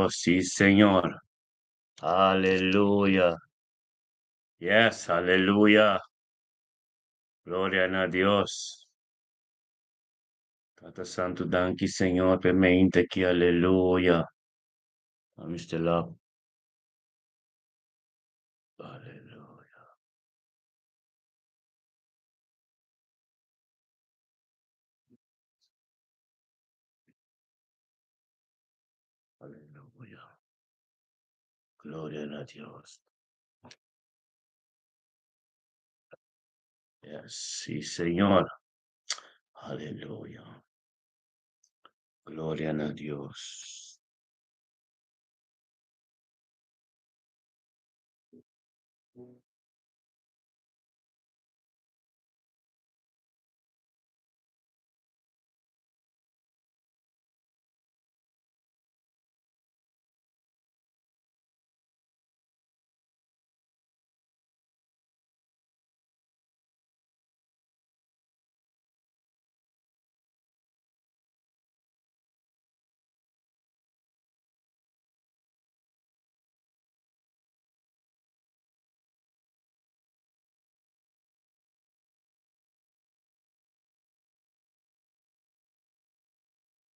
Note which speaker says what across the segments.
Speaker 1: Sí, Señor. Aleluya. Yes, aleluya. Gloria na Dios. Tata Santo, danki, Señor, pe mente aki, aleluya. Mr. Love. Aleluya. Aleluya. Gloria na Dios. Yes, sí, Señor. Aleluya. Gloria na Dios.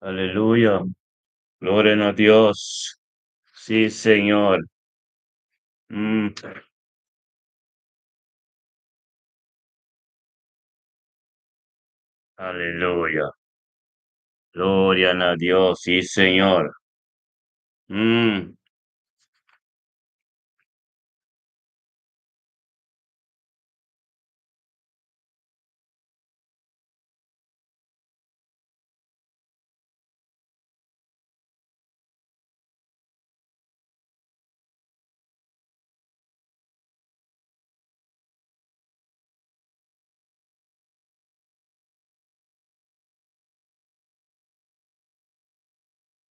Speaker 1: Aleluya. Gloria na Dios. Sí, Señor. Aleluya. Gloria na Dios. Sí, Señor.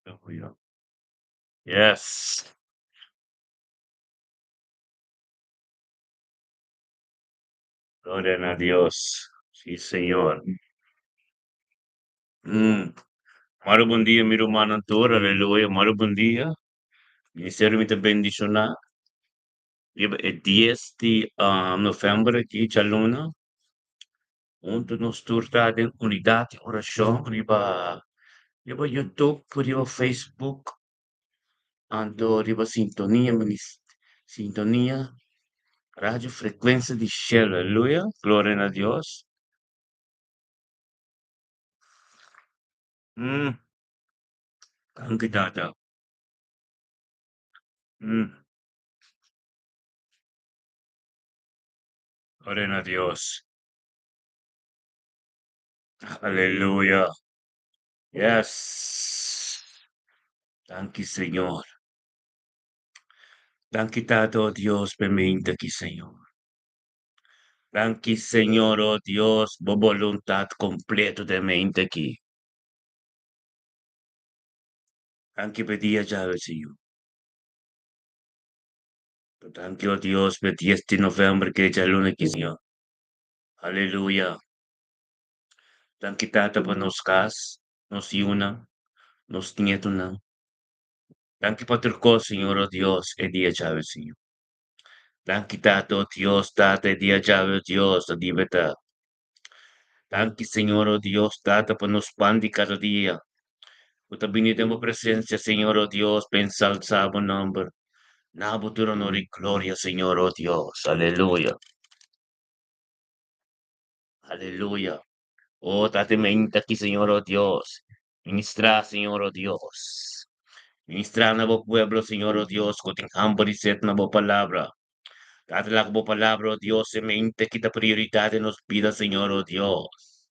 Speaker 1: Aleluya. Yes. Gloria na Dios. Sí, Señor. Maro bon dia, mi rumannan tur. Aleluya. Maro bon dia. Ministerio mi ta bendiciona. Riba e 10 di november aki, djaluna. Huntu nos tur ta den unidat di orashon riba YouTube, riba Facebook, anto riba Sintonia, Sintonia, Radio Frecuencia di Shell. Aleluya. Gloria na Dios. Danki, Tata. Gloria na Dios. Aleluya. Yes. Danki, Señor. Danki, Tata, oh Dios, p'e mente aki, Señor. Danki, Señor, oh Dios, bo boluntat kompleto den mente aki. Danki p'e dia djawe, Señor. Danki, oh Dios, p'e 10 di november ke djaluna aki, Señor. Aleluya. Danki, Tata, pa nos kas, nos yunan, nos nietonan. Danki pa tur kos, Señor, oh Dios, e dia djawe, Señor. Danki, Tata, oh Dios, Tata, e dia djawe, oh Dios, ta libertá. Danki, Señor, oh Dios, Tata, pa nos pan di kada dia. Ku ta bini den bo presensia, Señor, oh Dios, pa ensalsá bo nòmber. Na bo tur honor i gloria, Señor, oh Dios. Aleluya. Aleluya. Oh, Tata, menta aki, Señor, oh Dios. Ministrá, Señor, oh Dios. Ministrá na bo pueblo, Señor, oh Dios, ku tin hamber i set na bo palabra. Tata, laga bo palabra, oh Dios, e mente aki ta prioridat den nos bida, Señor, oh Dios.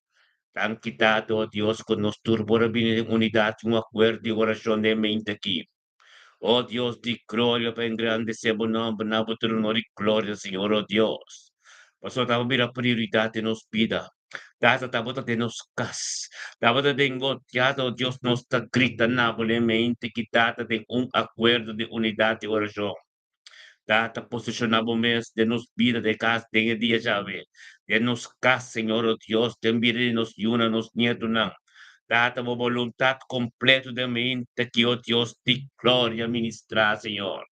Speaker 1: Danki, Tata, oh Dios, ku nos tur por a bini den unidat i un akuerdo di orashon den e mente aki. Oh Dios di gloria, pa engrandesé bo nòmber na bo tur honor i gloria, Señor, oh Dios. Pasobra ta bo bira prioridat den nos bida. Tata, ta bo ta den nos kas. Ta bo ta den bo teatro, oh Dios, nos ta grita na bo den mente ki Tata den un akuerdo di unidat di orashon. Tata, posishoná bo mes den nos bida, den kas, den e dia djawe. Den nos kas, Señor, oh Dios, den bida di nos yunan, nos nietonan. Tata, bo boluntat kompleto den mente ki, o Dios di gloria, ministrá, Señor.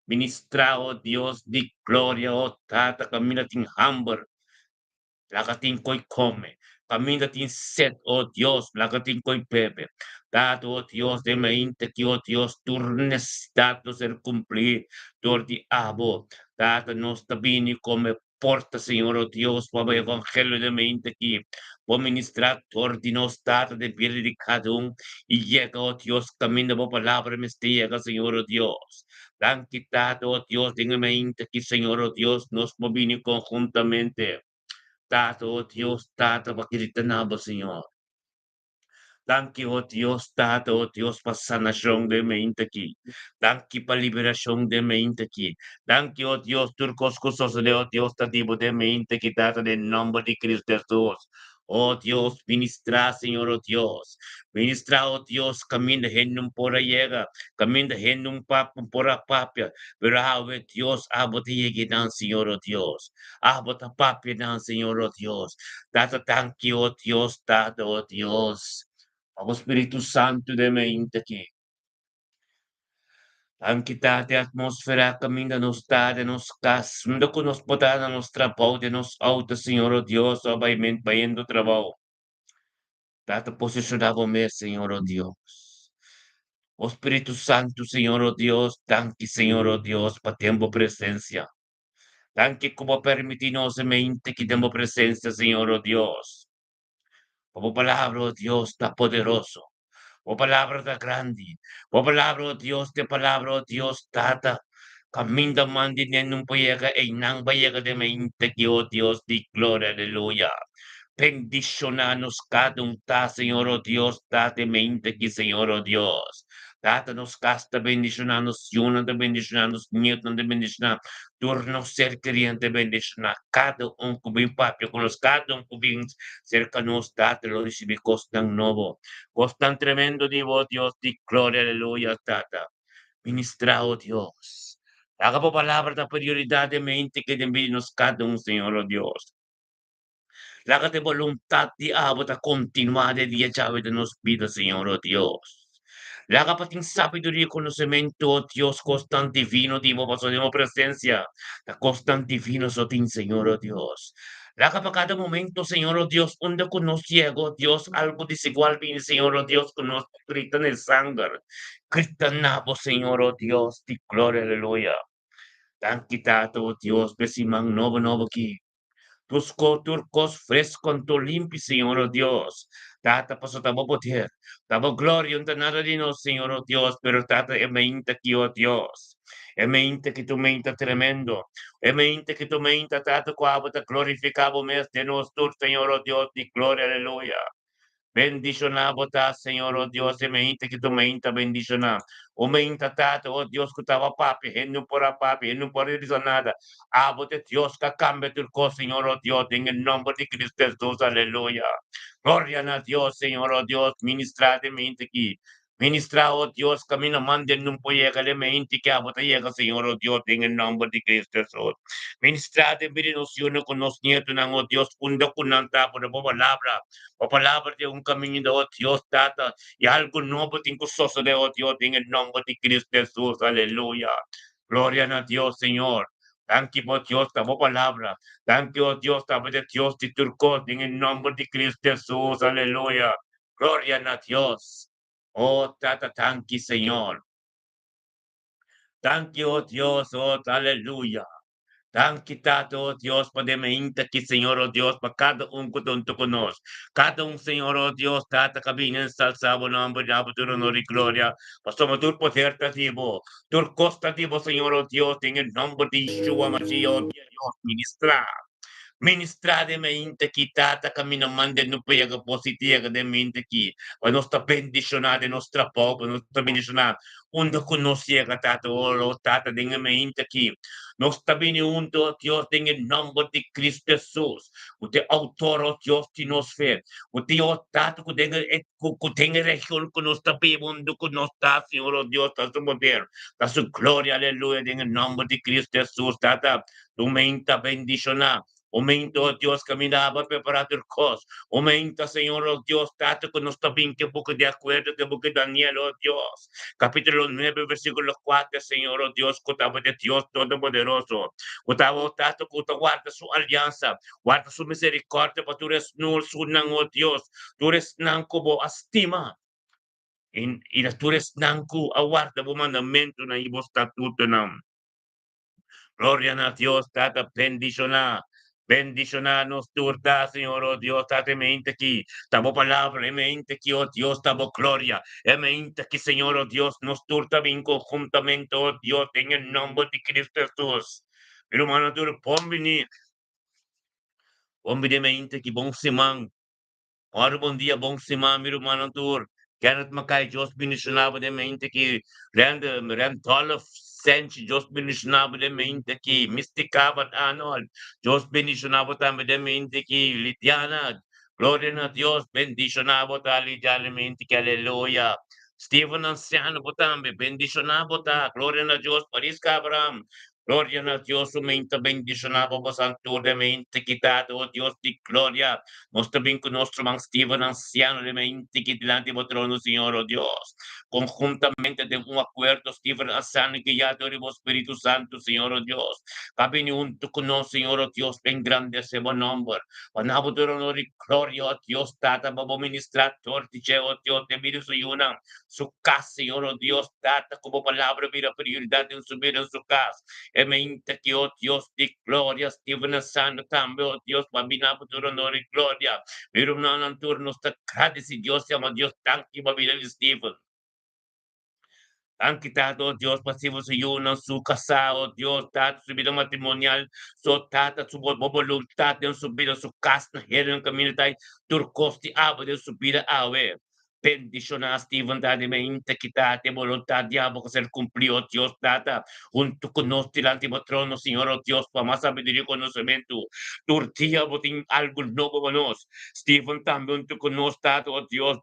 Speaker 1: Ministrá, o Dios di gloria, o Tata, kaminda tin hamber, laga tin koi kome. Kaminda tin set, o Dios, laga tin koi bebe. Tata, o Dios, den mente ki, o Dios, tur nesesidat lo ser kumplí dor di abo. Tata, nos ta bini kome porta, Señor, o Dios, pa bo evangelio den mente aki. Bo ministrá dor di nos, Tata, den bida di kada un i yega, o Dios, kaminda bo palabra mester yega, Señor, o Dios. Danki, Tata, o Dios, den e mente aki, Señor, o Dios, nos por bini konhuntamente, Tata, o Dios, Tata, pa grita na bo, Señor. Danki, o Dios, Tata, o Dios, pa sanashon den mente aki. Danki pa liberashon den mente aki. Danki, o Dios, tur kos ku sosodé, o Dios, ta di bo den mente aki, Tata, den nòmber di Kristu Hesus. O Dios, ministrá, Señor, o Dios. Ministrá, o Dios, kaminda hende no por a yega, kaminda hende no por a papia, pero awe, Dios, abo ta yega einan, Señor, o Dios. Abo ta papia nan, Señor, o Dios. Tata, danki, o Dios, Tata, o Dios, pa bo Spiritu Santu den mente aki. Danki, Tata, e atmósfera kaminda nos ta den nos kas, unda ku nos por ta na nos trabou, den nos outo, Señor, o Dios, o bayendo trabou. Tata, posishoná bo mes, Señor, o Dios. O Spiritu Santu, Señor, o Dios, danki, Señor, o Dios, pa den bo presensia. Danki ku bo permití nos e mente ki den bo presensia, Señor, o Dios. Pa bo palabra, o Dios, ta poderoso. Bo palabra ta grandi. Bo palabra, o Dios, te palabra, o Dios, Tata. Kaminda man di nen nun por yega, einan bo a yega den mente ki, o Dios di gloria, aleluya. Bendishoná nos kada un ta, Señor, o Dios, Tata, e mente ki, Señor, o Dios. Tata, nos kas ta bendishoná, nos yunan ta bendishoná, nos nietunan ta bendishoná, tur nos ser keriente ta bendishoná. Kada un ku bin papia ku nos, kada un ku bin serka nos, Tata, lo risibí kosnan nobo, kosnan tremendo di bo, Dios di gloria, aleluya, Tata. Ministrá, o Dios. Laga bo palabra ta prioridat den mente ke den bida di nos kada un, Señor, o Dios. Laga te boluntat di abo ta kontinuá den dia djawe den nos bida, Señor, o Dios. Laga pa tin sabiduria i konosementu, o Dios, kosnan divino di bo, pasobra den bo presensia ta kosnan divino so tin, Señor, o Dios. Laga pa kada momento, Señor, o Dios, unda ku nos yega, o Dios, algu desigual bini, Señor, o Dios, ku nos ta grita na e sanger, grita na bo, Señor, o Dios di gloria, aleluya. Danki, Tata, o Dios, pa e siman nobo nobo aki. Tur tur kos fresco anto limpi, Señor, o Dios. Tata, paso ta bo poder, ta bo gloria, no ta nada di nos, Señor, o Dios, pero Tata, e meinta aki, o Dios. E meinta ki tu meinta tremendo. E meinta ki tu meinta, Tata, ku abo ta glorifiká bo mes den nos tur, Señor, o Dios di gloria, aleluya. Bendishoná bo ta, Señor, o Dios, e meinta ki tu meinta bendishoná. O meinta, Tata, o Dios ku taba papia, hende no por a papia, hende no por a bisa nada. Abo ta e Dios ku a kambia tur kos, Señor, o Dios, den e nòmber di Cristo Hesus. Aleluya. Gloria na Dios, Señor, o Dios, ministrá den meinta aki. Ministrá, o Dios, kaminda manda nun por yega den mente ke abo ta yega, Señor, o Dios, den e nòmber di Cristo Hesus. Ministrá den bida di nos yunan ku nos nietunan, o Dios, unda ku nan ta, por bo palabra. Bo palabra ta un kaminda, o Dios, Tata, i algu nobo tin ku sosodé, o Dios, den e nòmber di Cristo Hesus. Aleluya. Gloria na Dios, Señor. Danki bo Dios ta bo palabra. Danki, o Dios, ta bo ta Dios di tur kos, den e nòmber di Cristo Hesus. Aleluya. Gloria na Dios. Oh Tata danki Señor. Danki oh Dios, oh aleluya. Danki Tata oh Dios pa den mainta aki Señor oh Dios pa kada un ku ta huntu ku nos. Kada un Señor oh Dios Tata ka bini ensalsa bo nomber i da bo tur honor i gloria pasobra tur poder ta di bo. Tur kos ta di bo Señor oh Dios den e nomber di Yeshua Mashiach oh Dios ministra. Ministrá den mente aki, Tata, kaminda manda no pa yega positivo yega den mente aki, pa nos ta bendishoná den nos trabou, pa nos ta bendishoná unda ku nos yega, Tata, o lo Tata, den e mente aki. Nos ta bini huntu, o Dios, den e nòmber di Kristu Hesus, ku ta e outor, o Dios, di nos fe, ku ta e, o Tata, ku den e ku den e region ku nos ta biba, unda ku nos ta, Señor, o Dios, ta su poder, ta su gloria, aleluya, den e nòmber di Kristu Hesus, Tata. Tu menta bendishoná. Momento, oh Dios, kaminda Bo a prepará tur kos. Momento, Señor, oh Dios, Tata, ku nos ta bin ku e buki di akuerdo, ku e buki Daniel, oh Dios. Kapítulo 9, versíkulo 4, Señor, oh Dios, ku tabata e Dios Todopoderoso, ku ta, oh Tata, ku ta warda su aliansa, warda su miserikòrdia pa tur esnan, sunan, oh Dios, tur esnan ku bo a stima. I na tur esnan ku a warda bo mandamentunan i bo statutonan. Gloria na Dios, Tata, bendishoná, bendishoná nos tur ta, Señor, oh Dios, Tata, e mente aki ta bo palabra, e mente aki, oh Dios, ta bo gloria, e mente aki, Señor, oh Dios, nos tur ta bin konhuntamente, oh Dios, den e nomber di Cristo Jesus. Mi rumannan tur, bon bini, bon bini e mente aki, bon siman. Ora bon dia bon siman mi rumannan tur. Kenneth Mackay Dios bendiciona bo den mente aki. Rand Randolph Senchi Dios bendiciona bo den mente aki. Mystica van Arnold Dios bendiciona bo tambe den mente aki. Lidiana Gloria na Dios bendiciona bo ta Lidiana mente aki aleluya. Steven Anciano bo tambe bendiciona bo ta Gloria na Dios. Mariska Abraham Gloria na Dios su mente bendiciona bo bosan tur den mente ki Tata o Dios di gloria nos ta bin cu nos ruman Steven anciano den mente ki dilanti bo trono Señor o Dios conjuntamente den un acuerdo Steven anciano guia dor di bo Spiritu Santo Señor o Dios pa bini hunto cu nos Señor o Dios pa engrandece bo nomber pa na bo tur honor y gloria o Dios Tata pa bo ministra dor di dje o Dios den bida su yunan su kas, Señor, oh Dios, Tata, ku bo palabra bira prioridat den su bida, den su kas. E meinta ki, oh Dios di gloria, Steven a sana tambe, oh Dios, pa bina bo tur honor i gloria. Mi rumannan tur, nos ta gradisi Dios, yama Dios danki pa bida di Steven. Danki, Tata, oh Dios, pa Steven su yunan, su kasá, oh Dios, Tata, su bida matrimonial, su Tata, su bo boluntat den su bida, su kas na heren kaminda ta tur kos di abo den su bida awe. Bendishoná Steven ta di mente kita te boluntad di abo ku ser kumplí, o Dios Tata, huntu ku nos dilanti bo trono, Señor, o Dios, pa mas sabiduria i konosementu. Tur dia bo tin algu nobo pa nos. Steven tambe huntu ku nos, Tata, o Dios,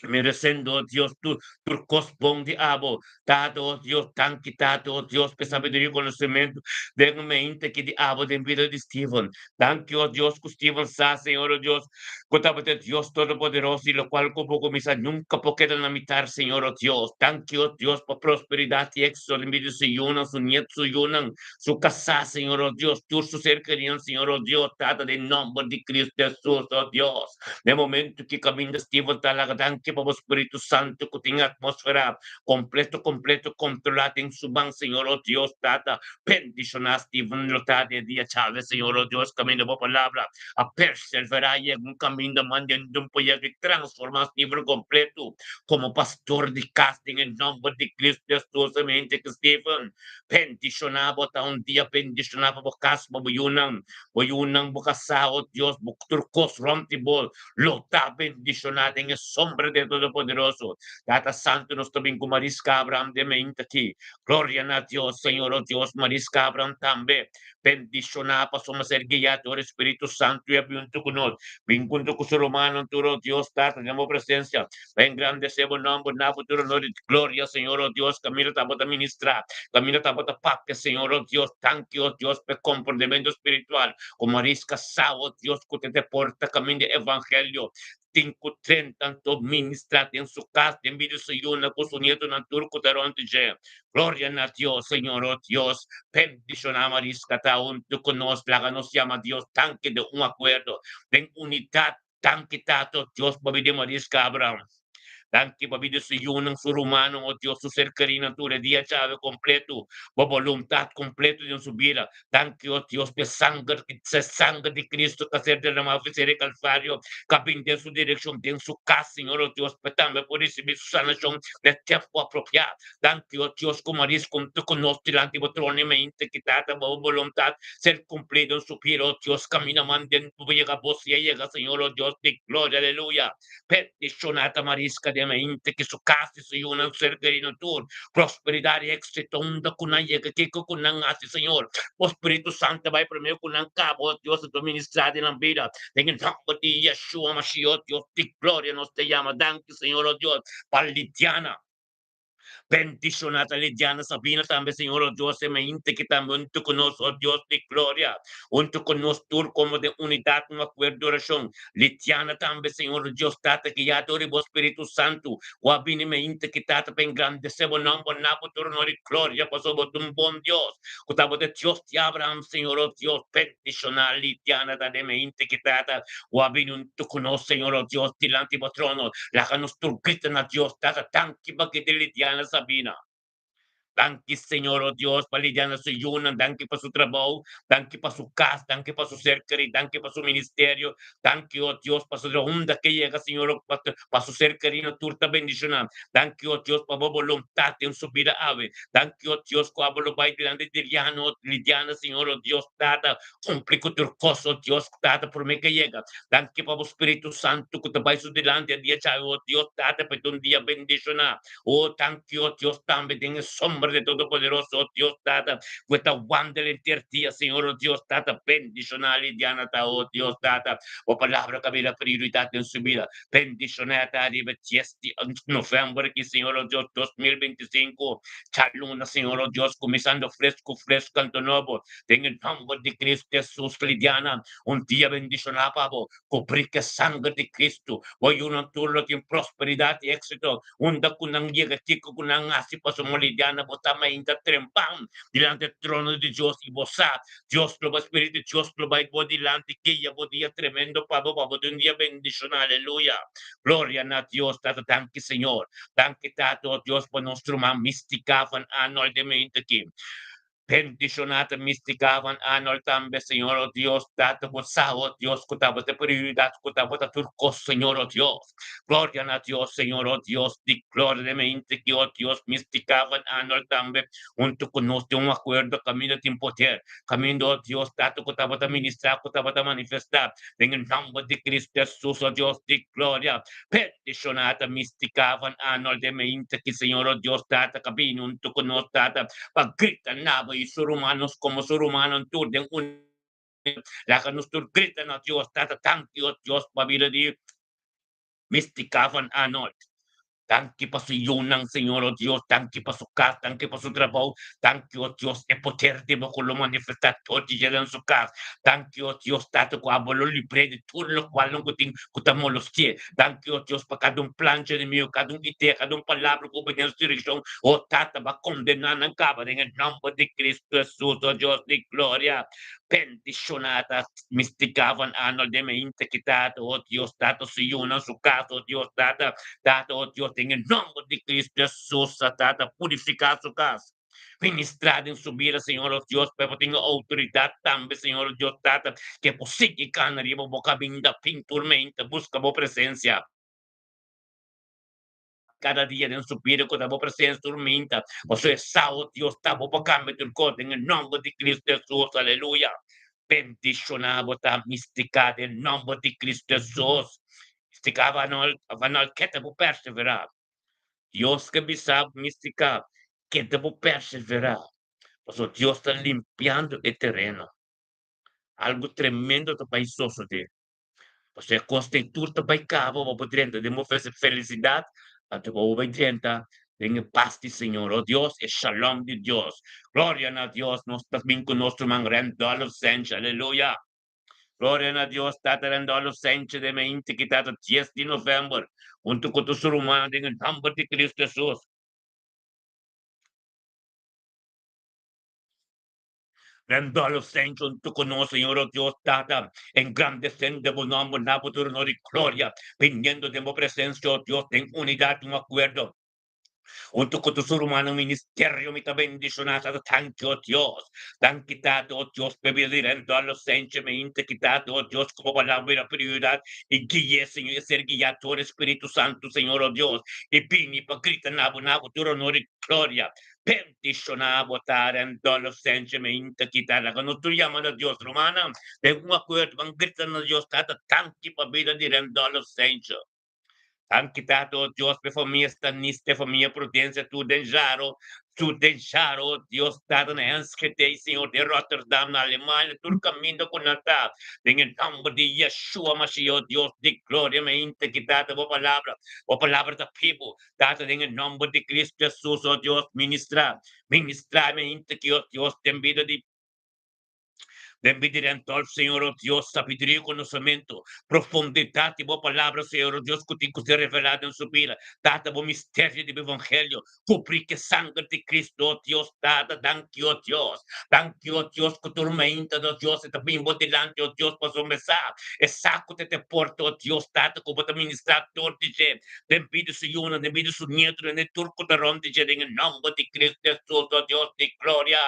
Speaker 1: meresendo, o Dios, tur tur kos bon di abo. Tata, o Dios, danki, Tata, o Dios, pa e sabiduria i konosementu den mente ki di abo den bida di Steven. Danki, o Dios, ku Steven sa, Señor, o Dios, ku tabata e Dios Todopoderoso i lokual ku bo kuminsá nunka por keda na mitar, Señor, o Dios. Danki, o Dios, pa prosperidat i éksito den bida di su yunan, su nietu, su yunan, su kasá, Señor, o Dios, tur su ser kerinan, Señor, o Dios, Tata, den nòmber di Cristo Hesus, o Dios. Den momentu ki kaminda Steven ta laga danki pa bo Spiritu Santu ku tin atmósfera kompleto kompleto kontrolá den su man, Señor, o Dios, Tata. Bendishoná Steven lo ta den dia chave, Señor, o Dios, kaminda bo palabra a perseverá yega un kaminda mandando un por yega i transformá Steven kompleto komo pastor di kas den e nòmber di Cristo Hesus. Amen. Te ku Steven bendishoná bo ta un dia bendishoná pa bo kas, pa bo yunan, bo yunan, bo kasá, o Dios, bo tur kos rònt di bo lo ta bendishoná den e sombra di e Todopoderoso. Tata Santu, nos ta bin ku Mariska Abraham den mente aki. Gloria na Dios, Señor, o Dios, Mariska Abraham tambe. Bendishoná pasobra ser guiá dor e Spiritu Santu i a bin huntu ku nos. Bin huntu ku su rumannan tur, o Dios, Tata, den bo presensia. Pa engrandesé bo nòmber na bo tur honor i gloria, Señor, o Dios, kaminda ta bo ta ministrá, kaminda ta bo ta papia, Señor, o Dios. Danki, o Dios, pa e komprondementu spiritual ku Mariska sa, o Dios, ku ta te porta kaminda e evangelio. Tin ku 30 anto ministrá den su kas, den bida su yunan ku su nietonan tur ku ta rònt dje. Gloria na Dios, Señor, o Dios, bendishoná Mariska ta huntu ku nos, laga nos yama Dios danki den un akuerdo, den unidat. Danki Tata, o Dios, pa bida Mariska Abraham. Danki pa bida su yunan, su rumannan, o Dios, su ser kerinan tur e dia chave kompleto, bo boluntat kompleto den su bida. Danki, o Dios, pa e sanger, e sanger di Cristo ku a ser derramá for ser e Kalvario, ku a bin den su direkshon, den su kas, Señor, o Dios, pa e tambe por risibí su sanashon na e tempu apropiá. Danki, o Dios, ku Maris konta ku nos dilanti bo trono i mente ki Tata bo boluntat ser kumplí den su bida, o Dios, kamina man den bo yega bo si a yega, Señor, o Dios di gloria, aleluya. Bendishoná ta Mariska den mente ki su kas i su yunan ser kerido tur prosperidat i éksito unda ku nan yega, kiko ku nan hasi, Señor. Bo Spiritu Santu bai promé ku nan kaba, o Dios, i ta ministrá den nan bida. Den e nòmber di Yeshua Mashiach, o Dios di gloria, nos ta yama. Danki, Señor, o Dios, pa Lidiana. Bendishoná ta Lidiana Sabina tambe, Señor, o Dios, e mainta ki tambe huntu ku nos, o Dios di gloria, huntu ku nos tur komo den unidat, un akuerdo di orashon. Lidiana tambe, Señor, o Dios, Tata, guiá dor di bo Spiritu Santu, ku a bini mainta ki, Tata, pa engrandesé bo nòmber na bo tur honor i gloria, pasobra bo ta un bon Dios, ku tabata e Dios di Abraham, Señor, o Dios, bendishoná Lidiana ta den mainta ki, Tata, ku a bini huntu ku nos, Señor, o Dios, dilanti bo trono. Laga nos tur grita na Dios, Tata, danki pa kende Lidiana Sabina. Danki Señor, o Dios, pa Lidiana su yunan, danki pa su trabou, danki pa su kas, danki pa su ser kerí, danki pa su ministerio, danki, o Dios, pasobra unda ke yega, Señor, o pa su ser kerínan tur ta bendishoná. Danki, o Dios, pa bo boluntat den su bida awe. Danki, o Dios, ku abo lo bai dilanti di Lidiana, o Lidiana, Señor, o Dios, Tata, Cumpli cu tur cos, o Dios Tata, prome ke yega. Danki pa bo Spiritu Santu cu ta bai su dilanti a dia djawe, o Dios Tata, pa e ta un dia bendiciona. O, danki, o Dios, tambe den e sombra de Todopoderoso, o Dios Tata, cu e ta wandel henter dia, Señor, o Dios Tata, bendiciona Lidiana ta, o Dios Tata. Bo palabra ca bira prioridad den su bida. Bendiciona e ta ariba dies di november aki, Señor, o Dios, 2025, djaluna, Señor, o Dios, cuminsando fresco, fresco, anto nobo. Den e nomber di Cristo Jesus, Lidiana, un dia bendiciona pa bo, cubri cu e sanger di Cristo. Bo yunan tur lo tin prosperidad y exito unda cu nan yega. Kico cu nan haci pasobra, Lidiana, bo ta mainta trempan dilanti e trono di Dios y bo sa Dios lo bai, Spiritu di Dios lo bai bo dilanti guia bo dia tremendo pa bo, pa bo tin un dia bendiciona. Aleluya. Gloria na Dios Tata. Danki Señor. Danki Tata, oh Dios, pa nos ruman Mistica van Arnold den mainta aki. Bendishoná ta Mistica van Arnold tambe, Señor, oh Dios, Tata, bo sa, oh Dios, ku tabata prioridat, ku tabata tur kos, Señor, oh Dios. Gloria na Dios, Señor, oh Dios di gloria, den mente ki, oh Dios, Mistica van Arnold tambe huntu ku nos den un akuerdo kaminda tin poder, kaminda, oh Dios, Tata, ku tabata ministrá, ku tabata manifestá, den e nòmber di Cristo Hesus, oh Dios di gloria. Bendishoná ta Mistica van Arnold den mente ki, Señor, oh Dios, Tata, ka bini huntu ku nos, Tata, pa grita na bo i su ruman, nos komo su rumannan tur den un laga nos tur grita na Dios Tata. Danki, o Dios, pa bida di Mistica van Arnold. Danki pa su yunan, Señor, o Dios. Danki pa su kas, danki pa su trabou. Danki, o Dios, e poder di bo ku lo manifestá tur dia den su kas. Danki, o Dios Tata, ku abo lo libr'é di tur lokualnan ku tin ku ta molosti'é. Danki, o Dios, pa kada un plancha di mio, kada un idea, kada un palabra ku bini den su direkshon. O Tata, bo a kondená nan kaba den e nòmber di Kristu Hesus, o Dios di gloria. Bendishoná ta Mister Gavan Arnold den mi hinter ki Tata, o Dios Tata, su yunan, su kas, o Dios Tata. Tata, o Dios, den e nòmber di Kristu Hesus, Tata, purifiká su kas. Ministrá den su bida, Señor, o Dios, pa e por tin e outoridat tambe, Señor, o Dios Tata, ke por sigui kana riba bo kaminda fin turmenta, buska bo presensia kada dia den su bida, ku ta bo presensia turmenta, pasobra e sa, o Dios, ta bo por kambia tur kos den e nòmber di Cristo Hesus, aleluya. Bendishoná bo ta, Mistica, den nòmber di Cristo Hesus. Mistica Vanol, keda bo perseverá. Dios ke bisa bo, Mistica, keda bo perseverá, pasobra Dios ta limpiando e tereno. Algu tremendo ta bai sosodé. Pasobra e kos den tur ta bai kaba, bo por drenta den bo felisidat, anto bo bai drenta den e pas di Señor. O Dios, e shalom di Dios. Gloria na Dios, nos ta bin ku nos ruman Randolph Sench, aleluya. Gloria na Dios, Tata Randolph Sench den mainti ki tata dies di novèmber, huntu ku tur su rumannan den e nòmber di Kristu Hesus. Randolph Sench huntu ku nos, Señor, o Dios Tata, engrandesendo bo nòmber na bo tur honor i gloria, biniendo den bo presensia, o Dios, den unidat i un akuerdo. Huntu ku tur su rumannan ministerio mi ta bendishoná Tata. Danki, o Dios. Danki, Tata, o Dios, p'e bida di Randolph Sench mi hinta ki, Tata, o Dios, ku bo palabra bira prioridat i gui'é, Señor, i ser guiá tur e Spiritu Santu, Señor, o Dios, i bini pa grita na bo, na bo tur honor i gloria. Bendishoná bo ta, Randolph Sench mi hinta ki, Tata. Laga nos tur yama na Dios, rumannan, den un akuerdo ban grita na Dios, Tata, danki pa bida di Randolph Sench. Danki Tata, o Dios, p'e famia Stanista, e famia Prudencia tur den Jaro. Su den shar, oh Dios, Tata na Enschede, Señor, den Rotterdam, na Alemania, tur kaminda ku nan ta. Den e nòmber di Yeshua Mashiach, oh Dios di gloria, mi hinta ki Tata bo palabra. Bo palabra ta bibu. Tata, den e nòmber di Cristo Jesus, oh Dios, ministrá, ministrá mi hinta ki, oh Dios, den bida di Den bida di Randolph, Señor, oh Dios, sabiduria i konosementu, profundidat di Bo Palabra, Señor, oh Dios, ku tin ku ser revelá den su bida. Tata, Bo misterio di Bo Evangelio, kubrí ku e sanger di Cristo, oh Dios, Tata, danki, oh Dios. Danki, oh Dios, ku tur mainta, oh Dios, e ta bin Bo dilanti, oh Dios, pasobra e sa, e sa ku ta te porta, oh Dios, Tata, ku Bo ta ministrá tur di dje, den bida su yunan, den bida su nietunan, den tur ku ta rònt di dje, den e nòmber di Cristo Jesus, oh Dios di gloria.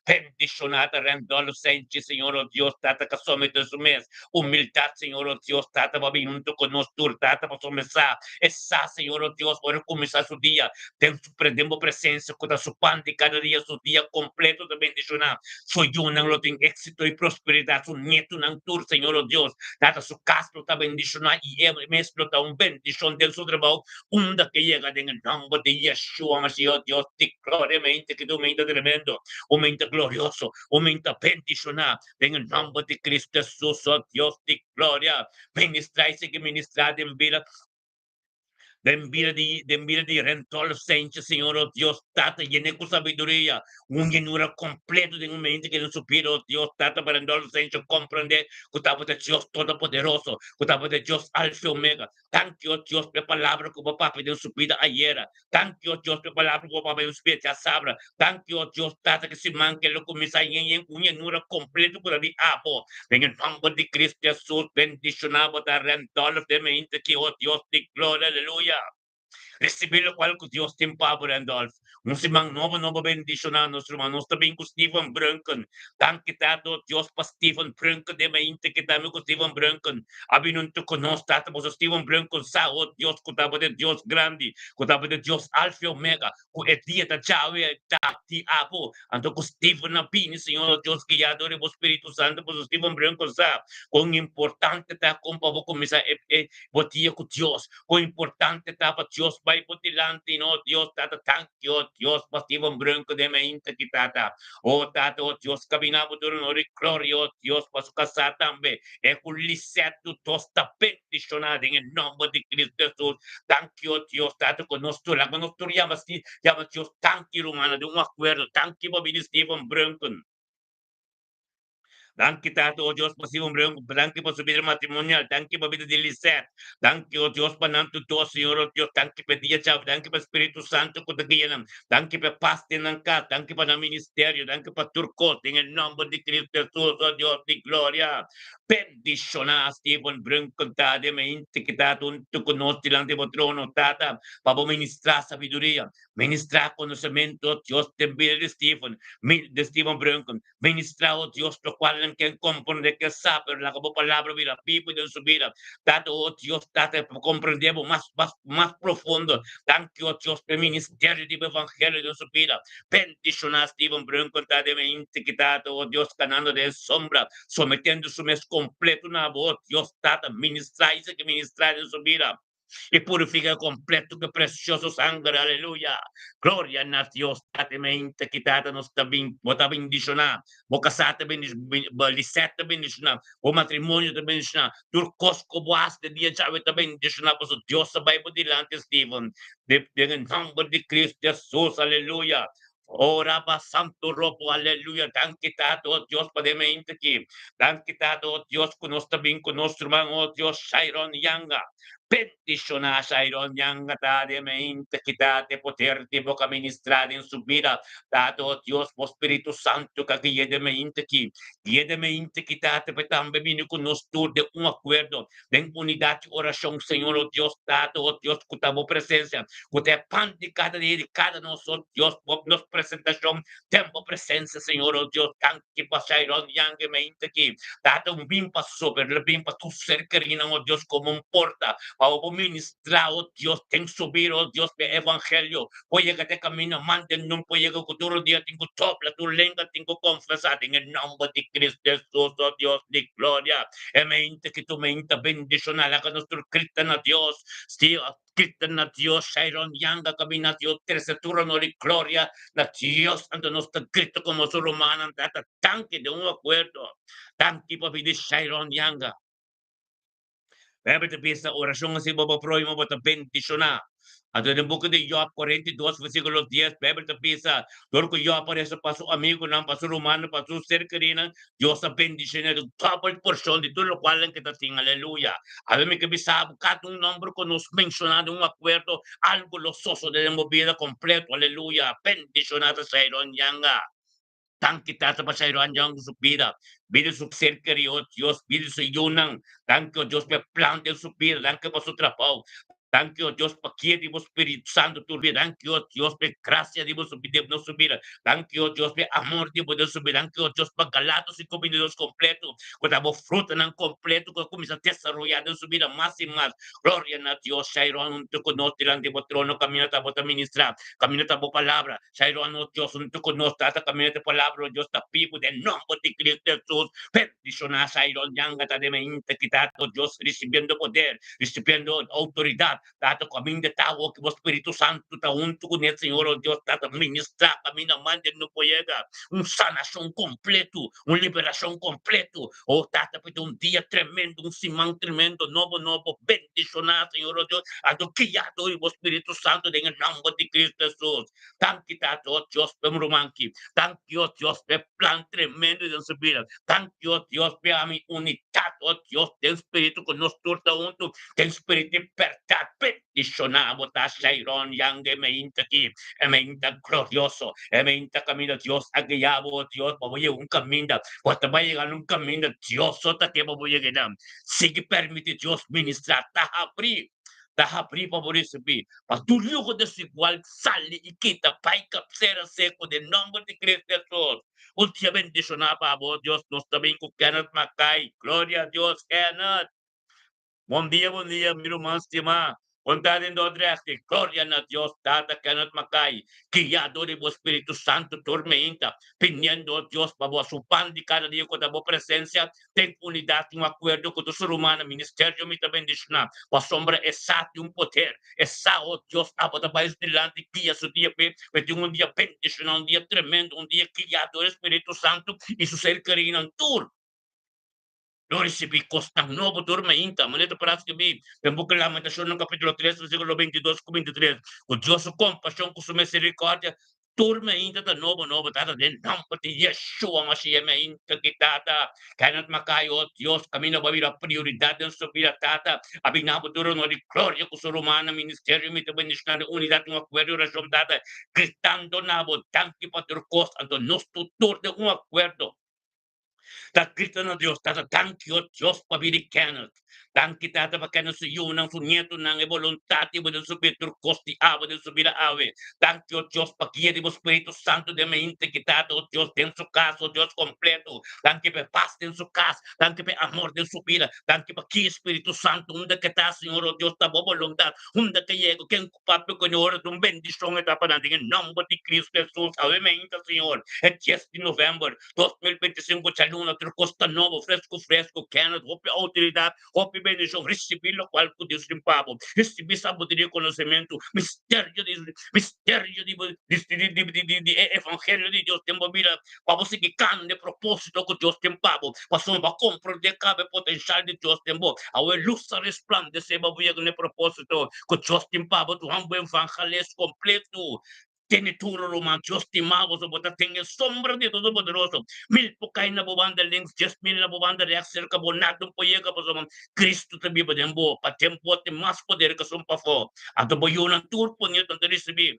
Speaker 1: Bendishoná ta Randolph Sanchez, Señor o Dios Tata ka somete su mes. Humildad, Señor o Dios Tata pa bin hunto ku nos tur, Tata, pasobra e sa, e sa, Señor o Dios, ora kuminsá su dia den su den bo presensia ku ta su pan di kada dia, su dia kompleto ta bendishoná. Su yunan lo tin éksito i prosperidat, su nietunan tur, Señor o Dios Tata, su kas lo ta bendishoná i e mes lo ta un bendishon den su trabou unda ke yega den e nòmber di Yeshua Mashiach, o Dios di gloria, mente ki ta un mente tremendo, un mente glorioso, un mente bendishoná den e nòmber di Cristo Jesus, o Dios di gloria, ministrá i sigui ministrá den bida den bida di den bida di Rentol Sanchez, Señor, o Dios Tata, yen'é ku sabiduria, un yenura kompleto den un mente ke den su bida, o Dios Tata, pa Rentol Sanchez komprendé ku tabata Dios Todopoderoso, ku tabata Dios Alfa i Omega. Danki, o Dios, pa e palabra ku bo papia den su bida ayera. Danki, o Dios, pa e palabra ku bo papia den su bida djasabra. Danki, o Dios, Tata, ku siman ke lo kuminsá yen yen ku un yenura kompleto ku ta di abo. Den e nòmber di Kristu Hesus, bendishoná bo ta Randolph den meinta aki, o Dios di gloria. Aleluya! Risibí lokual ku Dios tin pa bo, Randolph. Un siman nobo nobo bendishoná nos ruman. Nos ta bin ku Steven Brunken. Danki Tata, o Dios, pa Steven Brunken den mainta ki ta mi ku Steven Brunken a bini huntu ku nos, Tata. Pasobra Steven Brunken sa, o Dios, ku tabata e Dios grandi, ku tabata e Dios Alfa i Omega, ku e dia ta djawe ta di abo. Anto ku Steven a bini, Señor, o Dios, guiá dor di bo Spiritu Santu, pasobra Steven Brunken sa kon importante ta kon pa bo kuminsá e e bo dia ku Dios. Kon importante ta pa Dios bai bo dilanti no Dios tata tanki oh Dios pa Steven Brunke den mainta ki tata oh tata oh Dios kabina bo duru no ri gloria oh Dios pa su kasá tambe e ku Lisette du dos ta bendishoná den e nomber di Cristo Jesus tanki oh Dios tata ku nos tur laga nos tur yama yama Dios tanki rumannan den un akuerdo tanki pa bini Steven Brunken. Danki Tata, o Dios, pa Simon Brunken. Danki pa su bida matrimonial. Danki pa bida di Lisette. Danki, o Dios, pa nan tur dos, Señor, o Dios. Danki pa e dia djawe. Danki pa Spiritu Santu ku ta guia nan. Danki pa e pas den nan kas. Danki pa nan ministerio. Danki pa tur kos. Den e nòmber di Cristo Jesus, o Dios di gloria. Bendishoná Steven Brunken, Tata, den mente ki ta huntu ku nos dilanti bo trono, Tata, pa bo ministrá sabiduria, ministrá konosementu, o Dios, den bida di Steven, di Steven Brunken. Ministra, o Dios, locual nan ken comprende, ken sa, pero laga bo palabra bira bibo den su bida. Tata, o Dios, Tata, pa comprende bo mas, mas, mas profundo. Danki, o Dios, pa e ministerio di bo evangelio den su bida. Bendiciona Steven Brunken, Tata, den e inti Tata, o Dios, canando den e sombra, sometiendo su mes completo na bo, o Dios, Tata, ministra y sigui ministra den su bida. I purifica completo cu e precioso sangre, aleluya. Gloria na Dios, Tata mente ki Tata nos ta bin, bo ta bendiciona, bo casá ta bendiciona, bo Lisette ta bendiciona, bo matrimonio ta bendiciona, tur cos cu bo haci den dia djawe ta bendiciona, pasobra Dios a bay bo dilanti, Steven, den e nomber di Cristo Jesus, aleluya. Ora pa Santo Robo, aleluya. Danki Tata, oh Dios, pa den mente aki. Danki Tata, oh Dios, ku nos ta bin ku nos ruman, oh Dios, Shairon Yanga. Bendishoná Shairon Yanga, Tata, den mente aki, Tata, e poder di bo ka ministrá den su bida. Tata, oh Dios, bo Spiritu Santu ka guia den mente aki. Guia den mente aki, Tata, pa e tambe bini ku nos tur den un akuerdo, den unidat di orashon, Señor, oh Dios, Tata, oh Dios, ku ta bo presensia, ku ta e pan di kada dia di kada nos, oh Dios, bo nos presentashon den bo presensia, Señor, oh Dios, danki pa Shairon Yange mainta aki, Tata, un bin pa sober, lo bin pa tur ser kerinan, oh Dios, komo un porta. Pa bo por ministrá, o Dios, den su bida, o Dios, p'e evangelio por yega te kaminda mante nun por yega ku tur dia tin ku dobla tur lenga tin ku konfesá den e nòmber di Cristo Hesus, o Dios di gloria. E mente ki tu mente bendishoná laga nos tur grita na Dios, sí, grita na Dios, Shairon Yanga kaminda Dios trese tur honor i gloria na Dios, anto nos ta grita komo su rumannan tata danki den un akuerdo, danki pa bini Shairon Yanga. Bijbel ta bisa, Orashon hasi pa bo próhimo, bo ta bendishoná. Anto den buki di Jòb 42 versíkulo 10, Bijbel ta bisa, Dor ku Jòb a resa pa su amigunan, pa su rumannan, pa su ser kerinan, Dios a bendishoné ku dòbel porshon di tur lokual nan ke ta tin. Aleluya! Awe mi ke bisa bo, kada un nòmber ku nos menshoná den un akuerdo, algu lo sosodé den bo bida kompleto. Aleluya! Bendishoná ta Shairon Yanga. Danki Tata pa Shairon Yanga ku su bida, bida di su ser kerido, Dios, bida di su yunan. Danki, o Dios, pa e plan den su bida. Danki pa su trabou. Danki, o Dios, pa guia di bo Spiritu Santu tur bida. Danki, o Dios, pa e grasia di bo den nos bida. Danki, o Dios, pa e amor di bo den nos bida. Danki, o Dios, pa Galatos 5:22 kompleto, ku ta bo frutanan kompleto ku a kuminsá desaroyá den su bida mas i mas. Gloria na Dios. Shairon huntu ku nos dilanti bo trono kaminda ta bo ta ministrá, kaminda ta bo palabra. Shairon, o Dios, huntu ku nos tata kaminda ta e palabra, o Dios ta bibu den nomber di Cristo Hesus. Bendishoná Shairon Yanga ta den mainta ki tata, o Dios, risibiendo poder, risibiendo outoridat. Tata, kaminda ta awo ki bo Spiritu Santu ta huntu ku ne, Señor, o Dios, tata, ministrá kaminda manda no por yega. Un sanashon kompletu, un liberashon kompletu. O Tata, p'e ta un dia tremendo, un siman tremendo, nobo, nobo. Bendishoná, Señor, o Dios, anto guiá dor di bo Spiritu Santu den e nomber di Cristo Hesus. Danki, Tata, o Dios, p'e ruman aki. Danki, o Dios, p'e plan tremendo den su bida. Danki, o Dios, p'e ami unidat, o Dios, den spiritu ku nos tur ta huntu den spiritu di bèrdat. Bendishoná bo ta, Shairon Yang, e meinta aki, e meinta glorioso, e meinta kaminda Dios a guia bo, o Dios, pa bo yega un kaminda. Bo ta bai yega na un kaminda Dios so ta ke pa bo yega einan. Sigui permití Dios ministrá. Ta habrí, ta habrí pa bo risibí. Pa tur yugo desigual sali i kita bai kapsera seku den nòmber di Cristo Hesus. Un dia bendishoná pa bo, Dios. Nos ta bin ku Kenneth Mackay. Gloria a Dios, Kenneth. Bon dia, bon dia, mi ruman stimá. Bon tardi den Dordrecht. Gloria na Dios Tata Kenneth Mackay, guiá dor di bo Spiritu Santu tur meinta, piniendo Dios pa bo su pan di kada dia ku ta bo presensia den unidat i un akuerdo ku tur su rumannan. Ministerio mi ta bendishoná pasobra e sa tin un poder, e sa, o Dios, abo ta bai su dilanti guia su dia p'e, p'e tin un dia bendishoná, un dia tremendo, un dia guiá dor e Spiritu Santu i su ser kerinan tur. Lo risibí kosnan nobo tur mainta, manera ta pará skibí den buki Lamentashonnan kapítulo 3 versíkulo 22 ku 23, ku Dios su kompashon ku su miserikòrdia tur mainta ta nobo nobo. Tata, den nòmber di Yeshua Mashiach mainta ki Tata, Kenneth Mackay, o Dios, kaminda bo a bira prioridat den su bida, Tata, a bina bo tur honor i gloria ku su rumannan, ministerio mi ta bendishoná den unidat un akuerdo i orashon, Tata, gritando na bo, danki pa tur kos, anto nos tur tur den un akuerdo. Ta grita na Dios, Tata, danki, o Dios, pa bida di Kenneth. Danki, Tata, pa Kenneth su yunan, su nietunan, e boluntat di bo den su bida, tur kos di abo den su bida awe. Danki, o Dios, pa guia di bo Spiritu Santu den mente ki Tata, o Dios, den su kas, o Dios kompleto. Danki pa e pas den su kas. Danki pa e amor den su bida. Danki pa guia Spiritu Santu unda ke ta, Señor, o Dios, ta bo boluntat. Unda ke yega, ken ku papia ku ora ta un bendishon e ta pa nan den e nòmber di Kristu Hesus. Awe meinta, Señor, e dies di novèmber 2025 djaluna tur kos ta nobo, fresku fresku, Kenneth, hopi outoridat, hopi bendishon, risibí lokual ku Dios tin pa bo, risibí sabiduria i konosementu, misterio di misterio di di di e evangelio di Dios den bo bida, pa bo sigui kana den e propósito ku Dios tin pa bo, pasobra bo a komprondé kaba e potenshal di Dios den bo, awe lus ta resplandesé pa bo yega na e propósito ku Dios tin pa bo, Juan bo evangelis kompletu. Tene tur ruman, Dios stima boso, bo ta ten e sombra di e Todopoderoso. Mil por kai na bo banda links, 10,000 na bo banda rèks, serka bo nada no por yega, pasobra Cristo ta biba den bo, pa den bo tin mas poder ku esun pafó. Anto bo yunan tur ponié ta risibí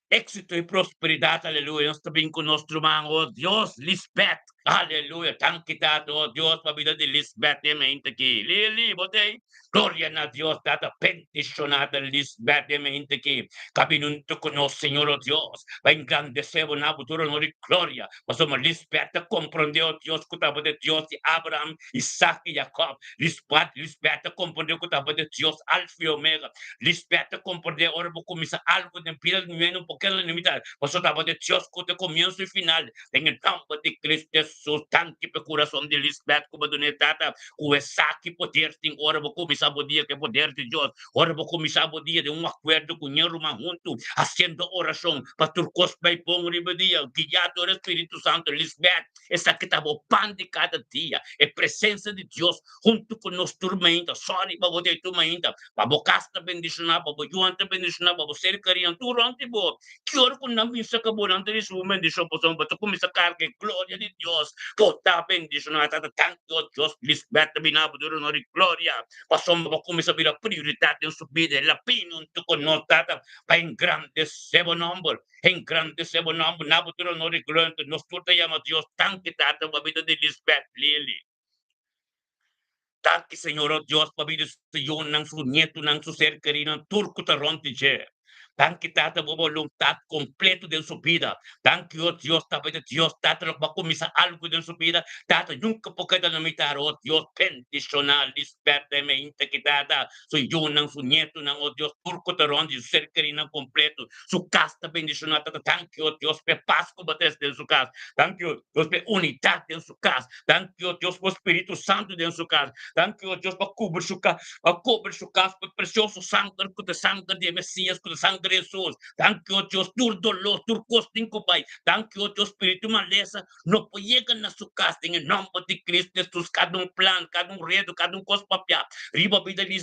Speaker 1: éksito i prosperidat. Aleluya! Nos ta bin ku nos ruman, o Dios, Lisbeth. Aleluya. Danki Tata, oh Dios, pa bida di Lisbeth den mente aki. Lili, bo t'ei? Gloria na Dios, Tata, bendiciona ta Lisbeth den mente aki. Kabinunto ku nos, Señor, oh Dios, pa engrandece bo na bo tur honor i gloria. Pasobra Lisbeth ta komprende, oh Dios, ku tabata e Dios di Abraham, Isaac i Jacob. Lisbeth, Lisbeth ta komprende ku tabata e Dios Alfa i Omega. Lisbeth ta komprende ora bo kuminsa algu den bida di nuevo, no por keda limitá, pasobra tabata e Dios ku ta komienso i final. Den e nomber di Cristo Jesus, danki p'e curason di Lisbeth cu bo dun'e, Tata, cu esaki poder tin ora bo cuminsa bo dia cu e poder di Dios, ora bo cuminsa bo dia den un acuerdo cu ñe ruman huntu, haciendo oracion pa tur cos bay bon riba e dia, guia dor e Spiritu Santo. Lisbeth, esaki ta bo pan di cada dia, e presencia di Dios huntu cu nos tur mainta. Sorry pa bo ta e tur mainta, pa bo cas ta bendiciona, pa bo yunan ta bendiciona, pa bo ser kerinan tur rond di bo. Ki ora ku nan bin saka bo, nan ta risibi un bendishon, pasobra bo ta kuminsá karga e gloria di Dios. Bo ta bendishoná, Tata. Danki, o Dios. Lisbeth ta bini abo dor honor i gloria, pasobra bo a kuminsá bira prioridat den su bida. El a bini huntu ku nos, Tata, pa engrandesé bo nòmber. Engrandesé bo nòmber. Na bo dor honor i gloria. Anto nos tur ta yama Dios, Danki, Tata, pa bida di Lisbeth Lily. Danki, Señor, o Dios, pabia di su yunan, su nietunan, su ser kerinan, tur ku ta rònt di dje. Danki, Tata, bo boluntat kompleto den su bida. Danki, o Dios, pabia di Dios, Tata, loke bo a kuminsá algu den su bida, Tata, nunka por keda na mitar, o Dios, bendishoná Lisbeth den meinta ki, Tata, su yunan, su nietunan, o Dios, tur ku ta rònt di su ser kerinan kompleto, su kas ta bendishoná, Tata. Danki, o Dios, p'e pas ku bo a trese den su kas. Danki, o Dios, p'e unidat den su kas. Danki, o Dios, pa Spiritu Santu den su kas. Danki, o Dios, pa kubri su kas, pa kubri su kas ku e presioso sanger, ku ta sanger di e Mesias, ku ta sanger di Hesus. Danki, o Dios, tur doló, tur kos tin ku bai. Danki, o Dios, spiritu malesa no por yega na su kas den e nòmber di Kristu Hesus. Kada un plan, kada un redu, kada un kos papiá riba bida di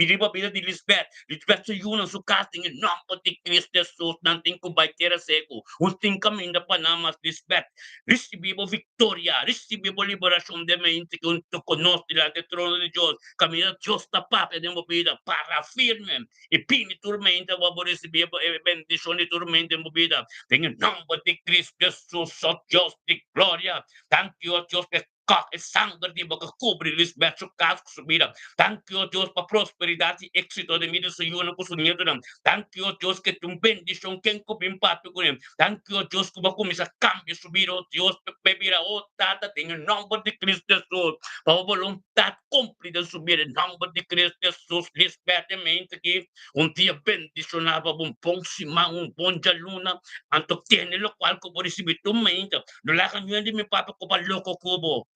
Speaker 1: riba bida di Lisbeth, Lisbeth su yunan, su kas den e nòmber di Kristu Hesus, nan tin ku bai tera seku. Un tin kaminda pa nan mas, Lisbeth. Ricibi bo victoria, ricibi bo liberacion den mente cu ta conoce dilanti e trono di Dios. Caminda Dios ta papia den bo bida, para firme y bini tur mente pa bo ricibi e bendicion di tur mente den bo bida. Den e nomber di Cristo Jesus, oh Dios di gloria, danki oh Dios pa e kòk e sanger di bo ku kubri Lisbeth su kas ku su bida. Danki, o Dios, pa prosperidat i éksito den bida di su yunan ku su nietunan. Danki, o Dios, ku e tin un bendishon ken ku bin papia kuné. Danki, o Dios, ku bo a kuminsá kambia su bida, o Dios, pa e bira, o Tata, den e nòmber di Kristu Hesus, pa bo boluntat kumpli den su bida, den nòmber di Kristu Hesus. Lisbeth e mente aki un dia bendishoná pa bo un bon siman, un bon djaluna, anto tene lokual ku bo risibí tur mente. No laga niun di mi papia ku ba loko ku bo.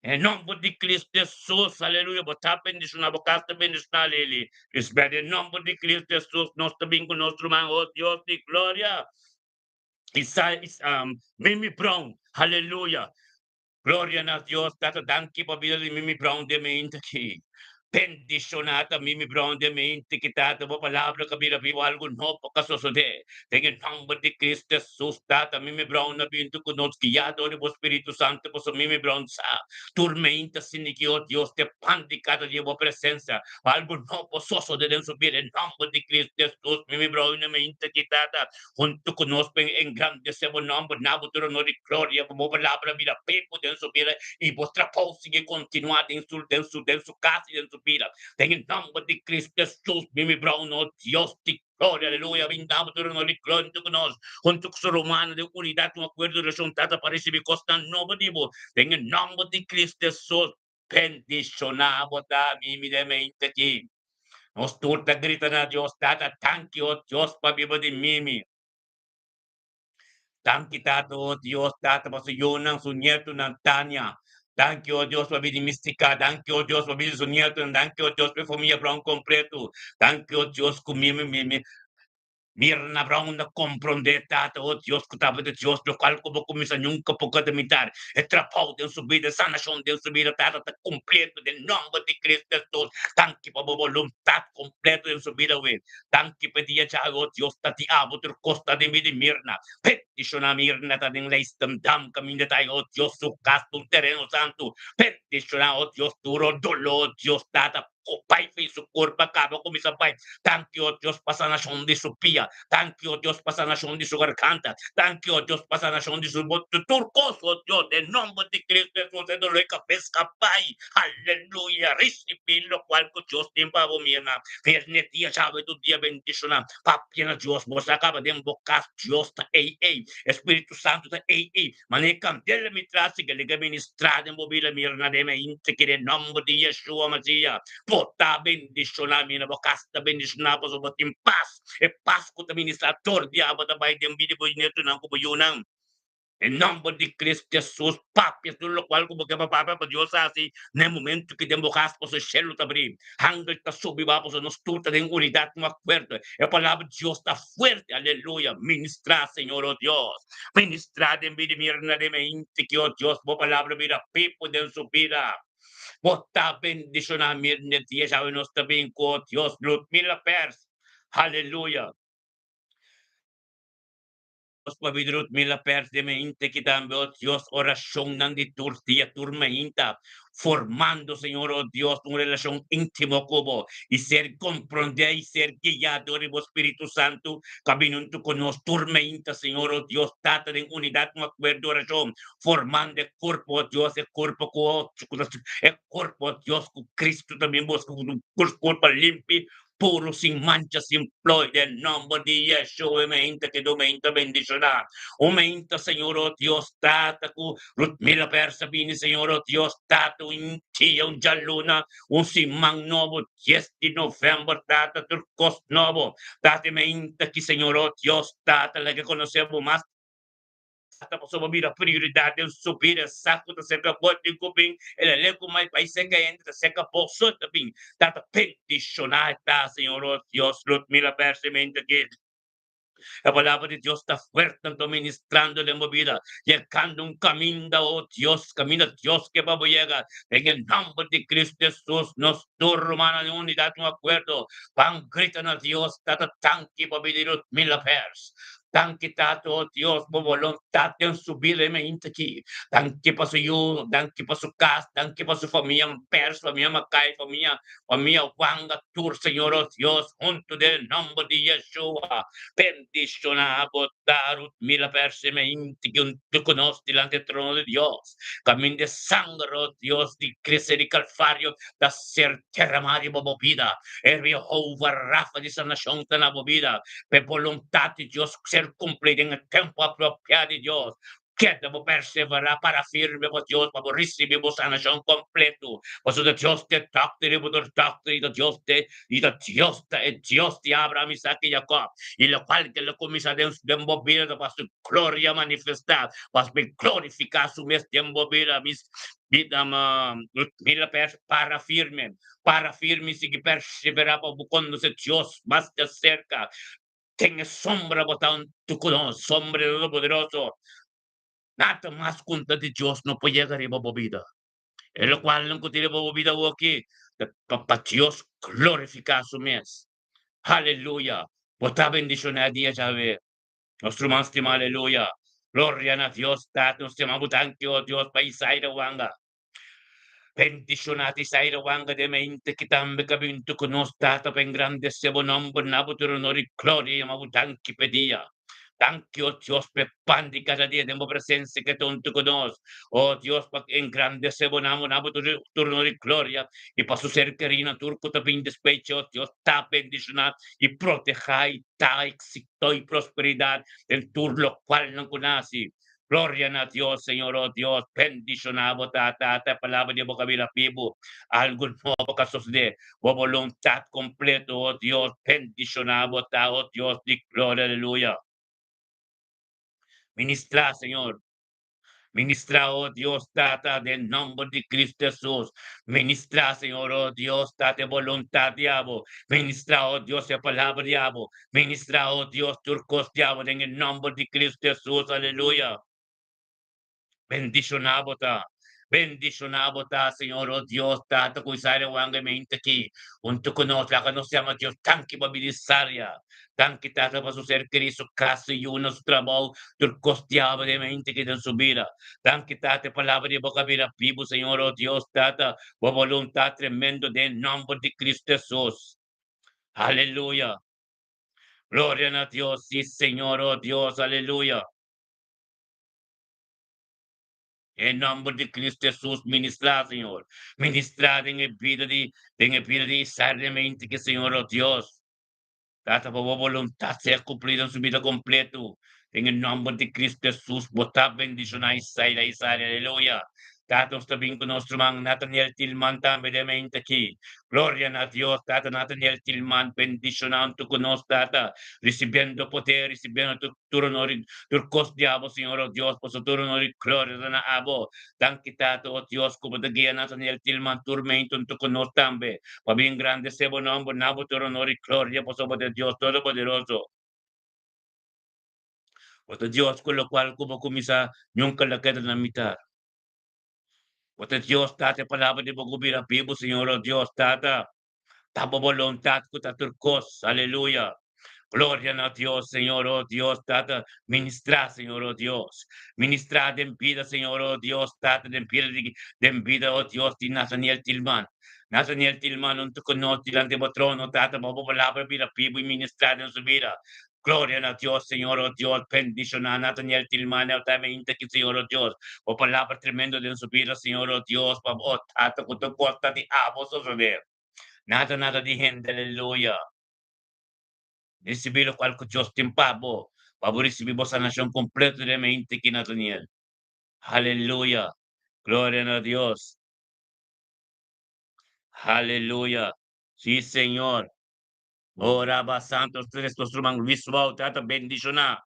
Speaker 1: En nomber di Cristo Jesus, aleluya, bo ta bendiciona, bo cas ta bendiciona, Lili. Lisbeth, en nomber di Cristo Jesus, nos ta bin cu nos ruman, oh Dios di gloria. Isa, um, Mimi Brown, aleluya. Gloria na Dios, Tata, danki pa bida di Mimi Brown den mente aki. Bendiciona ta Mimi Brown den mente ki, Tata, bo palabra ka bira bibo, algo nobo ka sosode. Den e nomber di Cristo Jesus, Tata, Mimi Brown a bintu cu nos guia dor di bo Spiritu Santo, pasobra Mimi Brown sa tur mente asina ki, oh Dios, te pan di cada dia bo presencia, pa algo nobo sosode den su bida. Den nomber di Cristo Jesus, Mimi Brown na mente aki, Tata, huntu ku nos pa engrandesé bo nòmber, na bo tur onor i gloria, pa bo palabra bira pepo den su bida i bo trabou sigui kontinuá den su den su den su kas i den su bida. Den e nòmber di Kristu Hesus, mi mi brou nos Dios di gloria, aleluya, bin na bo tur onor i gloria huntu ku nos, huntu ku su rumannan den unidat, un akuerdo i orashon, Tata, pa risibí kosnan nobo di bo, den e nòmber di Kristu Hesus. Bendishoná bo ta, mi mi den mente aki. Nos tur ta grita na Dios, Tata, danki, o Dios, pa biba di Mimi. Danki, Tata, o Dios, Tata, pa su yunan, su nietunan, Tania. Danki, o Dios, pa bida di Mistica. Danki, o Dios, pa bida di su nietunan. Danki, o Dios, pa e famia Brown completo. Danki, o Dios, cu Mimi, Mimi, Mirna Brown a komprondé, Tata, o Dios ku tabata Dios, lokual ku bo kuminsá nunka por keda mitar. E trabou den su bida, e sanashon den su bida, Tata, ta kompleto den nòmber di Kristu Hesus. Danki pa bo boluntat kompleto den su bida awe. Danki pa e dia djawe, o Dios, ta di abo tur kos ta den bida di Mirna. Bendishoná Mirna ta den Leidschendam kaminda ta ei, o Dios, su kas ta un tereno santu. Bendishoná, o Dios, tur o doló, o Dios, Tata. Bai fi su kurpa kaba kuminsá bai. Danki, o Dios, pa sanashon di su pia. Danki, o Dios, pa sanashon di su garganta. Danki, o Dios, pa sanashon di su tur kos, o Dios, den nòmber di Kristu Hesus e doló e kabes ka bai. Aleluya! Risibí lokual ku Dios tin pa bo, Mirna. Viernes dia djawe tur dia bendishoná. Papia na Dios. Bo sa kaba den bo kas. Dios ta ei ei. E Spiritu Santu ta ei ei. Manera e kandela mi tras i kende ke ministrá den bo bida mira na den mainta ki den nòmber di Yeshua Masiya bo ta bendishoná mira bo kas ta bendishoná pasobra bo tin pas e pas ku ta ministrá tur dia bo ta bai den bida bo nietunan ku bo yunan den nòmber di Cristo Jesus papia tur lokual ku bo ke pa papia pa Dios hasi na e momentu ki den bo kas pasobra shelu ta bri Angel ta subi ba pasobra nos tur ta den unidat un akuerdo. E palabra di Dios ta fuerte, aleluya. Ministrá, Señor, o Dios. Ministrá den bida mi rna den mente ki, o Dios, bo palabra bira pipo den su bida. Bo ta bendishoná mi rna dia djawe nos ta bin ku, o Dios, Ludmila Pers. Aleluya. Nos pa bida Ludmila Pers den mente ki tambe, o Dios, orashonnan di tur dia, tur mainta, formando, Señor, o Dios, un relashon íntimo ku Bo i ser komprondé i ser guiá dor di Bo Spiritu Santu ku a bini huntu ku nos tur mainta, Señor, o Dios, Tata, den unidat, un akuerdo orashon, formando e kurpo, o Dios, e kurpo ku e kurpo, o Dios, ku Kristu ta bin buska, ku kurpo limpi, puru, sin mancha, sin ploi, den nomber di Yeshua, e meinta keda un meinta bendishoná, un meinta, Señor, o Dios, Tata, ku Rutmila Persa bini, Señor, o Dios, Tata, un dia, un djaluna, un siman nobo, dies di novèmber, Tata, tur kos nobo, Tata, e meinta ki, Señor, o Dios, Tata, laga konosé bo mas. Ta pasobra bira prioridat den su bida sa ku ta serka bo tin ku bin el a lei ku mai bai serka hende ta serka bo so ta bin ta ta bendishoná ta Señor o Dios Ludmila Persemente aki e palabra di Dios ta fuerte anto ministrando den bo bida yegando un kaminda o Dios kaminda Dios ke pa bo yega den e nomber di Cristo Jesus nos tur rumannan den unidat un akuerdo ban grita na Dios tata danki pa bida di Ludmila Pers Danki Tata, oh Dios, bo boluntat den su bida e mainta aki. Danki pa su yu, danki pa su kas, danki pa su famia Pers, famia Makai, famia famia Wanga, tur Señor, oh Dios, huntu den e nomber di Yeshua, bendiciona bo ta Rutmila Pers e mainta aki huntu ku nos dilanti e trono di Dios. Kaminda e sanger, oh Dios, di Cristo di Calvario ta ser derramá riba bo bida. E Jehová Rafa di sanashon ta na bo bida. P'e boluntat di Dios ser kumplí den e tempu apropiá di Dios. Keda bo perseverá, para firme pa Dios pa bo risibí bo sanashon kompletu. Pasobra Dios ta e dòkter i bo ta dòkter i ta Dios ta i ta Dios ta e Dios di Abraham, Isaac i Jacob. I lokual ke lo kuminsá den den bo bida ta pa su gloria manifestá, pa su glorifiká su mes den bo bida. Mis bida mira para firme. Para firme i sigui perseverá pa bo konosé Dios mas di aserka. Den e sombra bo ta huntu ku nos, sombra di Todopoderoso. Nada mas kontra di Dios no por yega riba bo bida. E lokualnan ku tin riba bo bida awoki ta pa Dios glorifiká su mes. Aleluya! Bo ta bendishoná e dia djawe. Nos ruman stimá, aleluya! Gloria na Dios Tata, nos stima bo danki, o Dios, pa Isaida Wanga. Bendishoná Isaida Wanga den mente ki tambe ka bintu ku nos Tata pa engrandesé bo nòmber na bo tur honor i gloria yama bo danki p'e dia. Danki o Dios p'e pan di kada dia den bo presensia ke ta huntu ku nos. O Dios pa engrandesé bo nòmber na bo tur honor i gloria i pa su ser kerí na tur ku ta bin despues dje o Dios ta bendishoná i protehá i ta éksito i prosperidat den tur lokualnan ku nasi. Gloria na Dios, Señor, oh Dios, bendiciona bo tata, ta e palabra di bo cabida bibu, algo nobo ka sosode, bo boluntad completo, oh Dios, bendiciona bo ta, oh Dios di gloria, aleluya. Ministra, Señor, ministra, oh Dios, tata, den nomber di Cristo Jesus, ministra, Señor, oh Dios, tata, e boluntad di abo, ministra, oh Dios, e palabra di abo, Ministra, oh Dios, tur kos di abo den e nomber di Cristo Jesus, aleluya. Bendishoná bo ta. Bendishoná bo ta, Señor, o Dios, Tata, ku Isaria wanga e mente aki. Huntu ku nos, laga nos yama Dios danki pa bida Isaria. Danki, Tata, pa su ser kerí, su kas, su yunan, su trabou, tur kos diabel den e mente aki den su bida. Danki, Tata, e palabra di bo ka bira bibu, Señor, o Dios, Tata, bo boluntat tremendo den e nòmber di Cristo Hesus. Aleluya. Gloria na Dios, sí, Señor, o Dios, aleluya. E nòmber di Cristo Hesus ministrá, Señor. Ministrá den e bida di, den e bida di Isarnemente ke Señor, o Dios. Tata, pa bo boluntat sea kumplí den su bida kompleto. Den e nòmber di Cristo Hesus, bo ta bendishoná Isaida, Isari, aleluya. Tata, nos ta bin ku nos ruman Nathaniel Tilman tambe den mente aki. Gloria na Dios, Tata Nathaniel Tilman, bendishoná huntu ku nos, Tata, risibiendo poder, risibiendo tur Tur honor i tur kos di abo, Señor, o Dios, pasobra tur honor i gloria ta na abo. Danki, Tata, o Dios, ku bo ta guia Nathaniel Tilman tur meintu huntu ku nos tambe, pa bin grandesé bo nomber. Na bo tur honor i gloria, pasobra bo ta e Dios Todopoderoso. Bo ta Dios ku lokual ku bo kuminsá nunka lo keda na mitar. Bo ta Dios, Tata, e palabra di bo ku bira bibu, Señor, o Dios, Tata. Ta bo boluntat ku ta tur kos. Aleluya. Gloria na Dios, Señor, oh Dios, Tata. Ministrá, Señor, oh Dios. Ministrá den bida, Señor, oh Dios, Tata, den bida di, den bida, oh Dios, di Nathaniel Tilman. Nathaniel Tilman, un ku nos dilanti bo trono, Tata, pa bo palabra bira bibu i ministrá den su bida. Gloria na Dios, Señor, oh Dios, bendishoná Nathaniel Tilman, el ta mainta aki, Señor, oh Dios. Bo palabra tremendo den su bida, Señor, oh Dios, pa bo Tata ku ta gosta di abo sosodé. Nada, nada di hende, aleluya. Risibí lokual ku Dios tin pa bo, pa bo risibí bo sanashon kompleto den mainta aki, Nathaniel. Aleluya. Gloria na Dios. Aleluya. Sí, Señor. Oh Raba Santos tres nos ruman Luis Wout tata bendiciona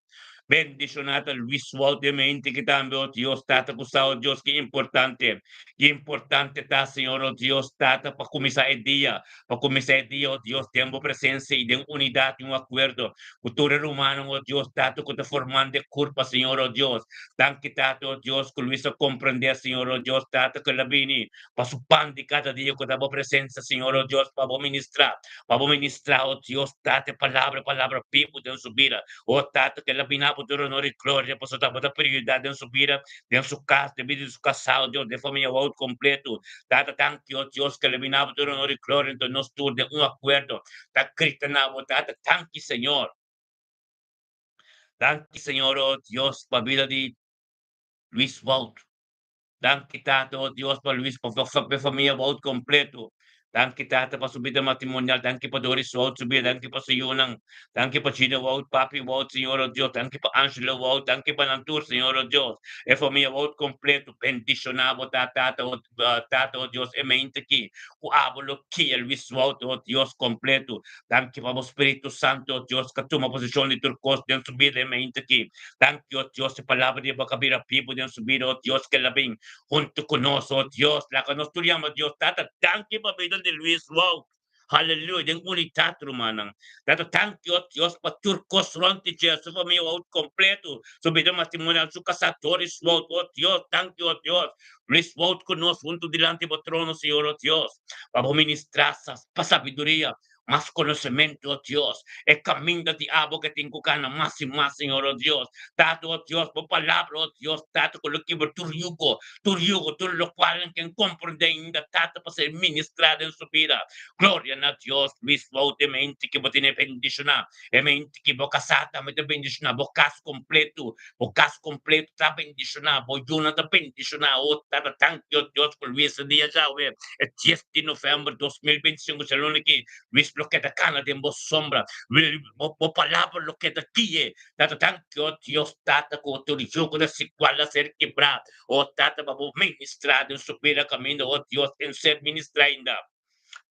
Speaker 1: bendiciona ta Luis Wout den mente ki tambe oh Dios tata ku sa oh Dios ki importante ki importante ta Señor oh Dios tata pa kuminsa e dia pa kuminsa e dia oh Dios den bo presencia y den unidad y un acuerdo ku tur e rumannan oh Dios tata ku ta formando e kurpa Señor oh Dios danki tata oh Dios ku Luis a comprende Señor oh Dios tata ku el a bini pa su pan di kada dia ku ta bo presencia Señor oh Dios pa bo ministra Pa bo ministrá, o Dios, Tata, e Palabra, e Palabra bibu den su bida. O Tata, ke el a bini abo tur honor i gloria, pasobra tabata prioridat den su bida, den su kas, den bida di su kasá, o Dios, den famia Wout kompleto. Tata, danki, o Dios, ke el a bini abo tur honor i gloria, anto nos tur den un akuerdo ta grita na bo, Tata, danki, Señor. Danki, Señor, o Dios, pa bida di Luis Wout. Danki Tata, oh Dios, pa Luis, pa pa famia Wout completo. Danki Tata pa su bida matrimonial. Danki pa Doris Wout su bida. Danki pa su yunan. Danki pa Gina Wout, Papi Wout, Señor, oh Dios. Danki pa Angela Wout. Danki pa nan tur, Señor, oh Dios. E famia Wout completo. Bendiciona bo ta Tata, oh Tata, oh Dios, e mente aki cu abo lo kia Luis Wout, oh Dios, completo. Danki pa bo Spiritu Santo, oh Dios, cu a tuma posicion di tur cos den su bida e mente aki. Danki, oh Dios, e palabra di bo ka bira bibu den su bida, oh Dios, ke la bin huntu ku nos, oh Dios. Laga nos tur yama Dios, Tata, danki pa bida di Luis Wout. Haleluya, den unidat, rumannan. Tata, danki, oh Dios, pa tur kos rònt di dje, su famia Wout kompleto, su bida matrimonial, su kasá Doris Wout, oh Dios, danki, oh Dios. Luis Wout ku nos huntu dilanti bo trono, Señor, oh Dios, pa bo ministrá pa sabiduria, Mas konosementu, o Dios. E kaminda di abo ke tin ku kana mas i mas, Señor, o Dios. Tata, o Dios, bo palabra, o Dios, Tata, ku lo kibra tur yugo, tur yugo, tur lokual nan ken komprendé ainda, Tata, pa ser ministrá den su bida. Gloria na Dios, Luis Wout, e mente ki bo tene bendishoná, e mente ki bo kasá tambe ta bendishoná, bo kas kompletu, bo kas kompletu ta bendishoná, bo yunan ta bendishoná, o Tata, danki, o Dios, ku Luis a dia djawe. E dies di november 2025 djaluna aki, Luis lo keda kana den bo sombra, bo palabra lo keda guie. Tata danki o Dios Tata ku tur yugo desigual a ser kibrá. O Tata pa bo ministrá den su bida kaminda o Dios en ser ministrá ainda.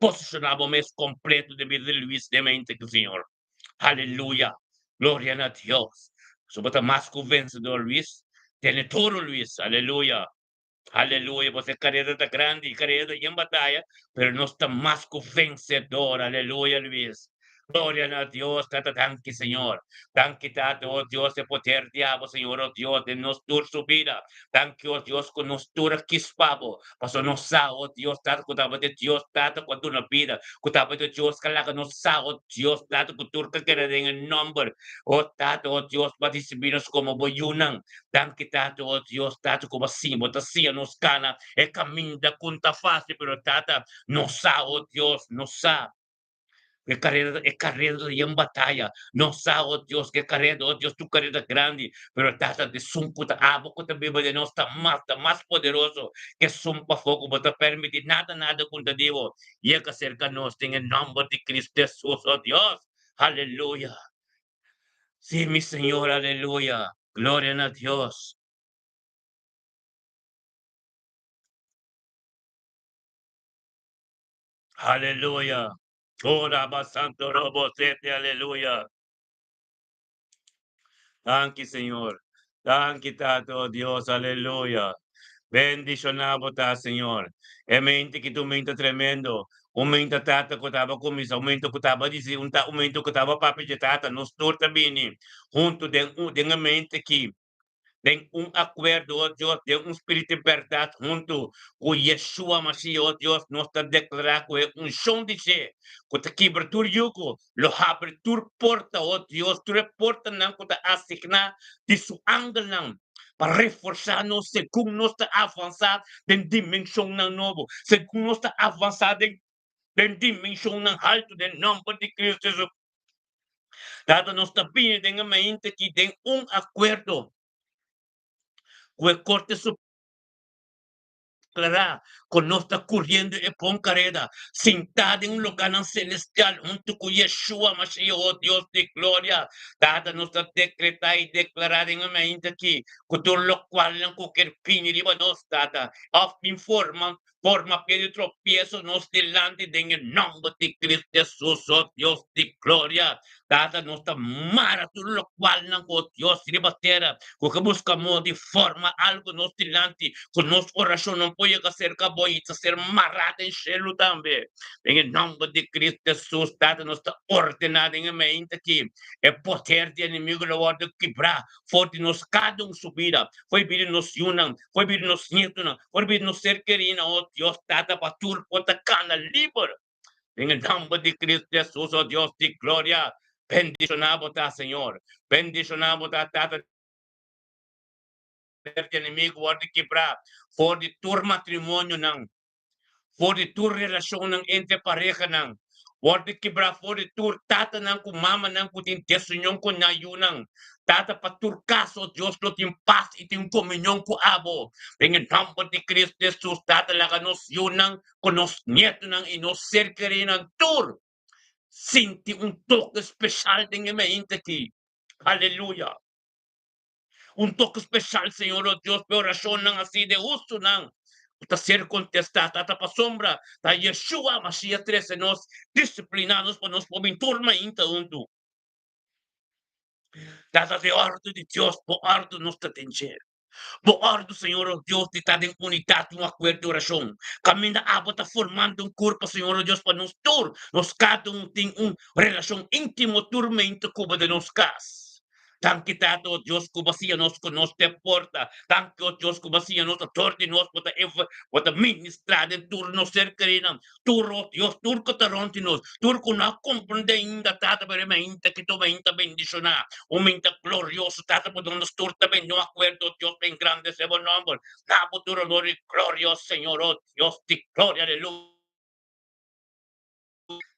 Speaker 1: Posishoná bo mes kompleto den bida di Luis den mente aki Señor. Aleluya! Gloria na Dios! So bo ta mas ku vensedor Luis. Tene toro Luis. Aleluya! Aleluya, bo e kareda ta grandi, e kareda ta yen bataya, pero nos ta mas ku vensedor. Aleluya, Luis. Gloria na Dios, Tata, danki Señor. Danki Tata, oh Dios, e poder di abo, Señor, oh Dios, den nos tur su bida. Danki, oh Dios, ku nos tur a kis pa bo. Pasobra nos sa, oh Dios, Tata, ku tabata e Dios, Tata, ku a duna bida, ku tabata e Dios ku a laga nos sa, oh Dios, Tata, ku tur ta keda den e nòmber, oh Tata, oh Dios, bo a risibí nos komo bo yunan. Danki, Tata, oh Dios, Tata, ku bo a siña, bo ta siña nos kana e kaminda ku no ta fásil, pero Tata, nos sa, oh Dios, nos sa. E careda, e careda ta yen bataya. Nos sa, oh Dios, ke careda, oh Dios, tu careda grandi. Pero Tata, esun ku ta abo ku ta biba den nos ta mas poderoso ke esun pafó ku bo ta permití nada, nada ku ta di bo yega serka nos den e nòmber di Cristo Jesus, oh Dios. Aleluya. Sí, mi Señor, aleluya. Gloria na Dios. Aleluya. Oh, Rabba Santo Robo Sete, aleluya. Danki, Señor. Danki, Tata, oh Dios, aleluya. Bendishoná bo ta, Señor. E mente ki ta un mente tremendo. Un mente, Tata, ku taba kuminsá, un mente ku taba disi, un ta, un mente ku taba papia dje, Tata, nos tur ta bini huntu den un, den e mente ki. Den un akuerdo, oh Dios, den un spiritu di bèrdat huntu ku Yeshua Mashiach, oh Dios, nos ta deklará ku e unshon di dje ku ta kibra tur yugo, lo habri tur porta, oh Dios, tur e portanan ku ta asigná di su angelnan pa reforsá nos segun nos ta avansá den dimenshonnan nobo, segun nos ta avansá den den dimenshonnan haltu den nòmber di Kristu Hesus. Tata, nos ta bini den e mainta aki den un akuerdo ku e Korte Suprema ku nos ta kuriendo e bon kareda, sintá den lugánan selestial huntu ku Yeshua Mashiach, o Dios di gloria. Tata, nos ta dekretá i deklará den e mainta aki ku tur lokualnan ku kier bini riba nos, Tata, òf bin forma Forma pie di tropieso nos dilanti den e nomber di Cristo Jesus, o Dios di gloria. Tata, nos ta mara tur locualnan cu o Dios riba tera cu ke busca modo di forma algo nos dilanti cu nos oracionnan por yega cerca bo y ta ser mara den shelu tambe. Den e nomber di Cristo Jesus, Tata, nos ta ordena den e mainta aki e poder di enemigo lo wordo kibra for di nos cada un su bida, for di bida di nos yunan, for di bida di nos nietunan, for di bida di nos ser kerinan, oh Dios Tata, pa tur por ta kana liber. Den e nomber di Cristo Jesus, oh Dios di gloria, bendiciona bo ta, Señor. Bendiciona bo ta, Tata. Poder di enemigo wòrdu kibrá for di tur matrimonionan. For di tur relashonnan entre parehanan wòrdu kibrá for di tur tatanan ku mamanan ku tin desunion ku nan yunan. Tata, pa tur kaso Dios lo tin pas i tin komunion ku abo. Den e nòmber di Kristu Hesus, Tata, laga nos yunan ku nos nietunan i nos ser kerinan tur sinti un toke speshal den e mainta aki. Aleluya! Un toke special, Señor, oh Dios, p'e oracionnan así de hustonan cu ta ser contestá. Tata, pasobra ta Yeshua Mashiach trece nos, discipliná nos pa nos por bin tur mainta huntu. Tata, di ordu di Dios, bo ordu nos ta den dje. Bo ordu, Señor, oh Dios, di ta den unidat, un akuerdo di oracion. Caminda abo ta formando un curpa, Señor, oh Dios, pa nos tur, nos cada un tin un relacion intimo tur mainta cu bo den nos cas. Danki Tata, o Dios, ku bo siña nos ku nos te porta. Danki, o Dios, ku bo siña nos dor di nos, bo ta bo ta ministrá den tur nos ser kerinan, tur, o Dios, tur ku ta rònt di nos, tur ku no a komprendé ainda, Tata, pero e mainta ki ta un mainta bendishoná, un mainta glorioso, Tata, pasobra nos tur ta bini un akuerdo, o Dios, pa engrandesé bo nòmber. Na bo tur honor i gloria, o Señor, o Dios di gloria, aleluya.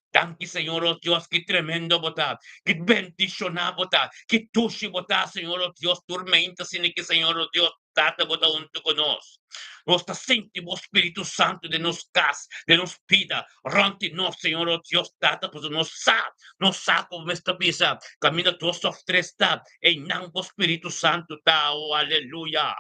Speaker 1: Danki Señor oh Dios, ki tremendo bo ta, ki bendishoná bo ta, ki dushi bo ta Señor oh Dios, tur meinta asina ki Señor oh Dios Tata bo ta huntu ku nos. Nos ta sinti bo Spiritu Santu den nos kas, den nos bida, rònt di nos Señor oh Dios Tata, pasobra nos sa, nos sa ku bo mes ta bisa, kaminda dos òf tres ta, einan bo Spiritu Santu ta, oh aleluya.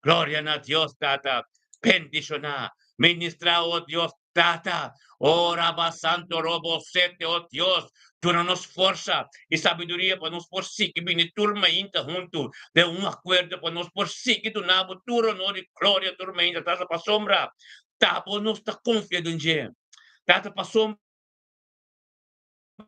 Speaker 1: Gloria na Dios Tata, bendishoná, ministrá oh Dios Tata, oh Rabba Santo Robo Sete, oh Dios, duna nos forsa i sabiduria pa nos por sigui bini tur mainta huntu den un akuerdo pa nos por sigui duna bo tur honor i gloria tur mainta, Tata, pasobra ta bo nos ta konfia den dje, Tata, pasobra.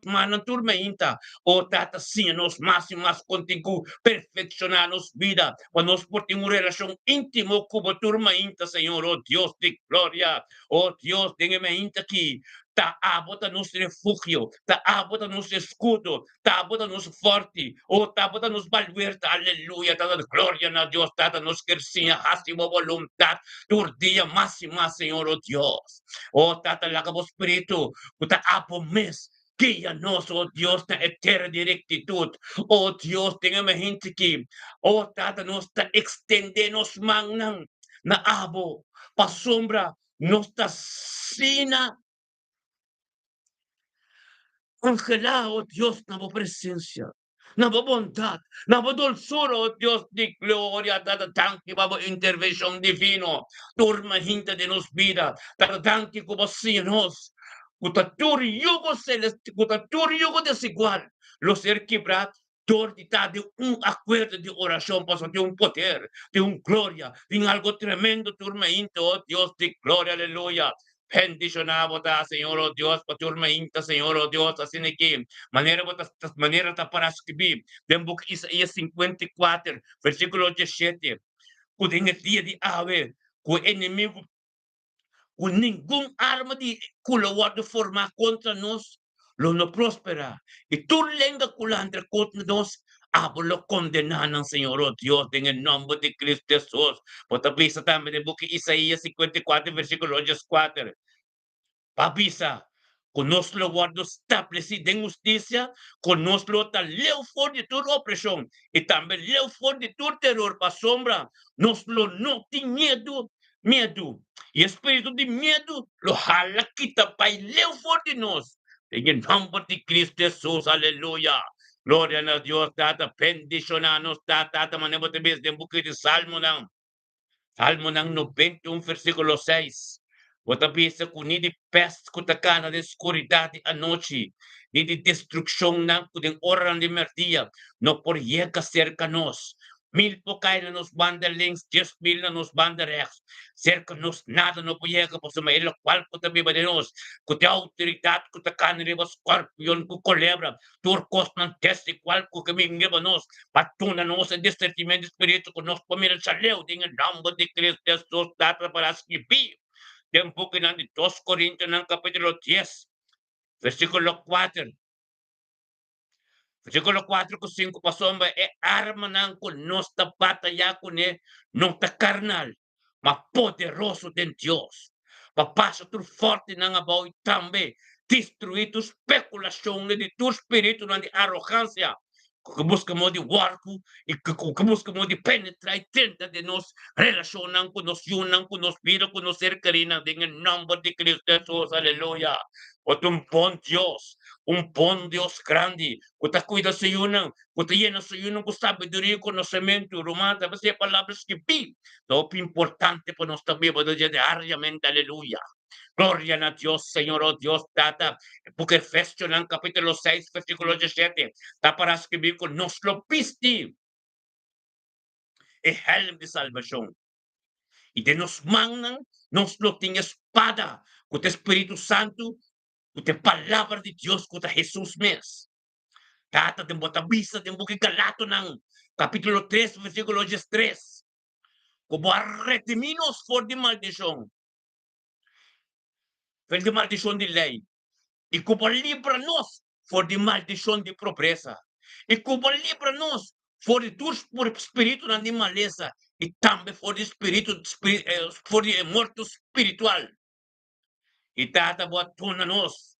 Speaker 1: Mannan tur mainta, O Tata, siña nos mas i mas kon tin ku perfekshoná nos bida pa nos por tin un relashon íntimo ku bo tur mainta, Señor, O Dios di gloria. O Dios, den e mainta aki, ta abo ta nos refugio, ta abo ta nos eskudo, ta abo ta nos fòrti, o ta abo ta nos baluerta. Aleluya, Tata, gloria na Dios, Tata, nos kier siña hasi bo boluntat tur dia mas i mas, Señor, O Dios. O Tata, laga bo Spiritu ku ta abo mes guia nos, o Dios, na e tera di rektitut. O Dios, den e mainta aki, o Tata, nos ta ekstendé nos mannan na abo, pasobra nos ta asina anhelá, o Dios, na bo presensia, na bo bondat, na bo dolsura, o Dios di gloria. Tata, danki pa bo intervenshon divino tur mainta den nos bida. Tata, danki ku bo siña nos ku ta tur yugo celestial, ku ta tur yugo desigual lo ser kibrá dor di ta den un akuerdo di orashon, pasobra tin un poder, tin un gloria, tin algo tremendo tur mainta, o Dios di gloria, aleluya. Bendishoná bo ta, Señor, o Dios, pa tur mainta, Señor, o Dios, asina ki manera bo ta, manera ta para skibí den buki Isaías 54, versíkulo 17, ku den e dia di awe, ku e enemigu ku ningun arma di ku lo wòrdu formá kontra nos lo no prosperá, i tur lenga ku lanta kontra nos, abo lo kondená nan, Señor, o Dios, den e nòmber di Kristu Hesus. Bo ta bisa tambe den buki Isaías 54, versíkulo 14, Pa bisa ku nos lo wòrdu stablesí den hustisia, ku nos lo ta leu for di tur opreshon i tambe leu for di tur teror, pasobra nos lo no tin miedu, miedu, i e spiritu di miedu lo hala kita bai leu for di nos, den e nòmber di Kristu Hesus. Aleluya! Gloria na Dios Tata. Bendishoná nos, Tata, manera bo ta bisa den buki di Salmonan. Salmonan 91 versíkulo 6, Bo ta bisa ku ni di pèst ku ta kana den skuridat di anochi, ni di destrukshonnan ku den oranan di mèrdia no por yega serka nos. Mil por kai na nos banda links, 10,000 na nos banda rèks. Serka nos nada no por yega, pasobra e lokual ku ta biba den nos, ku tin outoridat ku ta kana riba skòrpion ku kolebra, Tur kosnan desigual ku ke bin riba nos, pa duna nos e disernimentu di spiritu ku nos por mira djaleu den e nòmber di Kristu Hesus. Tata para skibí den bukinan di Dos Korintionan kapítulo 10, versíkulo 4, versíkulo 4 ku 5, Pasobra e armanan ku nos ta batayá kuné no ta karnal, ma poderoso den Dios, pa pasa tur fortenan abou i tambe destruí tur spekulashonnan di tur spiritunan di arogansia ku ke buska moda di wòrku i ku ke buska moda di penetrá i drenta den nos relashonnan ku nos yunan, ku nos bida, ku nos ser kerinan, den e nòmber di Kristu Hesus. Aleluya! Bo ta un bon Dios, un bon Dios grandi ku ta kuida su yunan, ku ta yena su yunan ku sabiduria i konosementu. Ruman, ta bisa e palabra skibí ta hopi importante pa nos ta biba dos dia diariamente. Aleluya! Gloria na Dios, Señor, o Dios Tata. E buki Efesionan kapítulo 6 versíkulo 17 ta para skibí ku nos lo bisti e hèlm di salbashon i den nos mannan nos lo tin e spada ku ta e Spiritu Santu, ku ta e Palabra di Dios, ku ta Hesus mes. Tata den bo ta bisa den buki Galatonan kapítulo 3 versíkulo 13 ku bo a redimí nos for di maldishon, for di maldishon di lei, i ku bo a libra nos for di maldishon di pobresa, i ku bo a libra nos for di tur spiritunan di malesa i tambe for di spiritu for di e morto spiritual. I Tata bo a duna nos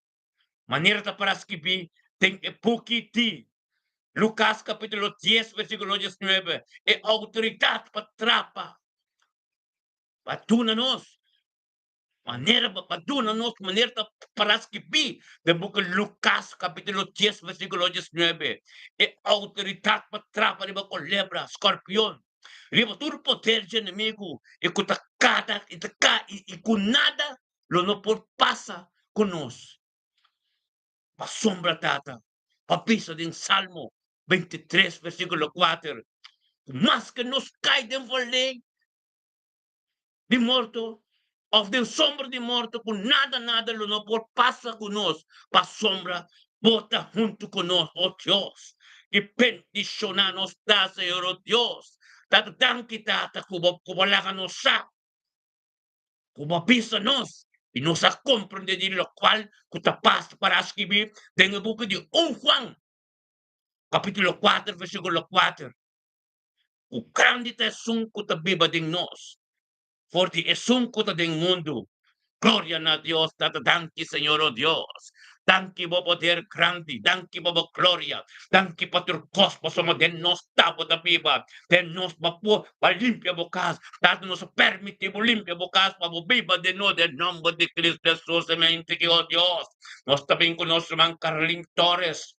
Speaker 1: Manera ta para skibí den e buki di Lukas kapítulo 10 versíkulo 19, e outoridat pa trapa, pa duna nos manera, pa duna nos manera ta para skibí den buki Lukas kapítulo 10 versíkulo 19, e outoridat pa trapa riba kolebra, skorpion, riba tur poder dje enemigu i ku ta kada i ta ka i ku nada lo no por pasa ku nos. Pasobra Tata pa bisa den Salmo 23 versíkulo 4 ku maske nos kai den valei di morto òf den sombra di morto ku nada nada lo no por pasa ku nos pasobra Bo ta huntu ku nos, o Dios, i bendishoná nos ta, Señor, o Dios. Tata, danki, Tata, ku bo, ku bo laga nos sa, ku bo a bisa nos, i nos a komprendé di lokual ku ta pasa para skibí den e buki di un Juan, kapítulo kuater, versíkulo kuater, ku grandi ta esun ku ta biba den nos, for di esun ku ta den mundu. Gloria na Dios Tata, danki Señor o Dios. Danki bo poder grandi, danki pa bo gloria, danki pa tur kos pasobra den nos ta bo ta biba, den nos bo por pa limpia bo kas. Tata nos a permiti bo limpia bo kas pa bo biba den nos den nomber di Cristo Jesus. Amen. Tiki o Dios. Nos ta bin ku nos ruman Carlin Torres.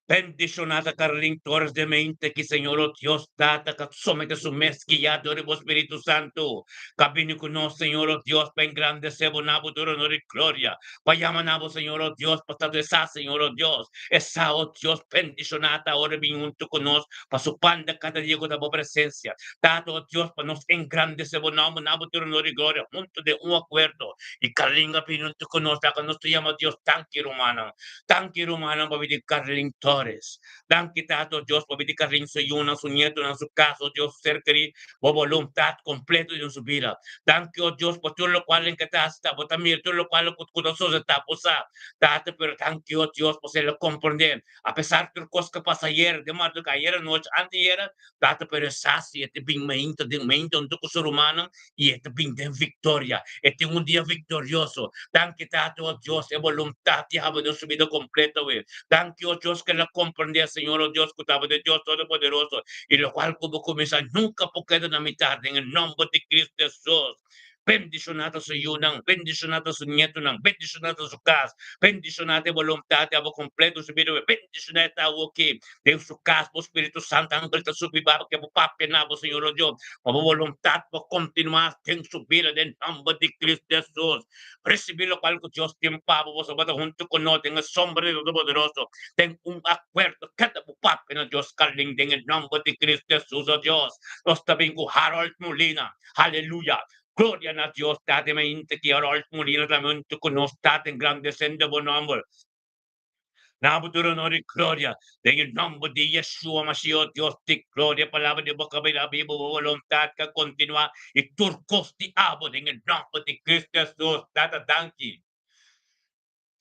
Speaker 1: Bendiciona ta Carlin Torres de mente ki Señor o Dios Tata ka somete su mes guia dor di bo Spiritu Santo ka bini ku nos Señor o Dios pa engrandece bo na bo tur honor y gloria pa yama na bo Señor o Dios pa ta esa Señor o Dios esa o Dios bendiciona ta ora bin hunto ku nos pa su panda kada dia ku ta bo presencia Tata o Dios pa nos engrandece bo nomber na bo tur honor y gloria hunto den un acuerdo y Carlin a bini hunto ku nos laga nos ta yama Dios danki rumannan. Danki rumannan pa bidi Carlin Torres. Danki Tata o Dios pa bidi Carlin su yunan, su nietonan, su cas o Dios, su ser kerí, bo boluntad completo den su bida. Danki o Dios pa tur locual en ke ta haci ta bo ta mira tur locual cu ta sucede ta bo sa Tata pero danki o Dios pasobra el a comprende apesar tur cos ke pasa ayer den madruga ayer anochi anteayer Tata pero e sa si e ta bin mainta den mainta hunto cu su rumannan y e ta bin den victoria. E tin un dia victorioso. Danki Tata o Dios e boluntad di haba den su bida completo awe. Danki o Dios ke el a comprende Señor o Dios cu tabata e Dios Todopoderoso y locual cu bo cuminsa nunca por keda na mitad den e nomber di Cristo Jesus. Bendiciona ta su yunan, bendiciona ta su nietonan, bendiciona ta su cas, bendiciona ta e boluntad di abo completo su bida, bendiciona e ta awoki den su cas, bo Spiritu Santo angel ta subi baba ke bo papia na bo Señor o Dios, pa bo boluntad por continua den su bida den nomber di Cristo Jesus. Ricibi locual cu Dios tin pa bo, boso bo ta hunto cu nos den e sombra di Todopoderoso, den un acuerdo keda bo papia na Dios Carlin den e nomber di Cristo Jesus o Dios. Nos ta bin cu Harold Molina. Aleluya! Gloria na Dios Tata mainta ki Harold Molina ta hunto cu nos Tata engrandecendo bo nomber. Na bo tur honor y gloria den e nomber di Yeshua Mashiach Dios di gloria palabra di bo cabida bibo bo voluntad ka continua y tur cos di abo den e nomber di Cristo Jesus Tata danki.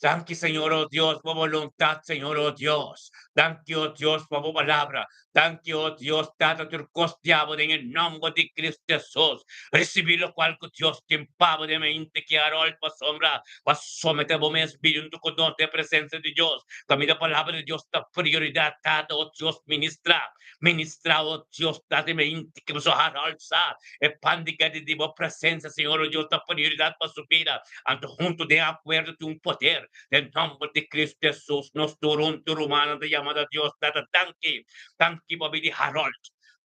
Speaker 1: Danki Señor oh Dios pa bo voluntad Señor oh Dios. Danki oh Dios pa bo palabra. Danki oh Dios Tata tur cos diabo den e nomber di Cristo Jesus. Ricibi locual cu Dios tin pa bo den mente ki Harold pasobra pa somete bo mes bini hunto cu nos den presencia di Dios. Caminda palabra di Dios ta prioridad Tata oh Dios ministra. Ministra oh Dios Tata den mente ki pasobra Harold sa e pan di gadi di bo presencia Señor oh Dios ta prioridad pa su bida. Anto huntu den akuerdo tin un poder. Den nòmber di Kristu Hesus nos tur huntu rumannan ta yama ta Dios Tata danki. Danki pa bini Harold.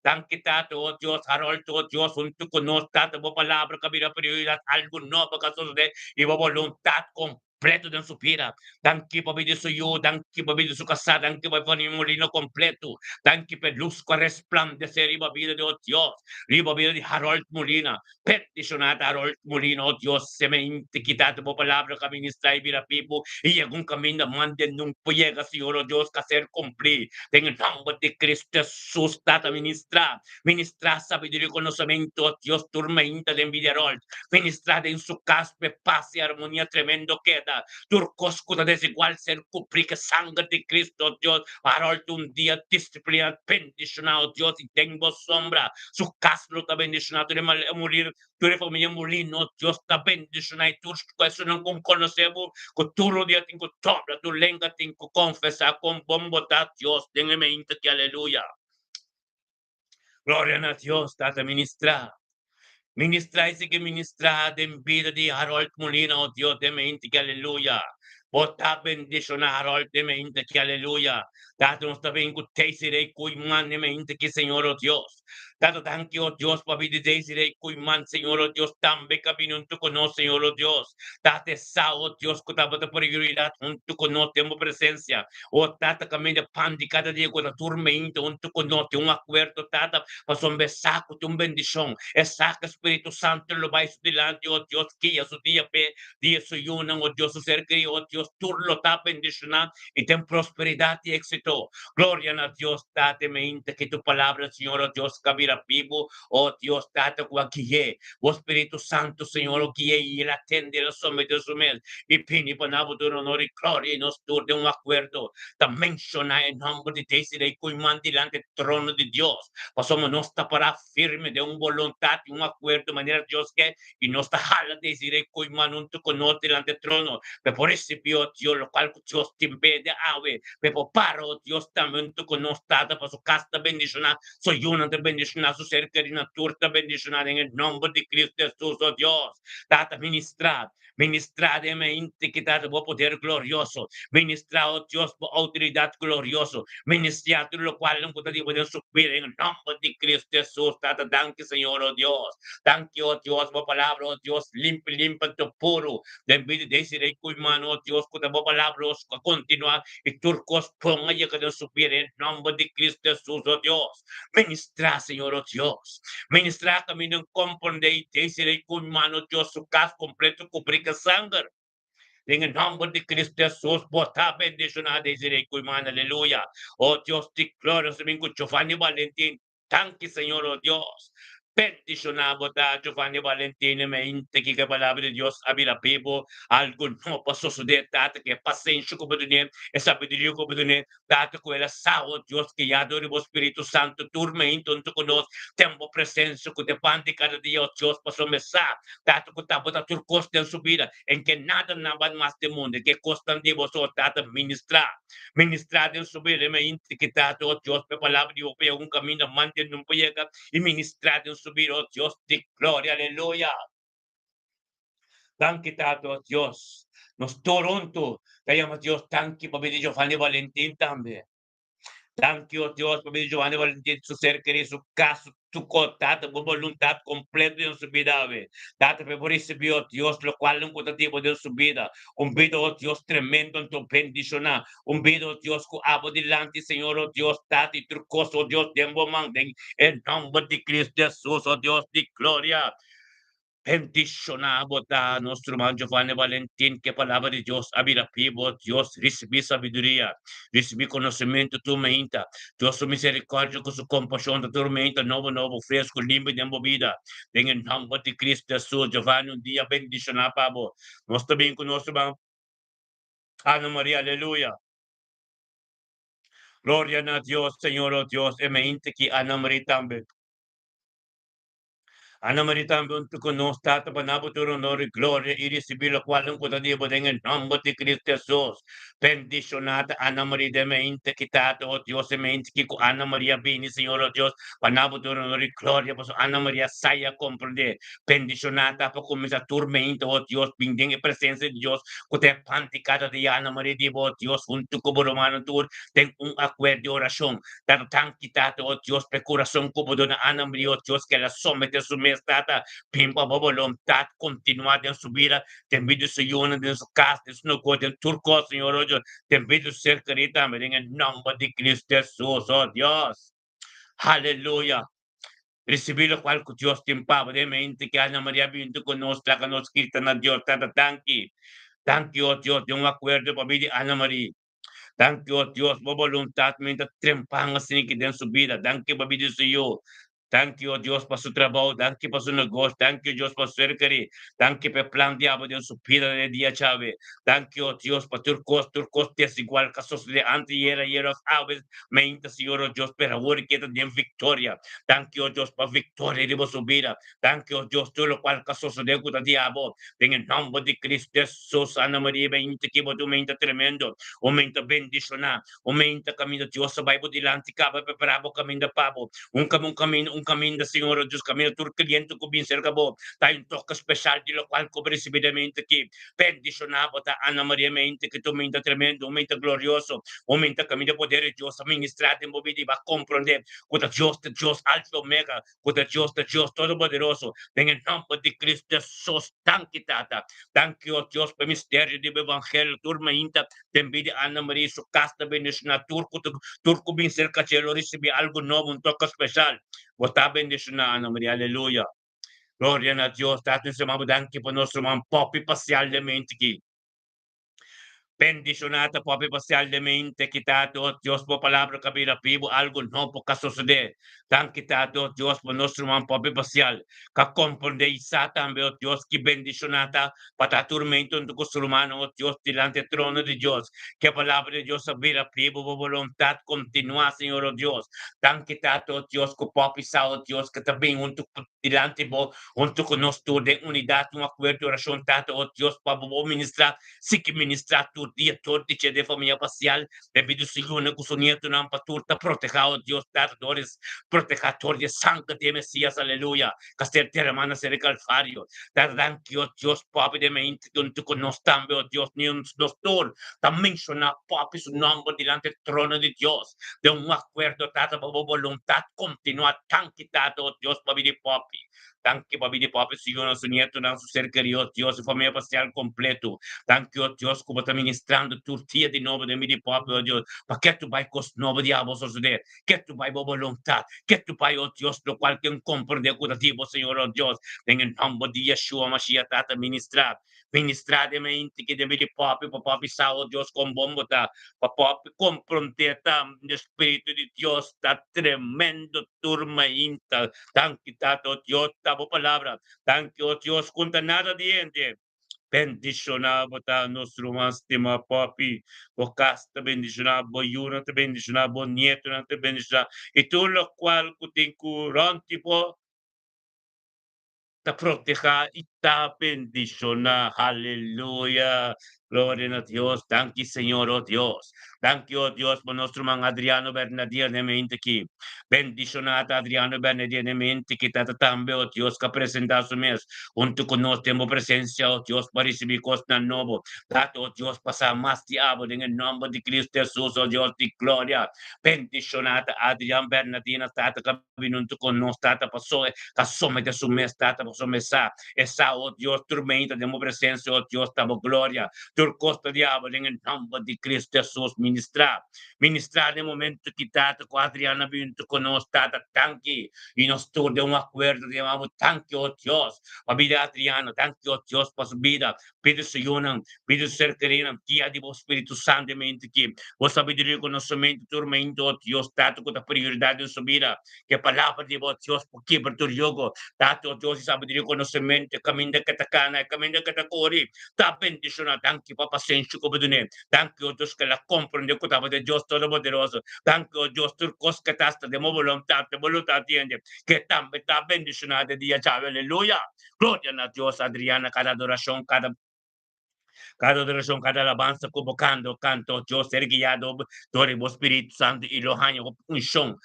Speaker 1: Danki Tata o Dios Harold o Dios huntu ku nos Tata bo palabra ka bira prioridat algu nobo ka sosode i bo boluntat kompleto den su bida. Danki pa bini su yu, danki pa bini su kasá, danki pa e famia Molina kompleto. Danki pa e lus ku a resplandesé riba bida di o Dios, riba bida di Harold Molina. Bendiciona ta Harold Molina, oh Dios, semente kita ta bo palabra ka ministra y bira bibu y yega un caminda mande nunca yega, Señor, oh Dios, ka ser cumpli. Den e nomber di Cristo Jesus, Tata, ministra, ministra sabiduria y conocemento, oh Dios, tur mainta den bida Harold, ministra den su cas pe paz y armonia tremendo keda, tur cos cu ta desigual ser cubri ke sanger di Cristo, oh Dios, Harold un dia disciplina, bendiciona, oh Dios, y den bo sombra. Su cas lo ta bendiciona tur e mal e morir tur e familia Molino Dios ta bendiciona y tur cu esunnan cu conoce bo cu tur rodia tin cu dobla tur lenga tin cu confesa con bon bo ta Dios den e mente aki aleluya gloria na Dios tata ministra ministra y sigui ministra den bida di Harold Molina oh Dios den mente aki aleluya bo ta bendiciona Harold den mente aki aleluya Tata nos ta bin ku Desiree Koeiman den mente aki Señor oh Dios. Tata danki oh Dios pa bida di Desiree Koeiman Señor oh Dios tambe ka bini huntu ku nos Señor oh Dios. Tata e sa oh Dios ku tabata prioridad huntu ku nos den bo presencia. Oh Tata kaminda pan di kada dia ku ta tur mente huntu ku nos tin un akuerdo Tata pasobra e sa ku tin un bendishon. E sa ku Spiritu Santo lo bai su dilanti oh Dios guia su dia p'e dia su yunan oh Dios su ser keri oh Dios. Dios, tur lo ta bendishoná i den prosperidat i éksito. Gloria na Dios, Tata, mente ku tu palabra, Señor, oh Dios, ku a bira bibu, oh Dios, Tata, ku a gui'é. Bo Spiritu Santu, Señor, a gui'é i el a tende, el a someté su mes i bini pa na bo duna honor i gloria i nos tur den un akuerdo ta menshoná e nòmber di Desiree Koeiman dilanti e trono di Dios, pasobra nos ta pará firme den un boluntat i un akuerdo manera Dios ke i nos ta hala Desiree Koeiman huntu ku nos dilanti e trono pa e por risibí, o Dios, lokual ku Dios tin be di awe, pa e por para, o Dios, tambe huntu ku nos, Tata, pa su kas ta bendishoná, su yunan ta bendishoná, su ser kerinan tur ta bendishoná den e nòmber di Cristo Hesus, o Dios. Tata, ministrá. Ministrá den mente ki ta bo poder glorioso. Ministrá, o Dios, bo outoridat glorioso. Ministrá tur lokualnan ku ta riba den su bida den nòmber di Cristo Hesus. Tata, danki, Señor, o Dios. Danki, o Dios, bo palabra, o Dios, limpi, limpi anto puru den bida di ese rei ku mano, o Dios, ku ta bo palabra, o a kontinuá i tur kos bon a yega den su bida den nòmber di Cristo Hesus, o Dios. Ministrá, Señor, o Dios. Ministrá kaminda komprondé i desiré ku mano Dios su kas kompleto kubrí ku sanger. Den e nòmber di Cristo Hesus, bo ta bendishoná, Desiré ku mano. Aleluya. O Dios di gloria, nos ta bin ku Giovanni Valentin. Danki, Señor, o Dios. Bendishoná bo ta, Giovanni Valentin, e mente ki ku e Palabra di Dios a bira bibu. Algu no pa sosodé, Tata, ku e pasenshi ku bo dun'é, e sabiduria ku bo dun'é, Tata, ku el a sa, o Dios, guiado di bo Spiritu Santu, tur meintu huntu ku nos, ten bo presensia ku ta e pan di kada dia, o Dios, pasobra mi sa, Tata, ku ta bo ta tur kos den su bida, en ke nada nan ban mas den mundu, en ke kosnan di bo so, Tata, ministrá, ministrá den su bida, e meintu ki, Tata, o Dios, pa e palabra di bo por yega un kaminda mante nun por yega, i ministrá den su bida, o Dios di gloria, aleluya. Danki Tata, o Dios. Nos tur huntu ta yama Dios danki pabia di Giovanni Valentin tambe. Danki, o Dios, pabia di Giovanni Valentin, su ser kerí, su kas, su tur Tata, bo boluntat kompleto den su bida awe. Tata, pa e por risibí, o Dios, lokual nan ku ta dibo den su bida. Un bida, o Dios, tremendo anto bendishoná. Un bida, o Dios, ku abo dilanti, Señor, o Dios, Tata, i tur kos, o Dios, den bo man, den e nòmber di Cristo Hesus, o Dios di gloria. Bendishoná bo ta, nos ruman Giovanni Valentin, ku e Palabra di Dios a bira bibo. Dios, risibí sabiduria, risibí konosementu tur meinta. Dios su miserikòrdia ku su kompashon ta tur meinta nobo nobo, fresku, limpi den bo bida. Den e nòmber di Kristu Hesus, Giovanni, un dia bendishoná pa bo. Nos ta bin ku nos ruman Ana Maria, aleluya. Gloria na Dios, Señor, o Dios, e meinta ki Ana Maria tambe. Ana Maria tambe huntu ku nos, Tata, pa na bo tur honor i gloria i risibí lokual nan ku ta di bo den e nòmber di Kristu Hesus. Bendishoná ta Ana Maria den mente ki Tata, o Dios, e mente ki ku Ana Maria bini, Señor, o Dios, pa na bo tur honor i gloria, pasobra Ana Maria sa i a komprendé. Bendishoná ta pa kuminsá tur mente, o Dios, bin den e presensia di Dios ku ta e pan di kada dia, Ana Maria di bo, o Dios, huntu ku bo rumannan tur den un akuerdo di orashon. Tata, danki, Tata, o Dios, pa e kurason ku bo duna Ana Maria, o Dios, ku el a someté su mes, Tata, bin pa bo boluntat kontinuá den su bida, den bida di su yunan, den su kas, den su negoshi, den tur kos, Señor, o Dios, den bida di su ser kerí tambe, den e nòmber di Cristo Hesus, o Dios. Aleluya. Risibí lokual ku Dios tin pa bo. Den mente ku Ana Maria bintu ku nos, laga nos grita na Dios, Tata, danki. Danki, o Dios, den un akuerdo pa bida di Ana Maria. Danki, o Dios, bo boluntat mi ta trempan asina ki den su bida. Danki pa bida di su yu. Danki, o Dios, pa su trabou. Danki pa su negosh. Danki, o Dios, pa su ser kerí. Danki pa e plan di abo den su bida den e dia djawe. Danki, o Dios, pa tur kos, tur kos desigual ka sosodé anteayer, ayer òf awe. Meinta, Señor, o Dios, pero awor ke ta den viktoria. Danki, o Dios, pa viktoria riba su bida. Danki, o Dios, tur lokual ka sosodé ku ta di abo. Den e nòmber di Cristo Hesus, Ana Maria beinta ki bo ta un meinta tremendo, un meinta bendishoná, un meinta kaminda Dios a bai bo dilanti kaba prepará bo kaminda pa bo, un un kaminda, un kaminda, Señor, o Dios, kaminda tur kliente ku bin serka bo ta hay un toke speshal di lokual ku bo risibí den meinta aki. Bendishoná bo ta, Ana Maria meinta ki ta un meinta tremendo, un meinta glorioso, un meinta kaminda poder di Dios a ministrá den bo bida i bo a komprondé ku ta Dios ta Dios, Alfa i Omega, Ku ta Dios ta Dios Todopoderoso, den e nòmber di Cristo Hesus. Danki, Tata. Danki, o Dios, pa e misterio di bo evangelio. Tur mainta den bida di Ana Maria i su kas ta bendishoná. Tur ku ta tur ku bin serka dje lo risibí algu nobo, un toke speshal. Bo ta bendishoná, Ana Maria. Aleluya. Gloria na Dios. Tata, nos ta yama bo danki pa nos ruman Poppy parsialmente aki. Bendishoná ta papia parsialmente kita oh Dios, bo palabra ku a bira bibu, algu nobo ku a sosodé. Danki, Tata, oh Dios, pa nos ruman papia parsial ku a komprondé i sa tambe, oh Dios, ki bendishoná ta pa ta tur mainta huntu ku su rumannan, oh Dios, dilanti e trono di Dios. Ku e palabra di Dios a bira bibu, bo boluntat kontinuá, Señor, oh Dios. Danki, Tata, oh Dios, ku papia sa, oh Dios, ku ta bin huntu dilanti bo huntu ku nos tur den unidat, un akuerdo di orashon, Tata, oh Dios, pa bo ministrá. Sigui ministrá tur dia tur di dje den famia pasial, debido su yunan ku su nietonan pa tur ta protehá, o Dios Tata Doris, protehá tur di e sanger di e Mesias, aleluya, ka ser deramá na seri Kalvario. Tata danki, o Dios, Papi den mente huntu ku nos tambe, o Dios, ni nos tur ta menshoná Papi su nòmber dilanti e trono di Dios den un akuerdo, Tata, pa bo boluntat kontinuá. Danki, Tata, o Dios, pabia di Papi. Danki pa bida papi, su yunan, su nietonan, su ser kerido, Dios, su famia pasial kompleto. Danki, o Dios, ku bo ta ministrando tur dia di nobo den bida papi, o Dios, pa ke tu bai kos nobo di abo sosodé, ke tu bai bo boluntat, ke tu bai, o Dios, lokual ken komprendé ku ta di bo, Señor, o Dios, den e nòmber di Yeshua Mashiach, Tata, ministrá. Ministrá den mente ki den bida papi, pa papi sa, o Dios, kon bon bo ta, pa papi komprendé tambe Spiritu di Dios ta tremendo tur mainta. Danki, Tata, o Dios, ta bo palabra. Danki, o Dios, ku ta nada di hende. Bendishoná bo ta nos ruman stimá papi. Bo kas ta bendishoná, bo yunan ta bendishoná, bo nietonan ta bendishoná, i tur lokual ku tin ku rònt di bo ta protehá i ta bendishoná. Aleluya! Gloria na Dios. Danki, Señor, o Dios. Danki, o Dios, pa nos ruman Adriano Bernardier den mente aki. Bendishoná ta Adriano Bernardier den mente aki. Tata tambe, o Dios, ku a presentá su mes huntu ku nos den bo presensia, o Dios, pa risibí kosnan nobo. Tata, o Dios, pasa mas di abo den e nòmber di Cristo Hesus, o Dios di gloria. Bendishoná ta Adrian Bernardina, Tata, ku a bini huntu ku nos, Tata, paso e ta somete su mes, Tata, paso mi sa, e sa, o Dios, tur meinta den bo presensia, o Dios, ta bo gloria. Tur kos ta diabel den e nòmber di Cristo Hesus. Ministrá, ministrá den momento ki, Tata, ku Adrian a bini huntu ku nos, Tata, danki. I nos tur den un akuerdo ta yama bo danki, o Dios, pa bida Adriano, danki, o Dios, pa su bida. Pidi su yunan, pidi su ser kerinan, guia di bo Spiritu Santu e mente ki. Bo sabiduria i konosementu tur mente, o Dios, Tata, ku ta prioridat den su bida. Ke palabra di bo, Dios, por kibra tur yugo. Tata, o Dios di sabiduria i konosementu, e kaminda ke ta kana, e kaminda ke ta kori, ta bendishoná. Danki pa pasenshi ku bo dun'é. Danki, o Dios, ke el a komprendé ku tabata Dios Todopoderoso. Danki, o Dios, tur kos ke ta sta den bo boluntat, den boluntat di hende, ke tambe ta bendishoná den dia djawe. Aleluya! Gloria na Dios, Adriana, kada adoracion, kada kada adoracion, kada alabansa ku bo kando, kanto, Dios ser guiado dor di bo Spiritu Santu i lo haña hopi unshon.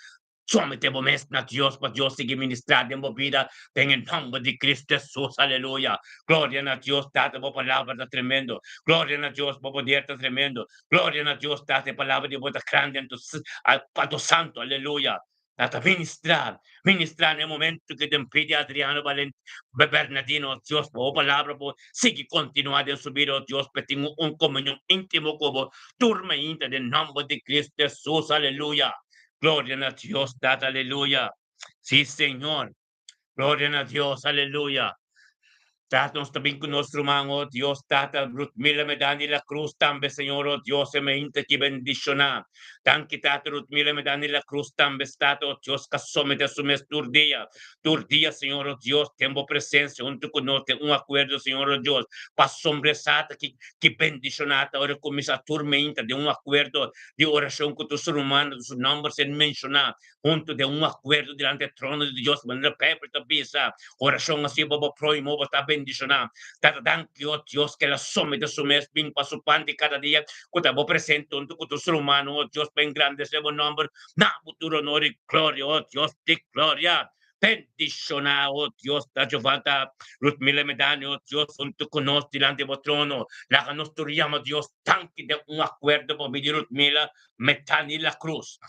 Speaker 1: Somete bo mes na Dios pa Dios sigui ministra den bo bida den e nomber di Cristo Jesus. Aleluya. Gloria na Dios, Tata, bo palabra ta tremendo. Gloria na Dios, bo poder ta tremendo. Gloria na Dios, Tata, e palabra di bo ta grandi anto anto santo. Aleluya. Ta ta ministrá, ministrá na e momento ku den pidi Adriano Valent Bernardino, Dios, pa bo palabra por sigui kontinuá den su bida, oh Dios, pa e tin un komunion íntimo ku bo tur mainta den nòmber di Cristo Hesus, aleluya. Gloria na Dios, Tata, aleluya. Sí, Señor. Gloria na Dios, aleluya. Tata, nos ta bin ku nos ruman, oh Dios, Tata, Ruthmila Medani La Cruz tambe, Señor, oh Dios, e mainta ki bendishoná. Danki, Tata, Ruthmila Medani La Cruz tambe, Tata, oh Dios, ka somete su mes tur dia, tur dia, Señor, oh Dios, den bo presensia huntu ku nos den un akuerdo, Señor, oh Dios, pa sombresá ta ki ki bendishoná ta ora kuminsá tur mainta den un akuerdo di orashon ku tur su rumannan, su nòmber ser menshoná. Huntu den un akuerdo dilanti e trono di Dios, manera Bijbel ta bisa, Orashon hasi pa bo próhimo, bo ta bendishoná. Tata, danki, o Dios, ku el a somete su mes bin pa su pan di kada dia, ku ta bo presente huntu ku tur ser humano, o Dios, pa engrandesé bo nòmber na bo tur onor i gloria, o Dios di gloria. Bendishoná, o Dios, ta Jehová ta Ruthmila Medani, o Dios, huntu ku nos dilanti bo trono. Laga nos tur yama Dios danki den un akuerdo pa bini Ruthmila Medani La Cruz.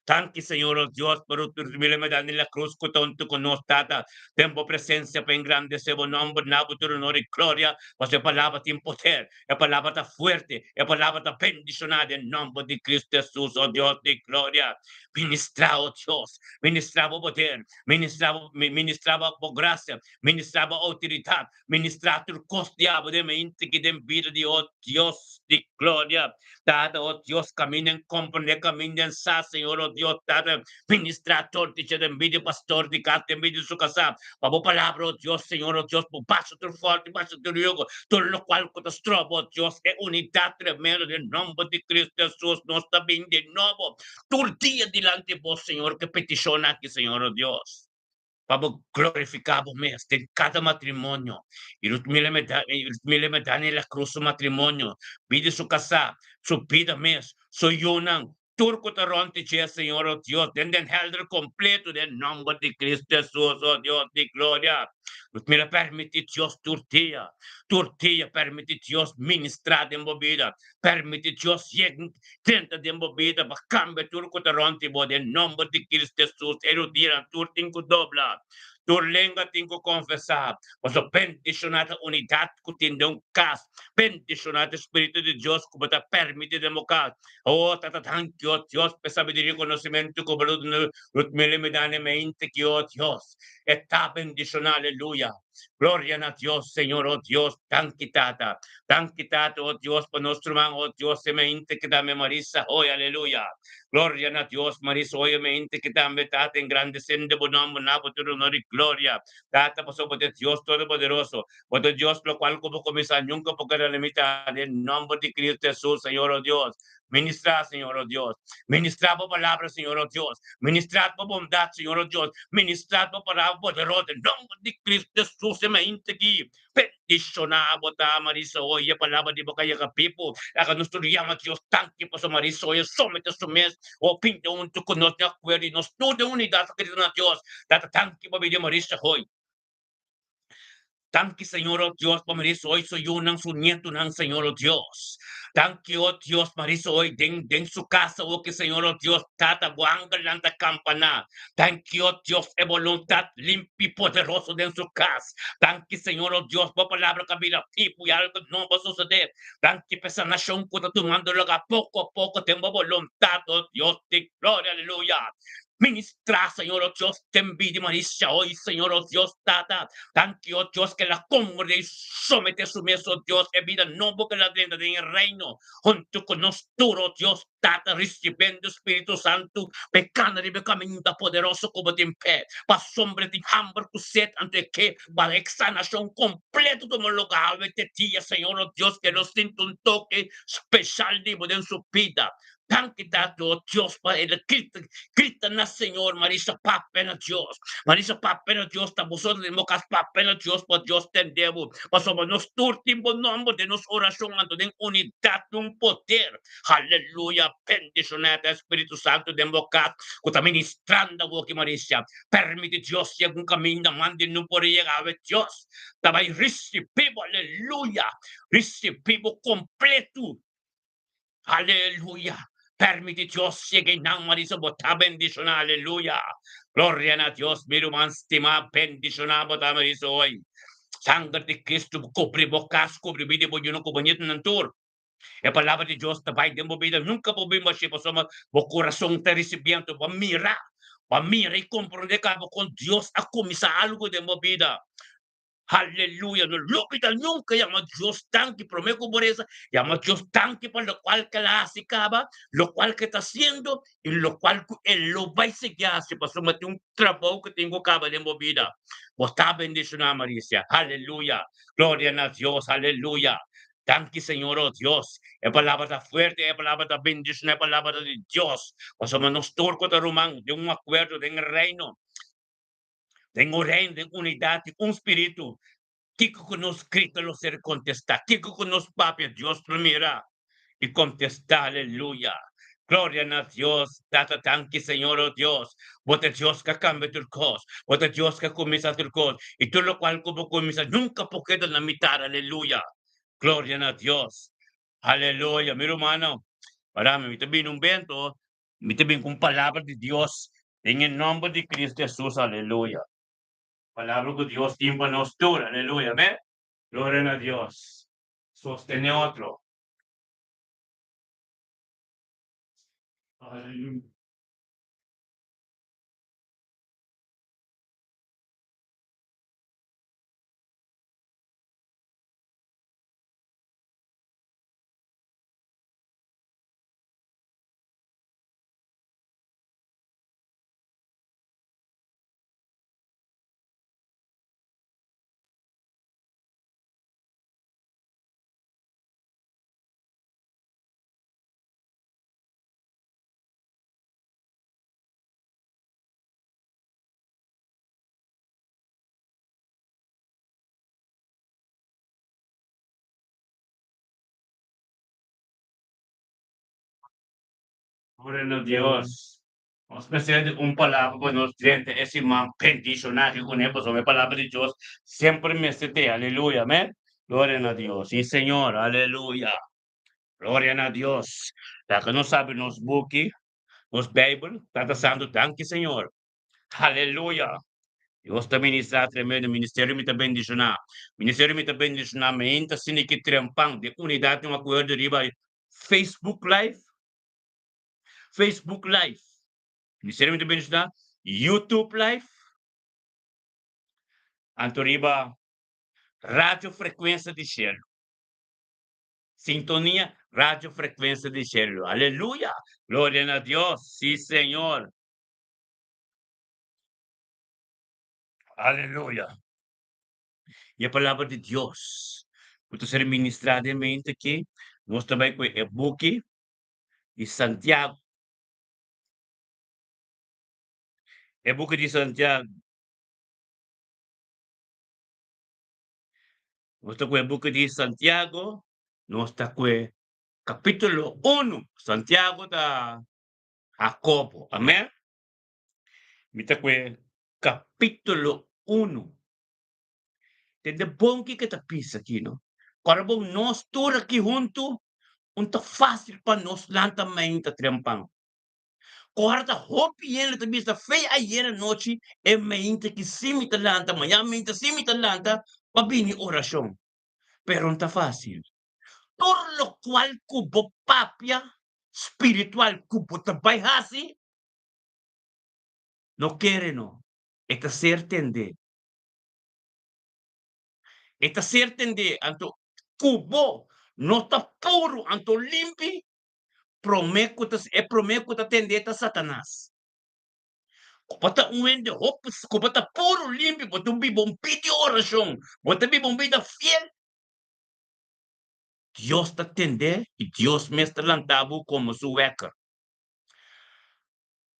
Speaker 1: Danki, Señor, oh Dios, pa tur Mila la Cruz ku ta huntu ku nos, Tata. Den bo presensia pa engrandesé bo nòmber, na bo tur honor i gloria, pasobra e palabra tin poder, e palabra ta fuerte, e palabra ta bendishoná den nòmber di Cristo Hesus, oh Dios di gloria. Ministrá, oh Dios, ministrá bo poder, ministrá bo, ministrá bo grasia, ministrá bo outoridat, ministrá tur kos di abo den mente ki den bida di oh Dios di gloria. Tata, oh Dios, kaminda en komprendé, kaminda en sa, Señor, oh Dios, Tata, ministrá tur dicha den bida di pastor di kas, den bida di su kasá, pa bo palabra, oh Dios, Señor, oh Dios, bo basa tur fòrti, basa tur yugo, tur lokual ku ta stroba, oh Dios, e unidat tremendo den nòmber di Cristo Hesus, nos ta bin di nobo tur dia dilanti bo, Señor, ku e petishon aki, Señor, oh Dios. Pa bo glorifiká bo mes den kada matrimonio. I Ruth Miller Daniela Cruz su matrimonio, bida su kasá, su bida mes, su yunan, tur ku ta rònt di dje, Señor, o Dios, den den hèlder kompleto den nòmber di Cristo Hesus, o Dios di gloria. Ruth Miller pèrmití Dios tur dia, tur dia pèrmití Dios ministrá den bo bida, pèrmití Dios yega Drenta den bo bida pa kambia tur ku ta rònt di bo den nòmber di Kristu Hesus. E rudianan tur tin ku dobla, tur lenga tin ku konfesá. Pasobra bendishoná ta unidat ku tin den un kas, bendishoná ta e spiritu di Dios ku bo ta pèrmití den bo kas. O Tata, danki, o Dios, pa e sabiduria i konosementu ku bo lo duna Ruth Miller Medani mente ki, o Dios, e ta bendishoná. Aleluya! Gloria na Dios, Señor, o Dios, danki Tata. Danki Tata, o Dios, pa nos ruman, o Dios, e mente ki tambe Marisa hoy, aleluya. Gloria na Dios, Marisa hoy e mente ki tambe, Tata, engrandecendo bo nomber na bo tur honor y gloria. Tata, pasobra bo ta Dios Todopoderoso, bo ta Dios locual cu bo cuminsa nunca por keda limita den nomber di Cristo Jesus, Señor, o Dios. Ministrá, Señor, o Dios. Ministrá bo palabra, Señor, o Dios. Ministrá bo bondat, Señor, o Dios. Ministrá bo palabra poderoso den nomber di Cristo Jesus e mainta aki. Bendishoná bo ta, Marisa, oye e palabra di bo ka yega pipo. Laga nos tur yama Dios danki pasobra Marisa oye somete su mes o pinta huntu ku nos den akuerdo i nos tur den unidat ta grita na Dios. Tata danki pa bida di Marisa hoy. Danki Señor o Dios pa Marisa hoy su yunan su nietunan Señor o Dios. Danki o Dios Marisa hoy den den su casa oki Señor o Dios Tata bo angelnan ta campana. Danki o Dios e boluntat limpi poderoso den su cas. Danki Señor o Dios bo palabra ka bira pipu y algo nobo a sucede. Danki pa e sanacion cu ta tumando lugar poco a poco den bo boluntat o Dios di gloria aleluya. Ministrá, Señor, oh Dios, den bida di Marisa hoy, Señor, oh Dios, Tata. Danki, oh Dios, ke el a komprendé i someté su mes, oh Dios, e bida nobo ke el a drenta den e Reino, huntu ku nos tur, oh Dios, Tata, risibiendo Spiritu Santu, pa e kana riba e kaminda poderoso ku bo tin p'e, pasobra e tin hamber ku set, anto e ke pa e sanashon kompleto tuma lugá awe te dia, Señor, oh Dios, ke lo sinti un toke speshal di bo den su bida. Danki Tata, oh Dios, pa el grita, grita na Señor, Marisa papia na Dios, Marisa papia na Dios, ta boso den bo cas papia na Dios, pa Dios tende bo, pasobra nos tur tin bo nomber den nos oracion, anto den unidad tin poder, haleluya, bendiciona ta Spiritu Santo den bo cas, cu ta ministrando awo aki Marisa, permiti Dios yega un caminda mandi no por yega awe Dios ta bay ricibi bo, aleluya, ricibi bo completo. Aleluya! Permiti Dios yega i nan Marisa bo ta bendishoná aleluya! Gloria na Dios mi ruman stimá bendishoná bo ta Marisa hoy. Sanger di Cristo kubri bo kas kubri bida di bo yunan ku bo nietunan tur. E palabra di Dios ta bai den bo bida nunka bo bin bashí pasobra bo kurason ta risibiendo bo mira bo mira i komprondé kaba kon Dios a kuminsá algu den bo bida. Aleluya! No lubida nunka yama Dios danki promé ku bo resa, yama Dios danki pa lokual ku el a hasi kaba, lokual ku e ta hasiendo i lokual ku e lo bai sigui hasi pasobra tin un trabou ku tin ku kaba den bo bida. Bo ta bendishoná, Marisia. Aleluya! Gloria na Dios! Aleluya! Danki Señor, oh Dios. E palabra ta fuerte, e palabra ta bendishoná, e palabra ta di Dios. Pasobra nos tur ku ta ruman den un akuerdo den e Reino. Den un reino, den unidat di un spiritu, kiko ku nos grita lo ser kontestá, kiko ku nos papia Dios lo mira i kontestá. Aleluya! Gloria na Dios! Tata, danki Señor, o Dios, bo ta Dios ku a kambia tur kos, bo ta Dios ku a kuminsá tur kos, i tur lokual ku bo kuminsá nunka por keda na mitar. Aleluya! Gloria na Dios! Aleluya! Mi rumannan, parami, mi ta bini un bento. Mi ta bin ku un palabra di Dios den e nòmber di Cristo Hesus, aleluya. Palabra ku Dios tin pa nos tur, aleluya, amèn. Gloria na Dios. Sostené otro. Aleluya. Gloria na Dios. Nos mester di un palabra pa nos drenta e siman bendishoná aki kuné, pasobra e palabra di Dios semper mester te. Aleluya, amén. Gloria na Dios. Sí, Señor. Aleluya. Gloria na Dios. Laga nos habri nos buki, nos Bijbel. Tata Santu, danki, Señor. Aleluya. Dios ta ministrá tremendo. Ministerio mi ta bendishoná. Ministerio mi ta bendishoná. Mi ta sinti ki trempan den unidat den un akuerdo riba Facebook Live. Facebook Live. Ministerio mi ta bendishoná. YouTube Live. Anto riba Radio Frecuencia di Cielo. Sintonia Radio Frecuencia di Cielo. Aleluya. Gloria na Dios. Sí, Señor. Aleluya. I e palabra di Dios ku ta ser ministrá den mente aki, nos ta bai ku e buki di Santiago. E buki di Santiago. Nos ta ku e buki di Santiago, nos ta ku e kapítulo unu. Santiago ta Jacobo. Amèn. Mi ta kue kapítulo unu. Tende bon kiko ta bisa aki, no? Kòrda bon, nos tur aki huntu, un ta fásil pa nos lanta mainta trempan. Kòrda ta hopi hende ta bisa fe ayer anochi e mainta ki si mi ta lanta, mañana mainta si mi ta lanta pa bini orashon. Pero un ta fásil. Tur lokual ku bo papia spiritual ku bo ta bai hasi, No kere no, e ta ser tendé. E ta ser tendé, anto ku bo no ta puru anto limpi, promé ku ta e promé ku ta tendé ta Satanas. Ku bo ta un hende hopi, ku bo ta puru limpi, bo ta biba un bida di orashon, bo ta biba un bida fiel, Dios ta tendé i Dios mes ta lanta bo komo su wèker.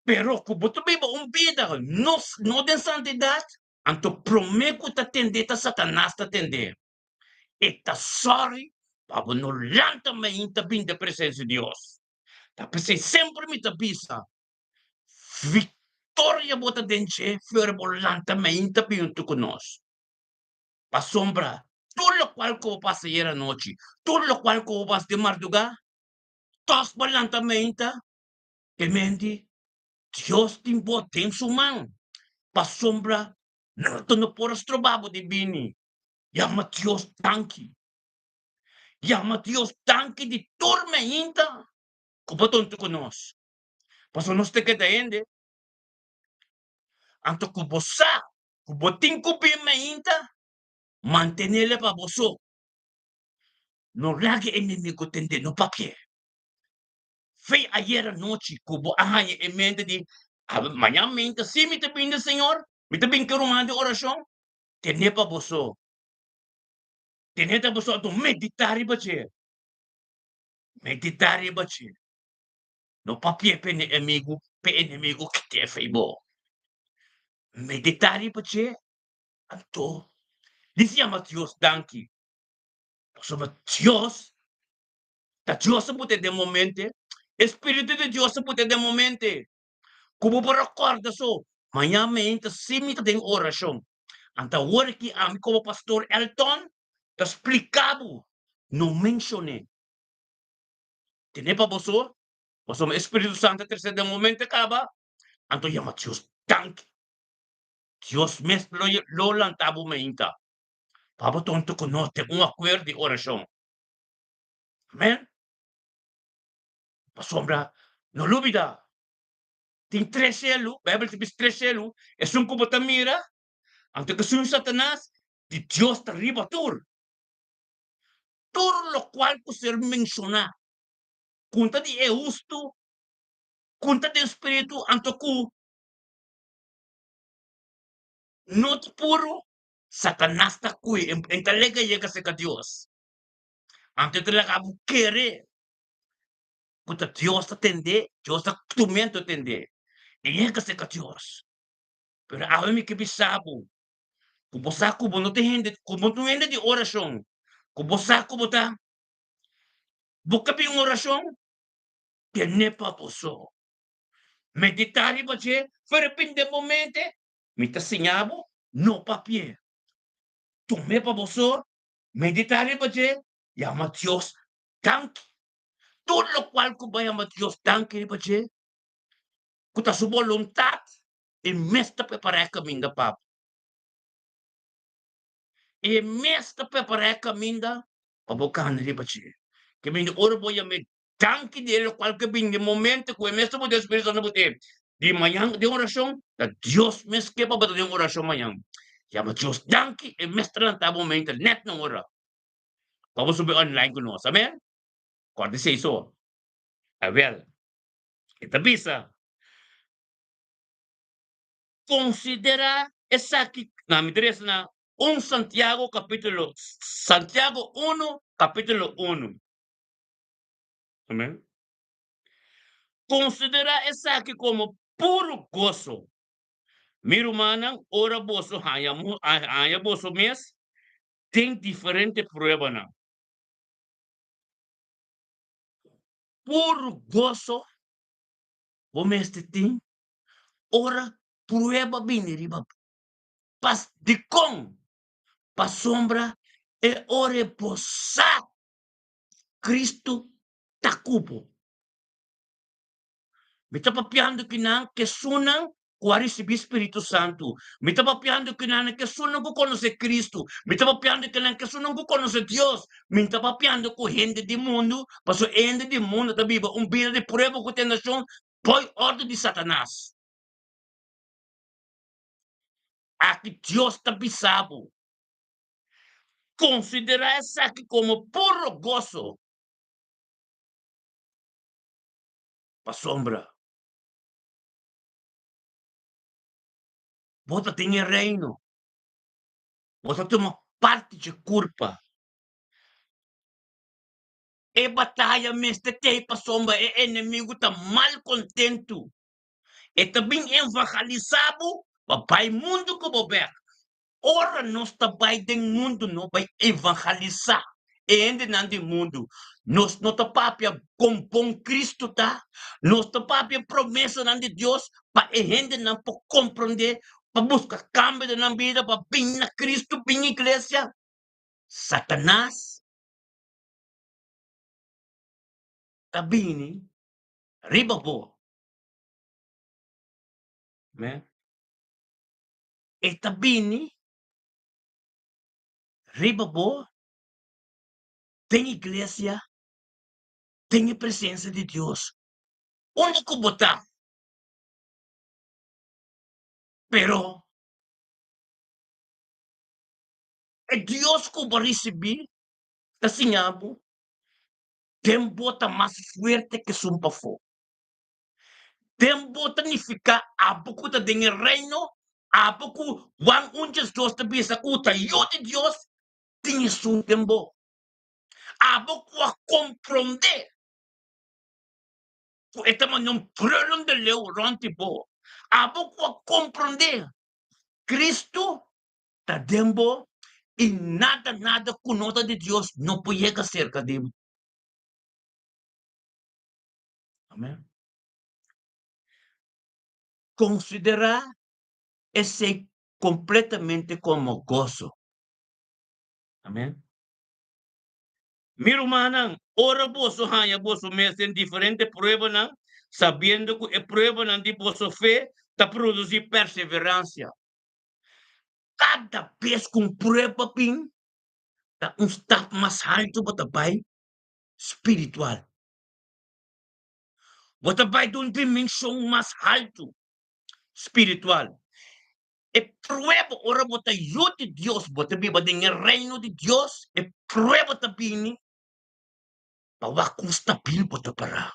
Speaker 1: Pero ku bo ta biba un bida no no den santidat, anto promé ku ta tendé ta Satanas ta tendé. E ta sòri pa bo no lanta mainta bin den presensia di Dios. Ta p'esei semper mi ta bisa, viktoria bo ta den dje flor bo lanta mainta bin huntu ku nos. Pasobra tur lokual ku bo pasa ayer anochi, tur lokual ku bo pasa den mardugá, tòg bo lanta mainta Temente Dios tin bo den su man, pasobra nada no por a stroba bo di bini. Yama Dios danki. Yama Dios danki di tur meinta ku bo ta huntu ku nos. Pasobra nos ta keda hende. Anto ku bo sa ku bo tin ku bin meinta, mantenele pa bo so. No laga e enemigo tende, no papia. Fe ayer anochi ku bo a haña e mente di, Mañan meinta si mi ta bini, Señor, mi ta bin ku e ruman di orashon. Ten'é pa bo so. Ten'é ta bo so, anto meditá riba dje. Meditá riba dje. No papia p'e enemigu, p'e enemigu kit'é fei bo. Meditá riba dje, anto disi yama Dios danki. Pasobra Dios Ta Dios a put'é den momente, e Spiritu di Dios a put'é den momente ku bo por a kòrda so, mañan meinta si mi ta den orashon. Anta awor aki ami komo pastor Elton ta splika bo, no menshon'é. Tene pa bo so. Pasobra e Spiritu Santu a trese den momento e kaba, anto yama Dios danki. Dios mes lo lo lanta bo meinta pa bo tonto ku nos den un akuerdo di orashon. Amen. Pasobra no lubida, tin tres shelu, Beibel ta bisa tres shelu, esun ku bo ta mira, anto ku esun Satanas, di Dios ta riba tur. Tur lokual ku ser menshoná, ku ta di e hustu, ku ta den spiritu, anto ku no ta puru, Satanas ta kui, e ta lega yega serka Dios. Anto e ta laga bo kere ku ta Dios ta tende, Dios ta tumento tende. E yega serka Dios. Pero awe mi ke bisa bo, ku bo sa ku bo no ta hende, ku bo no ta un hende di orashon, ku bo sa ku bo ta, bo ke bin orashon, tene pa bo so. Meditá riba dje, pero bin den bo mente, mi ta siña bo, no papia. Tum'é pa bo so, meditá riba dje, yama Dios danki. Tur lokual ku bo yama Dios danki riba dje, ku ta su boluntat, e mes ta prepará e kaminda pa bo. E mes ta prepará e kaminda pa bo kana riba dje. Ke bini ora bo yam'é danki di e lokual ke bini den momento ku e mes ta pone Spiritu Santu pone di mañan den orashon, ta Dios mes ke pa bo ta den orashon mañan. Yama Dios danki, e mes ta lanta bo mente nèt na ora pa bo subi online ku nos. Amen. Kòrda esei so. Awèl, e ta bisa. Konsiderá esaki, na mi ta resa na un Santiago kapítulo, Santiago unu kapítulo unu. Amen. Konsiderá esaki komo puru goso, mi rumannan, ora boso haña haña boso mes den diferente pruebanan. Puru goso bo mester tin ora prueba bini riba bo. Pas dikon? Pasobra e ora e bo sa Kristu ta ku bo. Mi ta papiando ku nan kesunnan ku a risibí Spiritu Santu. Mi ta papiando ku nan kesunnan ku konosé Kristu. Mi ta papiando ku nan kesunnan ku konosé Dios. Mi ta papiando ku hende di mundu, pasobra e hende di mundu ta biba un bida di prueba ku tentashon poi ordu di Satanas. Aki Dios ta bisa bo, Konsiderá esaki komo puro goso, pasobra bo ta den e Reino, bo ta tuma parti dje kurpa. E bataya mester t'ei pasobra e enemigu ta mal kontentu. E ta bin evangalisá bo pa bai mundu ku bo bek. Ora nos ta bai den mundu no bai evangalisá e hendenan di mundu. Nos no ta papia kon bon Kristu ta, nos ta papia promesanan di Dios pa e hendenan por komprondé, pa buska kambio den nan bida, pa bin na Kristu, bin iglesia. Satanas ta bini riba bo. Amen. E ta bini riba bo den iglesia, den e presencia di Dios. Unda cu bo ta? Pero e Dios cu bo ricibi ta siña bo den bo ta mas fuerte ke esun pafó. Den bo ta nifiká abo ku ta den e Reino, abo ku Juan un djesdos ta bisa ku ta Yu di Dios, tin esun den bo. Abo ku a komprondé ku e ta manda un brulun di leu rònt di bo. Abo ku a komprondé Kristu ta den bo i nada nada ku no ta di Dios no por yega serka di bo. Amen. Konsiderá esei kompletamente komo goso. Amen. Mi rumannan, Ora boso haña boso mes den diferente pruebanan, sabiendo ku e pruebanan di boso fe ta produsí perseveransia. Kada bes ku un prueba bin, ta un stap mas haltu bo ta bai spiritual. Bo ta bai di un dimenshon mas haltu spiritual. E prueba ora bo ta yu di Dios, bo ta biba den e reino di Dios, e prueba ta bini pa wak kon stabil bo ta pará.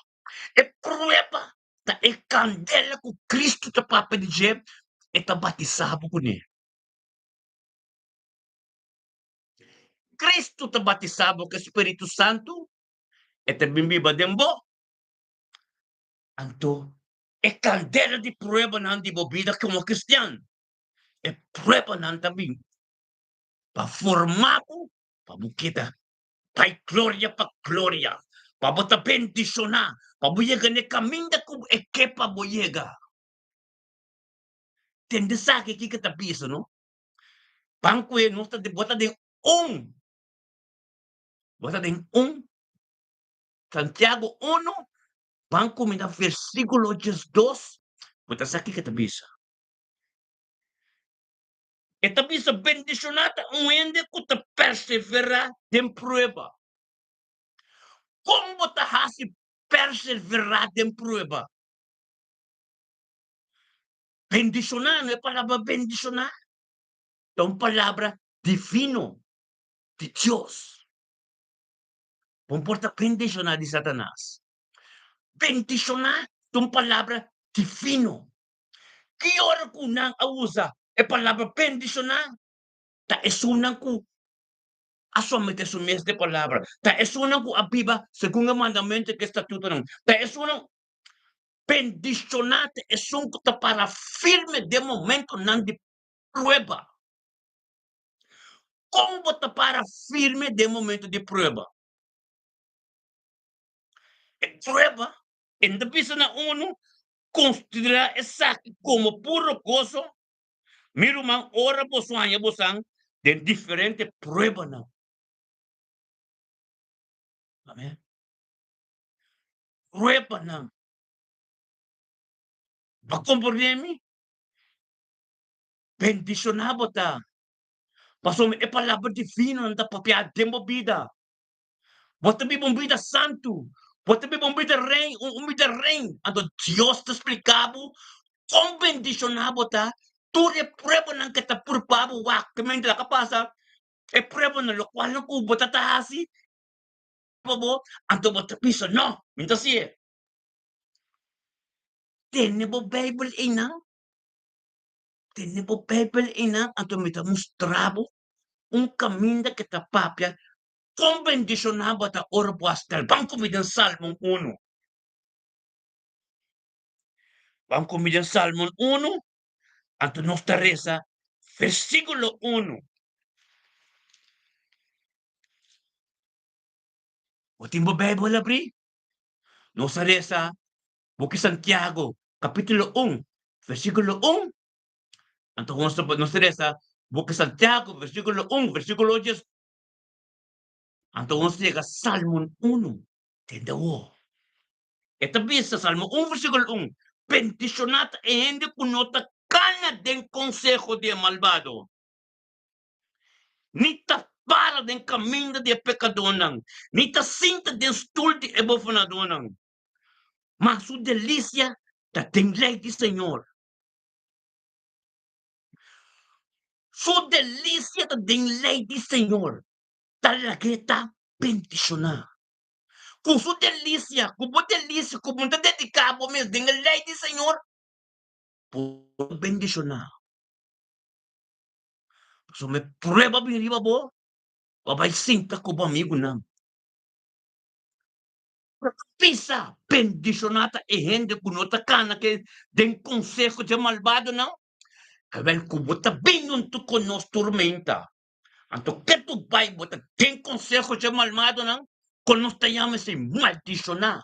Speaker 1: E prueba ta e kandela ku Kristu ta papia di dje, e ta batisá bo kuné. Kristu ta batisá bo ku e Spiritu Santu, e ta bin biba den bo. Anto e kandela di pruebanan di bo bida komo kristian, e pruebanan ta bin pa forma bo pa bo keda bai gloria pa gloria, pa bo ta bendishoná, pa bo yega na e kaminda ku e ke pa bo yega. Tende esaki kiko ta bisa no? Ban ku e nos ta bo ta den un, bo ta den un, Santiago unu, Ban kuminda versíkulo 12, bo ta sa kiko e ta bisa. E ta bisa, Bendishoná ta un hende ku ta perseverá den prueba. Kon bo ta hasi perseverá den prueba? Bendishoná, no e palabra bendishoná ta un palabra divino di Dios. Bo por ta bendishoná di Satanas. Bendishoná ta un palabra divino. Ki ora ku nan a usa e palabra bendishoná? Ta esunnan ku a someté su mes na e palabra, ta esunnan ku a biba segun e mandamentu ku e statutonan, ta esunnan bendishoná ta esun ku ta para firme den momentonan di prueba. Kon bo ta para firme den momento di prueba? E prueba, e no ta bisa na unu, konsiderá esaki komo puro goso, mi ruman, ora boso haña bosan den diferente pruebanan. Amen. Pruebanan. Bo a komprendé mi? Bendishoná bo ta, pasobra e palabra divinonan ta papia den bo bida. Bo ta biba un bida santu, bo ta biba un bida rein, un bida rein. Anto Dios ta splika bo kon bendishoná bo ta, tur e pruebanan ke ta purpa bo wak, ke mente a pasa, e pruebanan lokualnan ku bo ta ta hasi pa bo, anto bo ta bisa, No, mi no ta hasié. Tene bo Beibel einan. Tene bo Beibel einan, anto mi ta mustra bo un kaminda ke ta papia kon bendishoná bo ta ora bo a stel. Ban ku mi den Salmon unu. Ban ku mi den Salmon unu, anto nos ta resa versíkulo unu. Bo tin bo Beibel abrí? Nos a resa Buki Santiago, capítulo un, versículo un. Anto nos ta nos ta resa Buki Santiago, versículo un, versículo dies. Anto nos ta yega Salmon unu. Tende awor. E ta bisa, Salmo un, versículo un, Bendishoná ta e hende ku no ta kana den konseho di e malbado, ni ta para den kaminda di e pekadónan, ni ta sinta den stul di e bofonadónan. Ma su delisia ta den lei di Señor. Su delisia ta den lei di Señor, ta lag'é ta bendishoná. Ku su delisia, ku bo delisia, ku bo ta dediká bo mes den e lei di Señor, bo ta bendishoná. Pasobra e prueba bin riba bo, bo bai sinta ku bo amigunan. Pisa, bendishoná ta e hende ku no ta kana ke den konseho dje malbadonan, awel ku bo ta bin huntu ku nos turmenta. Anto ke tu bai bo ta den konseho dje malbadonan, ku nos ta yama esei maldishoná.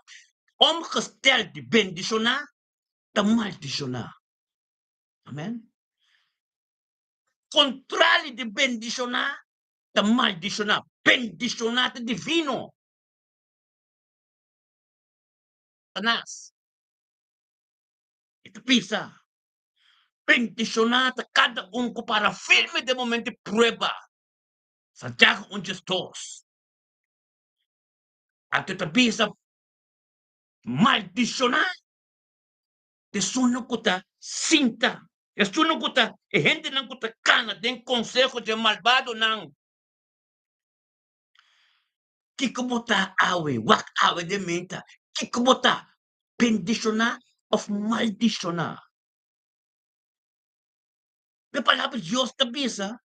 Speaker 1: Omgestel di bendishoná ta maldishoná. Amen. Kontrali di bendishoná ta maldishoná. Bendishoná ta divino. Satanas. E ta bisa, Bendishoná ta kada un ku para firme den momento di prueba. Santiago un 12. Anto e ta bisa, Maldishoná esunnan ku ta sinta, esunnan ku ta, e hendenan ku ta kana den konseho dje malbadonan. Kiko bo ta awe? Wak awe den menta. Kiko bo ta? Bendishoná òf maldishoná? E Palabra di Dios ta bisa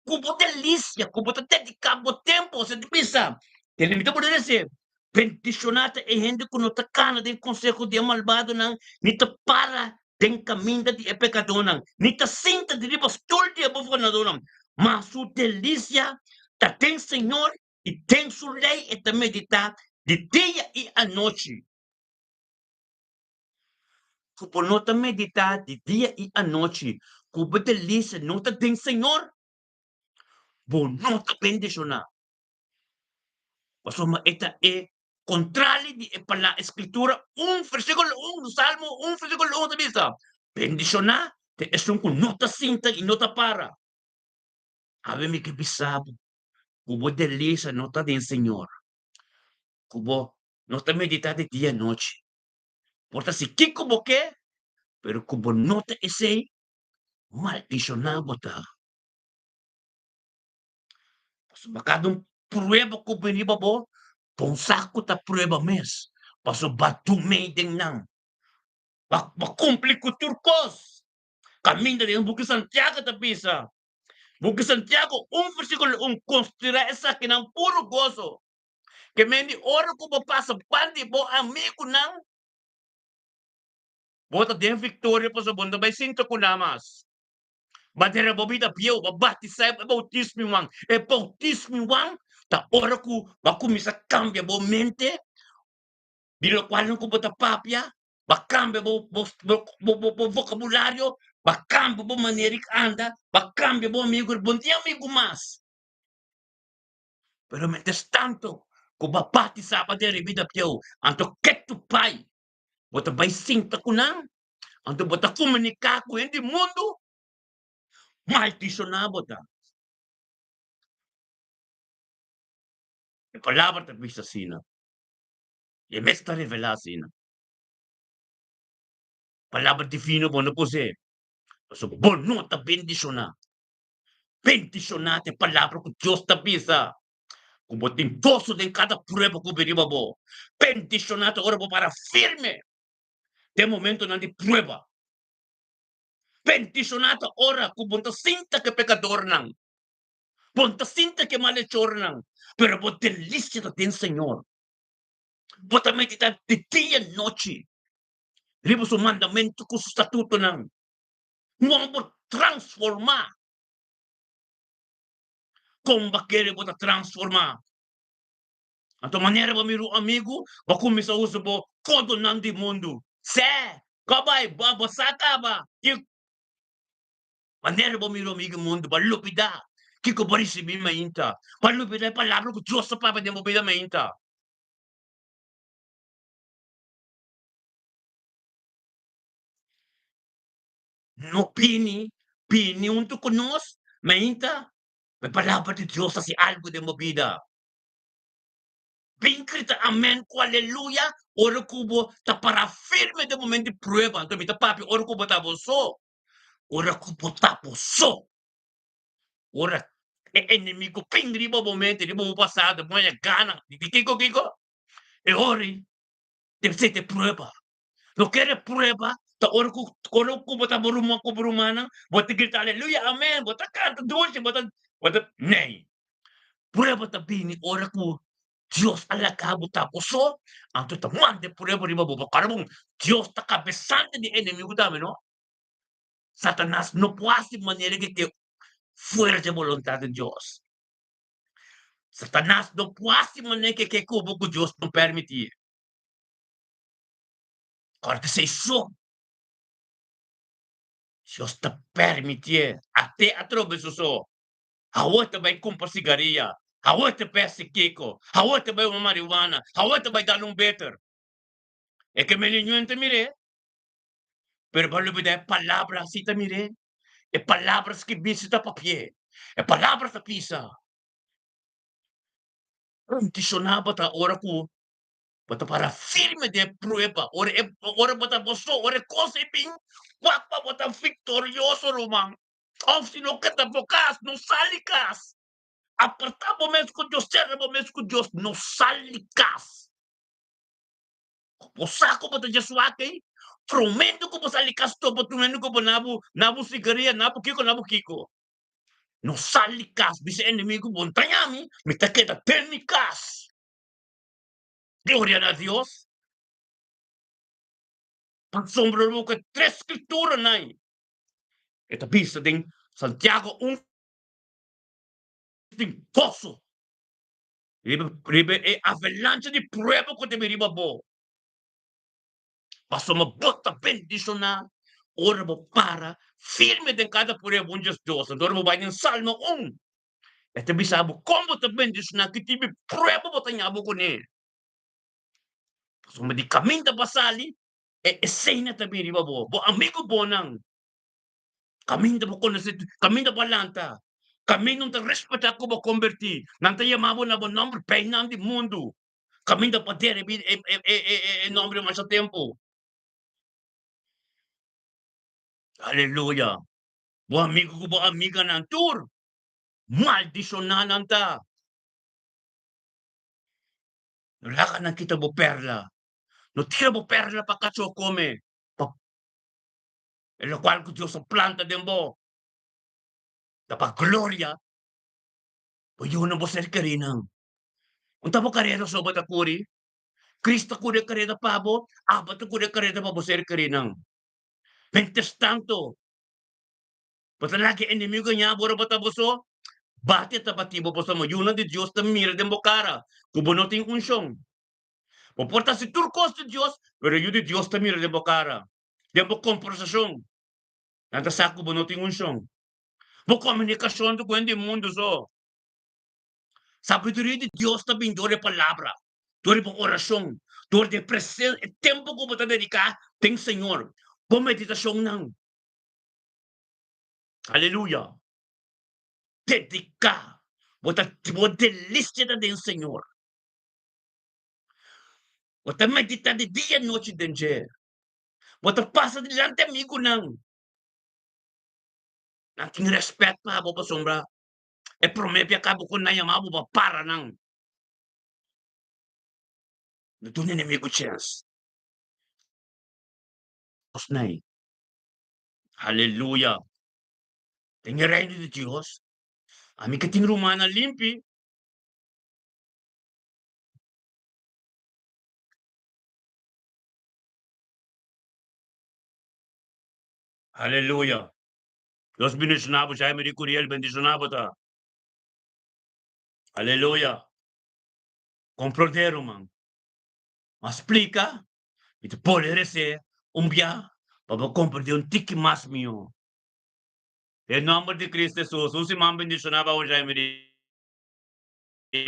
Speaker 1: ku bo delisia, ku bo ta dediká bo tempu, osea ta bisa, Tene mi ta por dese, bendishoná ta e hende ku no ta kana den konseho di e malbadonan, ni ta para den kaminda di e pekadónan, ni ta sinta di riba stul di e bofonadónan, ma su delisia ta den Señor i den su lei e ta meditá di dia i anochi. Ku bo no ta meditá di dia i anochi, ku bo delisia no ta den Señor, bo no ta bendishoná. Pasobra e ta e Kontrali di e palabra e Skritura un versíkulo un, Salmo un versíkulo un ta bisa, Bendishoná ta esun ku no ta sinta i no ta para. Awe mi ke bisa bo ku bo delisa no ta den Señor, ku bo no ta meditá di dia i anochi. Por ta si kiko bo ke, pero ku bo no ta esei, maldishoná bo ta. Pasobra kada un prueba ku bini riba bo, bon sa ku ta prueba mes, pasobra bo a dumei den nan. Bo a kumpli ku tur kos. Kaminda den buki Santiago ta bisa, buki Santiago un versíkulo un, Konsiderá esakinan puru goso. Ke men di ora ku bo pasa ban di bo amigunan, bo ta den viktoria pasobra bo no ta bai sinta ku nan mas. Manera bo bida bieu, bo batisá e boutismonan. E boutismonan ta ora ku bo a kuminsá kambia bo mente di lokualnan ku bo ta papia, bo a kambia bo bo vokabulario, bo a kambia bo manera di anda, bo a kambia bo amigu, bo no tin amigu mas. Pero mientras tanto ku bo a batisá pa den bida bieu, anto ke tu bai? Bo ta bai sinta ku nan? Anto bo ta komuniká ku hende di mundu? Maldishoná bo ta. E palabra ta bisa asina. I e mes ta revelá asina. Palabra divino bo no posee, pasobra bo no ta bendishoná. Bendishoná ta e palabra ku Dios ta bisa, ku bo tin goso den kada prueba ku bini riba bo. Bendishoná ta ora bo para firme den momentonan di prueba. Bendishoná ta ora ku bo no ta sinta ku e pekadornan, bo no ta sinta ku e malechornan, pero bo delisia ta den Señor. Bo ta meditá di dia i nochi riba su mandamentu ku su statutonan. Un bo transformá. Kon bo kere bo ta transformá? Anto manera bo mira un amigu, bo kuminsá usa bo kodonan di mundu. Sè, ko bai, bo bo sa kaba. Ki manera bo mira un amigu di mundu, bo a lubidá kiko bo risibí mainta. Bo a lubidá e palabra ku Dios ta papia den bo bida mainta. No bini, bini huntu ku nos mainta, pa e palabra di Dios hasi algu den bo bida. Bin grita amen ku aleluya ora ku bo ta pará firme den momento di prueba. Anto mi ta papia ora ku bo ta bo so. Ora ku bo ta bo so. Ora e enemigo bin riba bo mente, riba bo pasado, bo haña gana di kiko kiko, e ora ei debe ser e prueba. No kere prueba ta ora ku ora ku bo ta bo ruman ku bo rumannan, bo ta grita aleluya, amen, bo ta kanta dushi, bo ta bo ta nei. Prueba ta bini ora ku Dios a laga bo ta bo so, anto ta manda e prueba riba bo. Bo kòrda bon, Dios ta kabesante di e enemigu tambe, no? Satanas no por hasi manera ke ke fuera dje boluntat di Dios. Satanas no por hasi manera ke ke ku bo ku Dios no permití. Kòrda esei so. Dios ta permitié, ate atrobe su so. Awor ta bai kumpra sigaria. Awor ta pesti kiko, awor ta bai huma marihuana, awor ta bai dal un beter. E ke mene ñuen ta mir'é, pero bo a lubidá e palabra si ta mir'é, e palabra skibí si ta papi'é, e palabra ta pisa. Bendishoná bo ta ora ku bo ta para firme den e prueba, ora e ora bo ta bo so, ora e kos ei bin, wak pa bo ta viktorioso ruman. Òf si no keda bo kas, no sali kas. Apartá bo mes ku Dios, sera bo mes ku Dios, no sali kas. Bo sa ku bo ta dje swak ei? Promé ku bo sali kas topa tur hende ku bo na bo na bo sigaria, na bo kiko, na bo kiko. No sali kas, bisa e enemigu, bo no ta ñami, mi ta keda den mi kas. Gloria na Dios! Pasobra bo ku e tres skrituranan ei, e ta bisa den Santiago un tin goso riba riba e avalancha di prueba ku ta bin riba bo. Pasobra bo ta bendishoná ora bo para firme den kada prueba un djes Dios. Anto ora bo bai den Salmo un, e ta bisa bo kon bo ta bendishoná, ki tipo di prueba bo ta ña bo kuné. Pasobra di kaminda bo a sali, e esena ta bin riba bo. Bo amigu bonnan Kaminda bo konosé, kaminda bo a lanta, kaminda un ta respetá ku bo kombertí, nan ta yama bo na bo nòmber beinan di mundu, kaminda bo a deribí e nòmber masha tempu. Aleluya! Bo amigu ku bo amiganan tur maldishoná nan ta. No laga nan kita bo pèrla, no tira bo pèrla pa kachó kome, pa E lokual ku Dios a planta den bo ta pa gloria bo yunan bo ser kerinan. Un ta bo kareda so bo ta kuri, Cristo a kuri e kareda pa bo, abo ta kuri e kareda pa bo ser kerinan. Mientrastanto bo ta laga e enemigo gaña bo ora bo ta bo so, bati ta bati bo pasobra yunan di Dios ta mira den bo kara ku bo no tin unshon. Bo por ta hasi tur kos di Dios, pero yu di Dios ta mira den bo kara. Den bo komportashon, nan ta sa ku bo no tin unshon. Bo komunikashon ta ku hende di mundu so. Sabiduria di Dios ta bin dor di e Palabra, dor di bo orashon, dor di e presen, e tempu ku bo ta dediká den Señor, bo meditashonnan. Aleluya! Dediká, bo ta, bo delisia ta den Señor. Bo ta meditá di dia i nochi den dje. Bo ta pasa dilanti amigunan. Nan tin rèspèt pa bo pasobra e promé bia kaba ku nan yama bo pa para nan. No duna enemigu chèns. Kosnan. Aleluya! Den e Reino di Dios, ami ke tin rumannan limpi. Aleluya! Dios bendiciona bo Jaime di Curiel bendiciona bo ta. Aleluya! Comprende ruman. Ma splica mi ta pone rece un bia pa bo comprende un tiki mas miho. Den nomber di Cristo Jesus un siman bendiciona pa bo Jaime di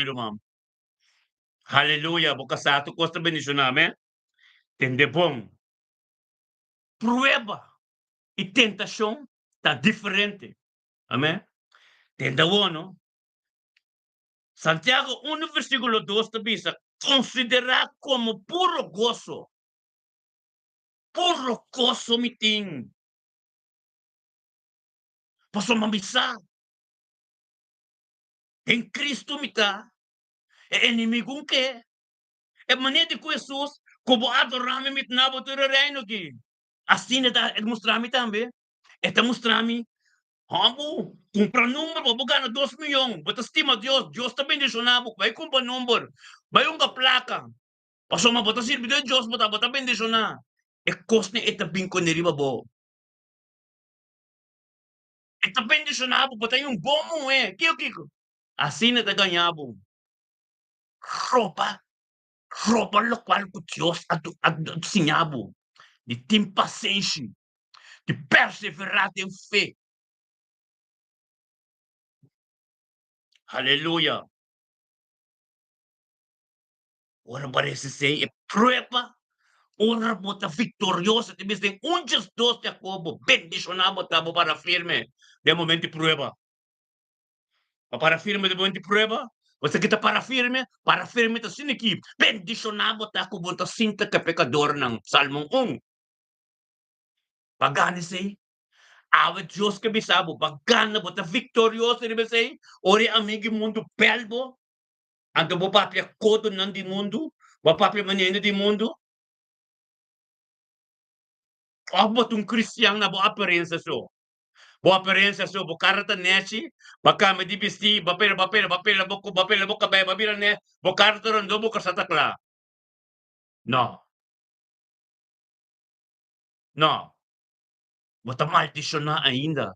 Speaker 1: ruman. Aleluya! Bo casá tur cos ta bendiciona, amen. Tende bon. Prueba i tentashon ta diferente. Amen. Tende awor no. Santiago unu versíkulo dos ta bisa, Konsiderá komo puro goso. Puro goso mi tin. Pasobra mi sa, den Kristu mi ta, e enemigu ke E manera di ku Hesus ku bo adorá mi, mi ta na bo tur e reino aki. Asina ta e ta mustra mi tambe. E ta mustra mi, Hòmber, kumpra number bo, bo gana 2 miyon. Bo ta stima Dios, Dios ta bendishoná bo. Bai kumpra number, bai hunga plaka. Pasobra bo ta sirbi den Dios, bo ta bendishoná. E kosnan ei ta bin kuné riba bo. E ta bendishoná bo, bo ta un bon muhé. Kiko kiko? Asina e ta gañá bo. Roba, roba lokual ku Dios a a siña bo, di tin pasenshi, di perseverá den fe. Aleluya! Ora bo a resistí e prueba, ora bo ta viktorioso, te bisa den un djes dos Jakobo, bendishoná bo ta bo para firme den momento di prueba. Bo para firme den momento di prueba, bo sa ki ta para firme? Para firme ta asina ki, bendishoná bo ta ku bo ta sinta ku e pekadornan, Salmon un. Bo a gana esei? Awe Dios ke bisa bo, bo a gana, bo ta viktorioso riba esei? Ora e amigu di mundu bèl bo, Anto bo papia kodonan di mundu? Bo papia manera di mundu? Of bo ta un kristian na bo aparensia so? Bo aparensia so, bo kara ta nechi, bo kambia di bisti, bo pela, bo pela, bo pela bo bo pela bo kabei, bo bira ne, bo kara ta rondó, bo kasa ta kla. No. No. Bo ta maldishoná ainda.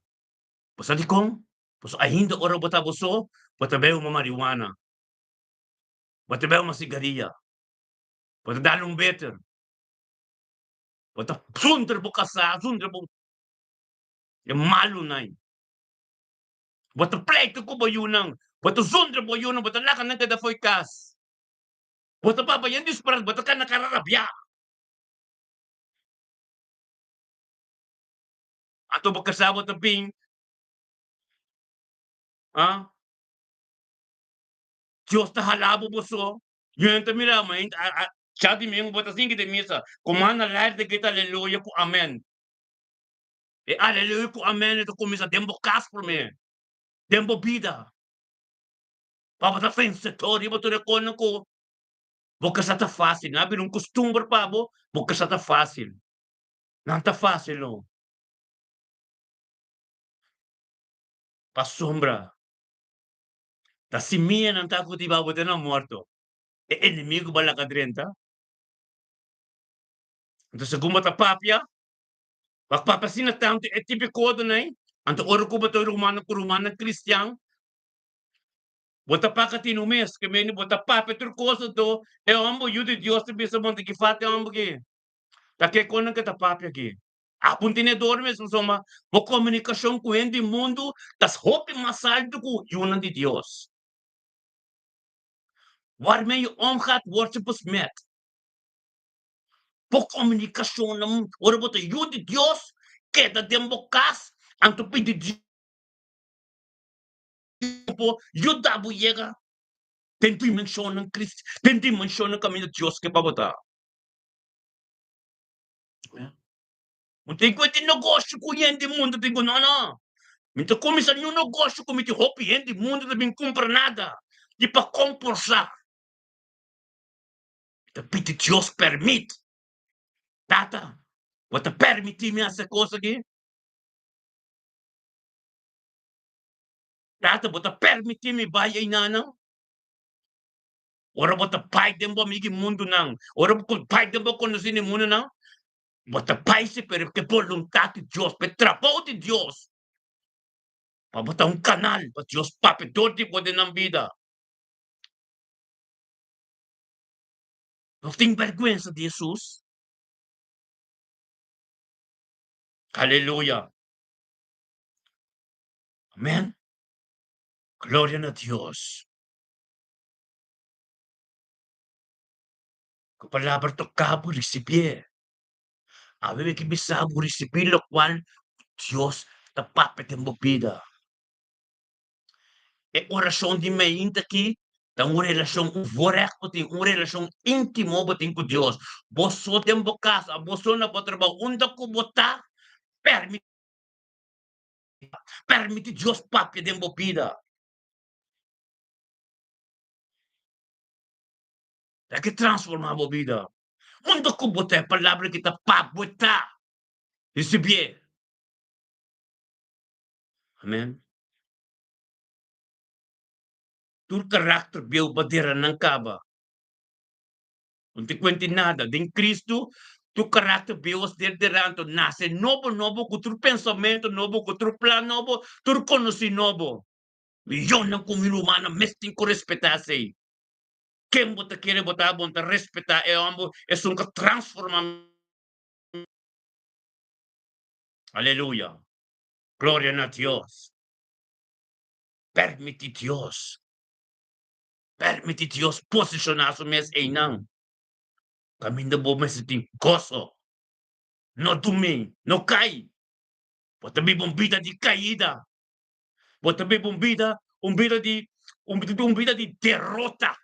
Speaker 1: Bo sa dikon? Pasobra ainda ora bo ta bo so, bo ta bebe uma marihuana, bo ta bebe uma sigaria, bo ta dal un beter, bo ta zundra bo kasá, zundra bo e malunan, bo ta pleita ku bo yunan, bo ta zundra bo yunan, bo ta laga nan keda fo'i kas, bo ta papia yen disparate, bo ta kana kara rabiá. Anto bo kasá bo ta bin. Ah? Dios ta hala bo boso. Yo ta mira ma a cha di mi bo ta sinki den misa. Kuma na lair ta grita aleluya ku amen. E aleluya ku amen ta kuminsa den bo kas prome. Den bo bida. Pa bo ta vensedor riba tur e konan ku bo kasa ta fasil. Nan a bira un kustumber pa bo, bo kasa ta fasil. Nan ta fasil no. Pasobra ta simianan ta kultivá bo te na morto, e enemigu bo a laga drenta. Anto segun bo ta papia, bo a papia asina tantu e tipo e kodonan ei, anto ora ku bo ta rumannan ku rumannan kristian, bo ta paka tinu mes, ke mende bo ta papia tur kos, anto e hòmber yu di Dios ta bisa bo, anto ki falta e hòmber aki? Ta ke konan ke ta papia aki? Apu ntenedor mes pasobra bo komunikashon ku hende di mundu ta hopi mas altu ku yunan di Dios. Waarmee je omgaat wordt je besmet. Bo komunikashonnan ora bo ta yu di Dios keda den bo kas anto pidi Dios por yuda bo yega den dimenshonnan den dimenshonnan kaminda Dios ke pa bo ta. Un tin ku e tin negoshi ku hende mundu tin ku no no. Mi ta kuminsá niun negoshi ku mi tin hopi hende mundu ta bin kumpra nada di pa komporsá. Mi ta pidi Dios permit. Tata, bo ta permití mi hasi e kos aki? Tata, bo ta permití mi bai einanan? Ora bo ta bai den bo amigu mundunan, ora bo bai den bo konosí di mundunan, bo ta bai si pero ke boluntat di Dios, pa e trabou di Dios, pa bo ta un kanal pa Dios papia dor di bo den nan bida. No tin bèrgwensa di Hesus. Aleluya. Amen. Gloria na Dios. Ku palabra toká bo risibié. Awe mi ke bisa bo risibí lokual Dios ta papia den bo bida. E orashon di meinta aki ta un relashon, un voorrecht bo tin, un relashon íntimo bo tin ku Dios. Bo so den bo kas, bo so na bo trabou, unda ku bo ta, permití, permití Dios papia den bo bida. Ta ke transformá bo bida. Unda ku bo ta e palabra ki ta pa bo ta risibié. Amen. Tur karakter bieu pa dera nan kaba. No tin kuenta di nada. Den Kristu tur karakter bieu a ser derá anto nase nobo nobo ku tur pensamentu nobo, ku tur plan nobo, tur konosí nobo. Miyonan ku mi rumannan mes tin ku respetá esei. Ken bo ta kere bo ta bon ta respetá e hòmber esun ku a transformá mi. Aleluya! Gloria na Dios! Permití Dios. Permití Dios posishoná su mes einan. Kaminda bo mester tin goso. No dumí, no kai. Bo ta biba un bida di kaida. Bo ta biba un bida, un bida di, un bida di derota.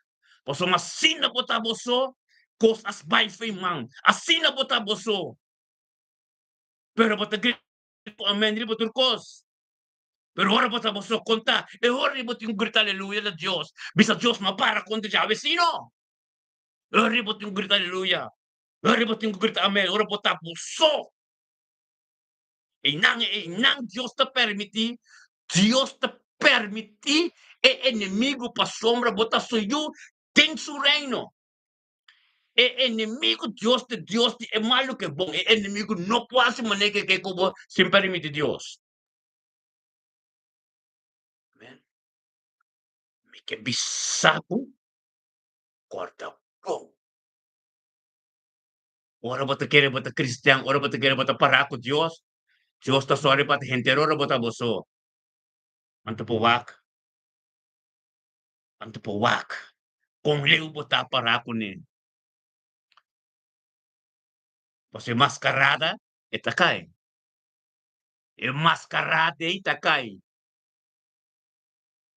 Speaker 1: Pasobra asina bo ta bo so, kos a bai for man. Asina bo ta bo so. Pero bo ta grita amen riba tur kos. Pero ora bo ta bo so konta, e ora ei bo tin ku grita aleluya na Dios. Bisa Dios, ma para kontra djawe si no. E ora ei bo tin ku grita aleluya. E ora ei bo tin ku grita amen. Ora bo ta bo so. Einan, einan Dios ta permití, Dios ta permití e enemigu pasobra bo ta su yu den su reino. E enemigu, Dios ta Dios di e malu ku e bon. E enemigu no por hasi manera ke ke ku bo sin permití Dios. Amen. Mi ke bisa bo, kòrda bon. Ora bo ta kere bo ta cristian, ora bo ta kere bo ta pará ku Dios, Dios ta sòri pa henter ora bo ta bo so. Anto por wak, anto por wak kon leu bo ta pará kuné. Pasobra e maskarada e ta kai. E maskarada ei ta kai.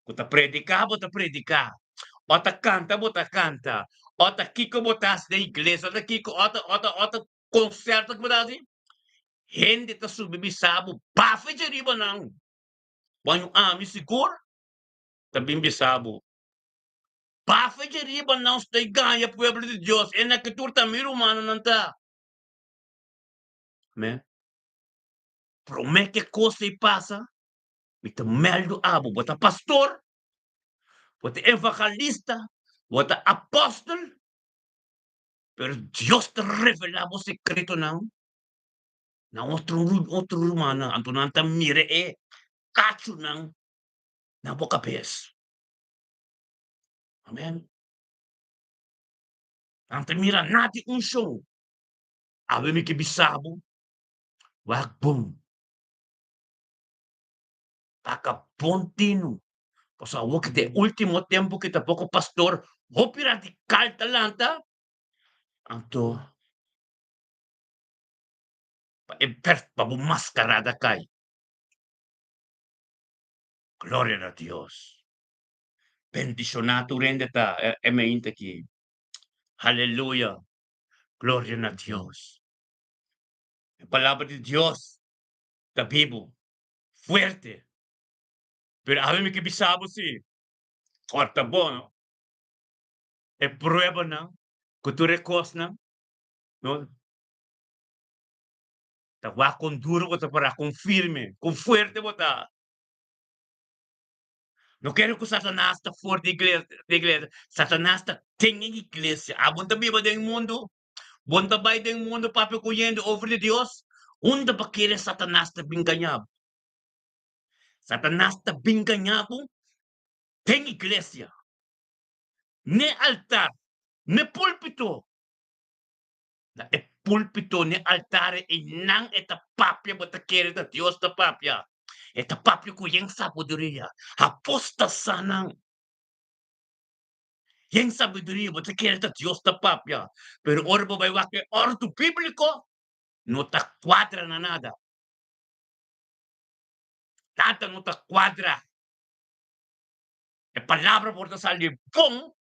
Speaker 1: Ku ta prediká bo ta prediká, o ta kanta bo ta kanta, o ta kiko bo ta hasi den iglesia, o ta kiko, o ta, o ta, o ta konserto ku bo ta hasi, hende ta subi bisa bo, bafa dje riba nan. Baño ami sigur ta bin bisa bo, bafa dje riba nan, stoi gaña pueblo di Dios, e na ki tur ta mi rumannan ta. Amen. Promé ke kos ei pasa, Mi ta mèldu abo, bo ta pastor, bo ta evangelista, bo ta apòstel, pero Dios ta revelá bo sekretonan na otro otro rumannan, anto nan ta mira e kachunan na bo kabes. Amèn. Nan ta mira na di unshon. Awe mi ke bisa bo, wak bon. Paga bon tinu, pasobra awor ki ta e ultimo tempu ki ta poko pastor hopi radikal ta lanta, anto pa e pèrt pa bo maskarada kai. Gloria na Dios. Bendishoná tur hende ta e meinta aki. Haleluya. Gloria na Dios. E palabra di Dios ta bibu, fuerte. Pero awe mi ke bisa bo si, kòrta bo no. E pruebanan ku tur e kosnan no ta wak kon duru bo ta pará, kon firme, kon fuerte bo ta. No kere ku Satanas ta for di iglesia, Satanas ta den e iglesia. Abo no ta biba den mundu? Bo no ta bai den mundu papia ku hende over di Dios? Unda bo kere Satanas ta bin gaña bo? Satanas ta bin gaña bo den iglesia, n'e altar, n'e púlpito. Na e púlpito, n'e altar einan e ta papia, bo ta kere ta Dios ta papia. E ta papia ku yen sabiduria. Apostasanan. Yen sabiduria, bo ta kere ta Dios ta papia, pero ora bo bai wak e òrdu bíbliko, no ta kuadra na nada. Nada no ta kuadra. E palabra por ta sali bon,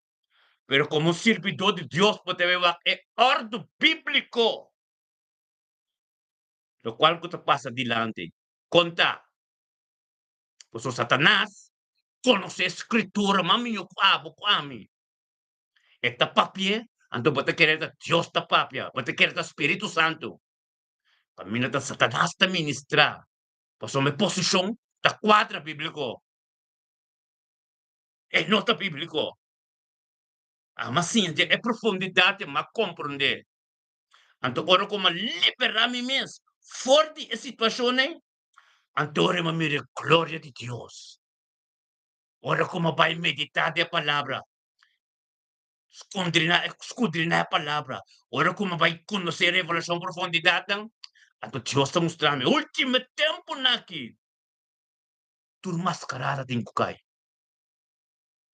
Speaker 1: pero komo sirbidó di Dios bo debe wak e òrdu bíbliko, lokual ku ta pasa dilanti. Konta, pasobra Satanas konosé Skritura mas mihó ku abo ku ami. E ta papi'é, anto bo ta kere ta Dios ta papia, bo ta kere ta Spiritu Santu. Kaminda ta Satanas ta ministrá, pasobra e posishon ta kuadra bíbliko. E no ta bíbliko. Ama siña den e profundidat i m'a komprondé. Anto ora ku m'a liberá mi mes for di e situashon ei, anto ora m'a mira e gloria di Dios. Ora ku m'a bai meditá den e Palabra, skundriná skudriná e Palabra, ora ku m'a bai konosé revelashon profundidatnan, anto Dios ta mustra mi, último tempunan aki, tur maskarada tin ku kai.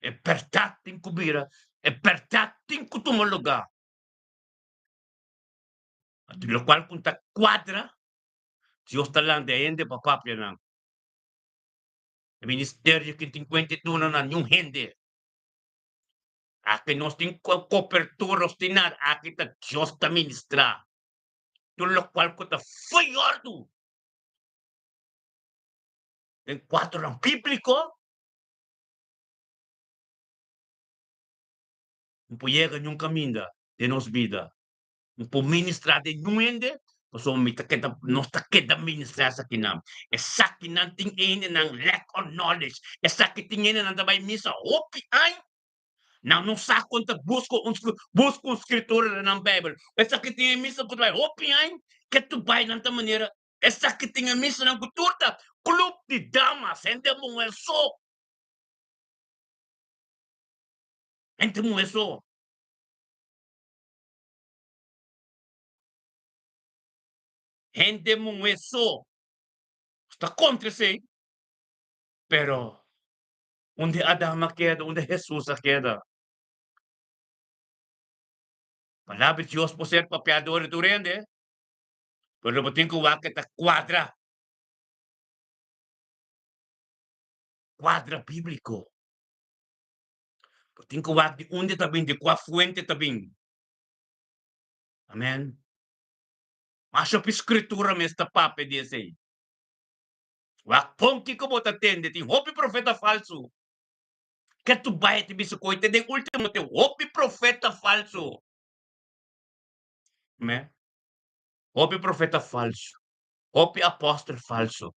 Speaker 1: E bèrdat tin ku bira, e bèrdat tin ku tuma lugá. Anto lokual ku ta kuadra, Dios ta lanta e hende pa papia nan. E ministerio ki tin kuenta e duna na niun hende. Aki nos tin kopertura, nos tin nada. Aki ta Dios ta ministrá. Tur lokual ku ta fo'i òrdu den kuadronan bíbliko, no por yega niun kaminda den nos bida. No por ministrá den niun hende, pasobra mi ta keda, nos ta keda ministrá esakinan. Esakinan tin hendenan lack of knowledge. Esaki tin hendenan ta bai misa hopi aña, nan no sa kon ta buska un buska un skritura den nan Bijbel. Esaki tin e misa ku ta bai hopi aña, ke tu bai nan ta manera esaki tin e misanan ku tur ta club di damas, hende muhé so. Hende muhé so. Hende muhé so. Ta kontra esei, pero unda Adam a keda, unda Hesus a keda? Palabra di Dios por ser papiá dor di tur hende, pero bo tin ku wak ke ta kuadra, kuadra bíbliko. Bo tin ku wak di unda ta bin, di kua fuente ta bin. Amen. Masha hopi Skritura mes ta papia di esei. Wak bon kiko bo ta tende, tin hopi profeta falsu. Ke tu bai ta bisa ku te den ultimo tin hopi profeta falsu. Amen. Hopi profeta falsu, hopi apòstel falsu,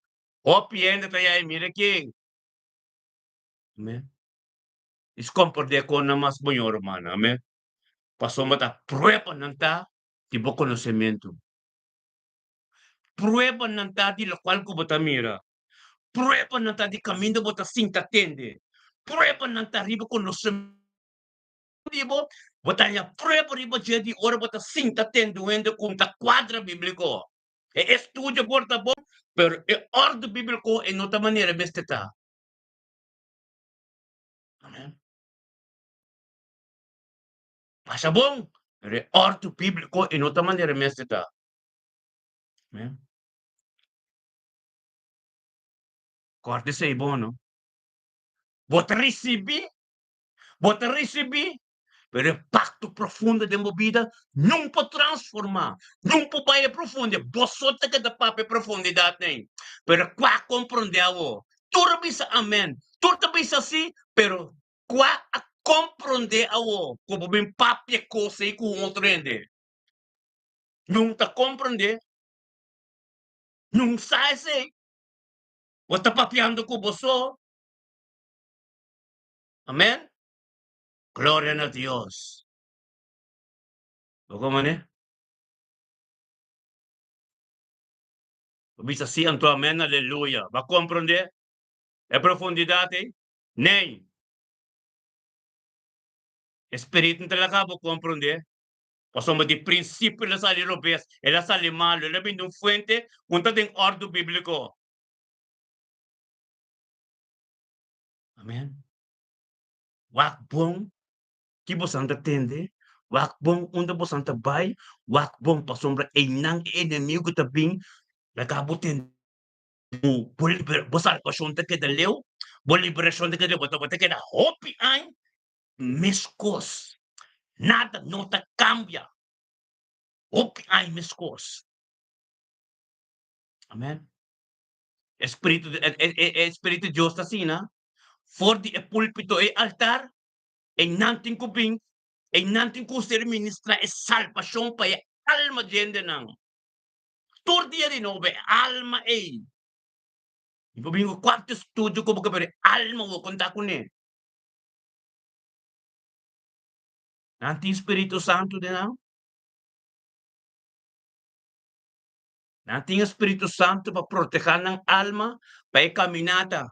Speaker 1: hopi hende ta yai mira aki. Amen. Is komprendé kon nan mas boñor rumannan. Amen. Pasobra ta pruebanan ta di bo konosementu. Pruebanan ta di lokual ku bo ta mira. Pruebanan ta di kaminda bo ta sinta tende. Pruebanan ta riba konosementu di bo. Bo ta haña prueba riba dje di ora bo ta sinta tende un hende ku ta kuadra bíbliko. E estudio por ta bon, pero e òrdu bíbliko e no ta manera mester ta. Amen. Pasa bon, pero e òrdu bíbliko e no ta manera mester ta. Amen. Kòrda esei bon, no? Bo ta risibí, bo ta risibí, pero e pakto profundo den bo bida nun por transformá, nun por bai e profunde. Bo so ta keda papia e profundidat nei. Pero kua komprondé awor? Tur a bisa amèn, tur ta bisa sí, pero kua a komprondé awor ku bo bin papia kos ei ku un otro hende? Nun ta komprondé, nun sa esei. Bo ta papiando ku bo so. Amèn. Gloria na Dios. Bo komo ne? Bo bisa sí anto amèn aleluya. Bo a komprondé e profundidat ei? Ney. E Spiritu no ta laga bo komprondé. Pasobra di prinsipio el a sali robes, el a sali malu, el a bini di un fuente ku no ta den òrdu bíbliko. Amèn. Wak bon ki bosan ta tende, wak bon unda bosan ta bai, wak bon pasobra einan e enemigu ta bin laga bo tende ku bo liber bo salbashon ta keda leu, bo liberashon ta keda leu, bo ta keda hopi aña meskos, nada no ta kambia, hopi aña meskos. Amen. E spiritu e spiritu di Dios ta asina, for di e pulpito e altar, einan tin ku bin, einan tin ku ser ministrá e salbashon pa e alma di hendenan. Tur dia di nobo e alma ei. Mi por bin ku kuantu estudio ku bo ke pero e alma bo konta kuné. Nan tin Spiritu Santu den nan? Nan tin e Spiritu Santu pa protehá nan alma pa e kaminata.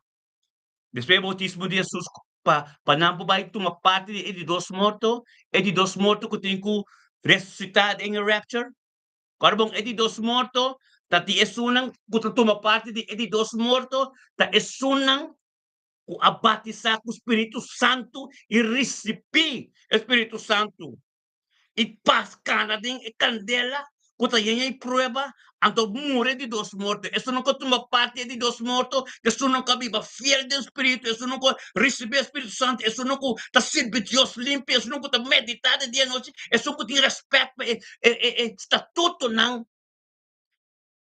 Speaker 1: Despues e boutismo di Hesus pa pa nan por bai tuma parti di e di dos morto, e di dos morto ku tin ku resusitá den e rapture. Kòrda bon, e di dos morto ta di esunnan ku ta tuma parti di e di dos morto ta esunnan. Ku a batisá ku Spiritu Santu i risibí e Spiritu Santu i pas kana den e kandela ku ta yeña i prueba, anto muri di dos morto. Esun ku a tuma parti e di dos morto, esun ku a biba fiel den Spiritu, esun ku a risibí e Spiritu Santu, esun ku ta sirbi Dios limpi, esun ku ta meditá di dia i nochi, esun ku tin rèspèt pa e statutonan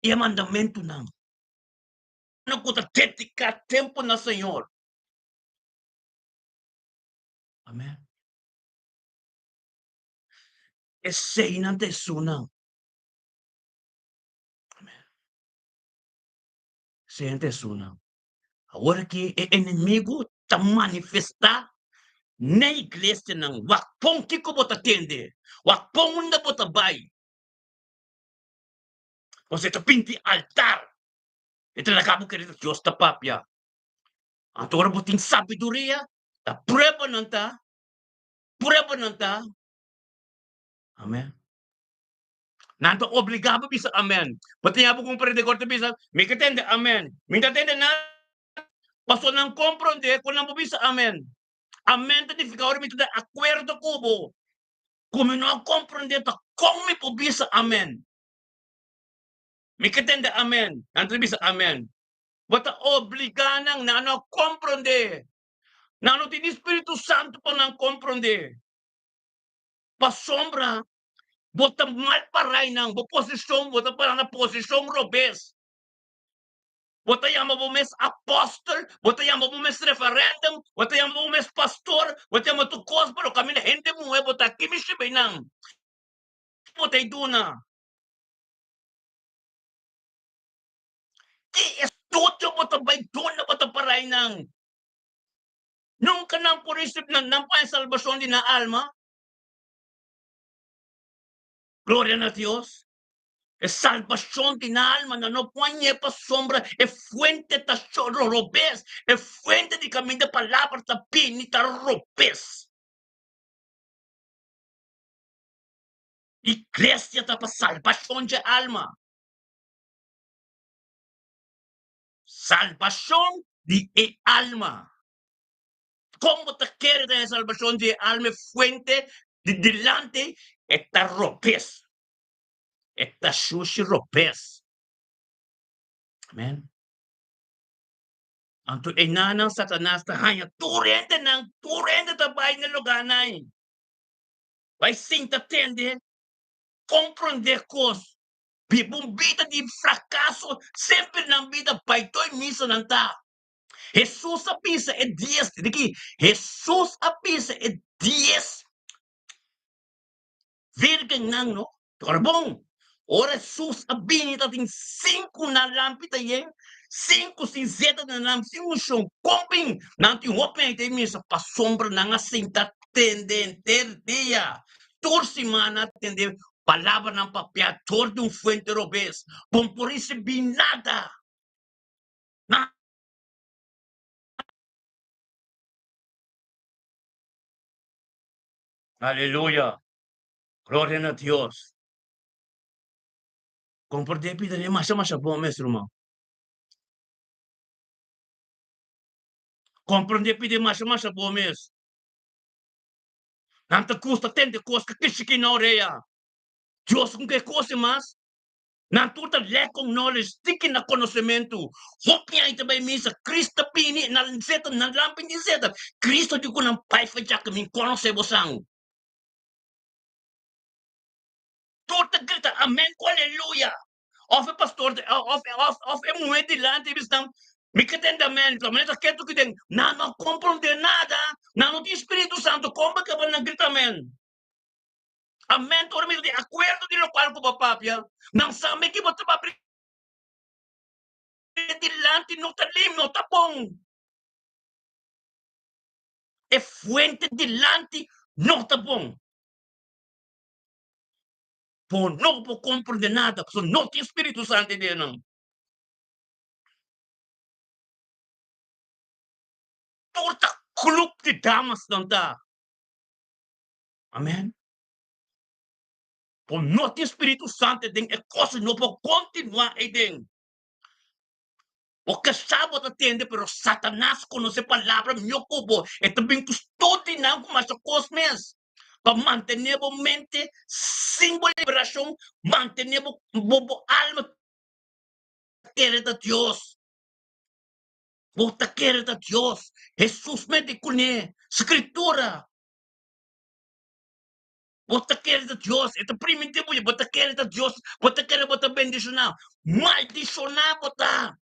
Speaker 1: i e mandamentunan. Ku ta dediká tempu na Señor. Amèn. Eseinan ta esunnan. Amèn. Eseinan ta esunnan. Awor aki e enemigu ta manifestá na iglesianan. Wak pon kiko bo ta tende. Wak pon unda bo ta bai. Pasobra e ta pinti altar. E ta laga bo kere ta Dios ta papia. Anto ora bo tin sabiduria, ta pruebanan ta, pruebanan ta. Amen. Nan ta obligá bo bisa amen. Bo tin abo ku un predikor ta bisa, mi ke tende amen. Mi ta tende nada. Pasobra nan komprondé ku nan bo bisa amen. Amen ta nifiká ora mi ta di akuerdo ku bo. Ku mi no a komprondé ta kon mi por bisa amen. Mi ke tende amen. Nan ta bisa amen. Bo ta obligá nan, nan no a komprondé. Nan no tin di Spiritu Santu pa nan komprondé. Pasobra bo ta mal pará einan, bo posishon, bo ta pará na posishon robes. Bo ta yama bo mes apòstel, bo ta yama bo mes referèndum, bo ta yama bo mes pastor, bo ta yama tur kos, pero kaminda hende muhé bo ta kimishi bei nan. Bo ta e duna. Ki estudio bo ta bai duna bo ta para einan? Nunka nan por risib nan, nan por haña salbashon di nan alma. Gloria na Dios. E salbashon di nan alma nan no por hañ'é pasobra e fuente ta robes, e fuente di kaminda palabra ta bini ta robes. Iglesia ta pa salbashon dje alma. Salbashon di e alma. Kon bo ta kere den e salbashon di e alma e fuente di dilanti e ta robes. E ta shushi robes. Amen. Anto e nanan Satanas ta haña tur hendenan, tur hende ta bai na e lugarnan ei. Bai sinta tende, komprondé kos. Biba un bida di frakaso, semper nan bida bai toi misa nan ta. Hesus a bisa e dies, di ki? Hesus a bisa e dies virgennan no. Ora bon, ora Hesus a bini tabatin sinku na lampi ta yen, sinku sin zeta na lampi, sin unshon. Kon bin? Nan tin hopi hende ta misa pasobra nan a sinta tende henter dia. Tur simana a tende palabranan papiá dor di un fuente robes. Bo no por risibí nada. Na. Aleluya! Gloria na Dios! Komprendé bida n'e masha masha bon mes, ruman. Komprendé bida e masha masha bon mes. Nan ta gusta tende kos ku kishiki na orea. Dios ku ke kos e mas. Nan tur ta lack of knowledge, tiki na konosementu. Hopi aña ta bai misa, Cristo ta bini, nan zeta, nan lampi di zeta. Cristo di ku nan pai fadja ku mi konosé bosan. Tur ta grita amen ku aleluya. Of e pastor of of of e muhé dilanti bisa nan, mi ka tende amen, ta manera ta ketu ki den. Nan no komprondé nada, nan no tin Spiritu Santu, kon bo kaba nan grita amen? Amen ta ora mi ta di akuerdo di lokual ku bo papia, nan sa mi ki bo ta papia dilanti no ta lim, no ta bon. E fuente dilanti no ta bon. Bo no por komprende nada pasobra no tin Spiritu Santu den nan. Tur ta club di damas nan ta. Amen. Bo no tin Spiritu Santu den e kos no por kontinua ei den. Bo ke sa bo ta tende pero Satanas konosé palabra mihó ku bo. E ta bin ku studinan ku masha kos mes pa mantené bo mente sin bo liberashon, mantené bo bo alma kere ta Dios. Bo ta kere ta Dios. Hesus mes di kuné Skritura. Bo ta kere ta Dios. E ta primintí bo, bo ta kere ta Dios. Bo ta kere bo ta bendishoná. Maldishoná bo ta.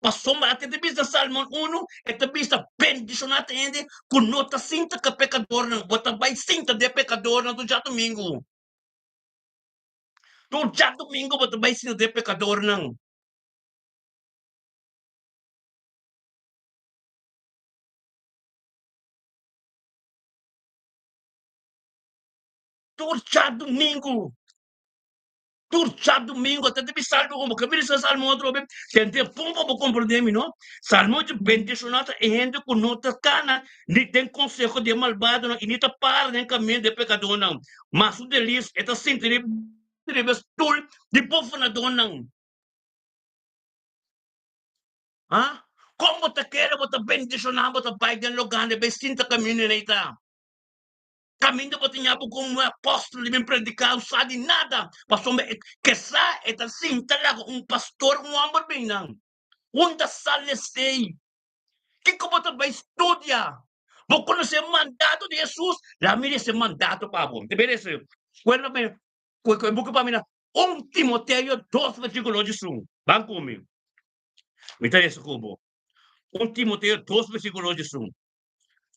Speaker 1: Pasobra ate ta bisa Salmon unu, e ta bisa bendishoná ta hende ku no ta sinta ku e pekadornan. Bo ta bai sinta den e pekadornan tur djadumingu. Tur djadumingu bo ta bai sinta den e pekadornan. Tur djadumingu, tur djadumingu, ta debi salmo como ke mira salmo atrobe, tende bon pa bo comprende mi no. Salmo di bendiciona ta e hende cu no ta cana ni den conseho di e malbadonan y ni ta para den camino di e pecadornan, ma su delicia e ta sinti riba e stoel di bofonadornan. Ha? Kon bo ta kere bo ta bendishoná bo ta bai den lugá bai sinta kaminda ei ta? Kaminda bo ta ña bo komo un apòstel di bin prediká un sa di nada, pasobra e ke sa e ta sinta laga un pastor un hòmber bin nan. Unda sal esei? Kiko bo ta bai studia? Bo konosé mandato di Hesus? Laga mi lesa e mandato pa bo. Te bai lesa. Kuerda mi ku e buki pa mi na un Timoteo dos versíkulo diesun. Ban ku mi. Mi ta lesa ku bo. Un Timoteo dos versíkulo diesun.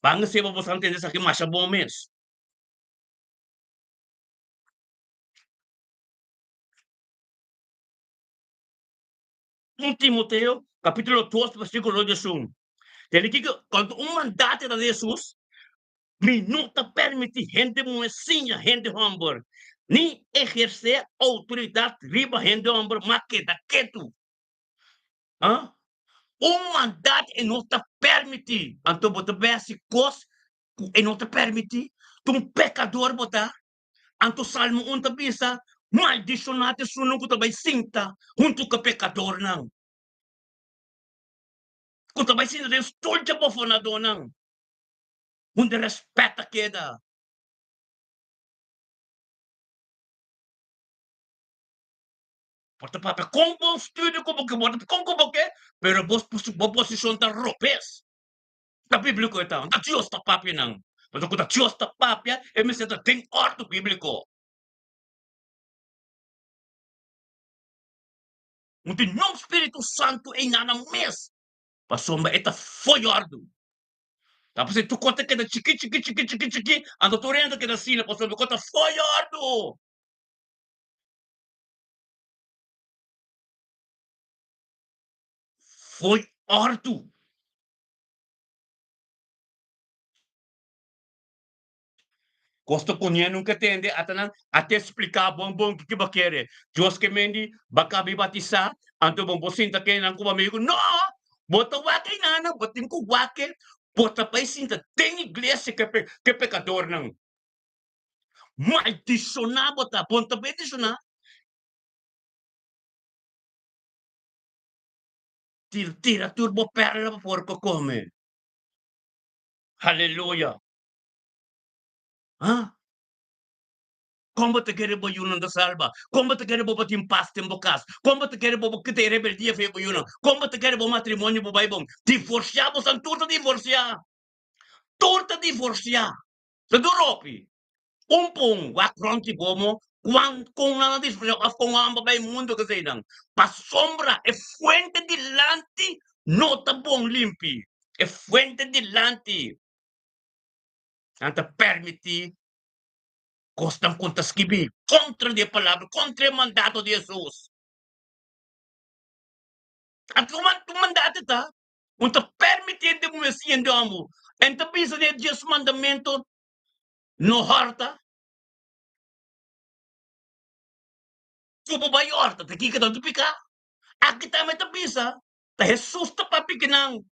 Speaker 1: Ban seba boso a ntende esaki masha bon mes. Un Timoteo kapítulo dos versíkulo diesun. Tende kiko konta un mandato ta di Hesus, Mi no ta permití hende muhé siña hende hòmber, ni ehersé outoridat riba hende hòmber, ma keda ketu. Ah? Un mandat e no ta permití. Anto bo ta bai hasi kos ku e no ta permití? Ta un pekador bo ta? Anto Salmo un ta bisa, Maldishoná ta esunnan ku ta bai sinta huntu ku e pekadornan, ku ta bai sinta den stul dje bofonadónan. Unda rèspèt ta keda? Bo ta papia kon bon studio ku bo ke, bo ta kon ku bo ke, pero bo bo posishon ta robes. Ta bíbliko e ta, ta Dios ta papia nan. Pasobra ku ta Dios ta papia, e mester ta den òrdu bíbliko. No tin niun Spiritu Santu einan nan mes, pasobra e ta fo'i òrdu. Ta pasobra tur kos ta keda chikí, chikí, chikí, chikí, chikí, anto tur hende ta keda asina, pasobra e kos ta fo'i òrdu. Fo'i òrdu. Kos ta kuñe nunka tende, ata nan a te spliká bon bon kiko bo kere. Dios ke mendi bo a kabi batisá, anto bo por sinta ke nan ku bo amigu. No! Bo ta wak einan, bo tin ku wak ke bo ta bai sinta den iglesia ke pekadornan. Maldishoná bo ta, bo no ta bendishoná. Tira tur bo pèrla pa porko kome. Haleluya! Ha? Kon bo ta kere bo yunan ta salba? Kon bo ta kere bo bo tin pas den bo kas? Kon bo ta kere bo bo kita e rebeldia for bo yunan? Kon bo ta kere bo matrimonio bo bai bon? Divorsiá bo san tur ta divorsiá. Tur ta divorsiá. Ta dura hopi. Un pa un, wak rònt di bo mo kuan kon nan a divorsiá òf kon nan a bai mundu keseinan. Pasobra e fuente dilanti no ta bon limpi. E fuente dilanti. Nan ta permití kosnan ku ta skibí kontra di e palabra, kontra e mandato di Hesus. Anto un mandato ta, un ta permití hende muhé siña hende hòmber. En ta bisa den e dies mandamentu, no hòrta. Ku bo bai hòrta, ta kiko ta piká? Aki tambe ta bisa, ta Hesus ta papia kinan.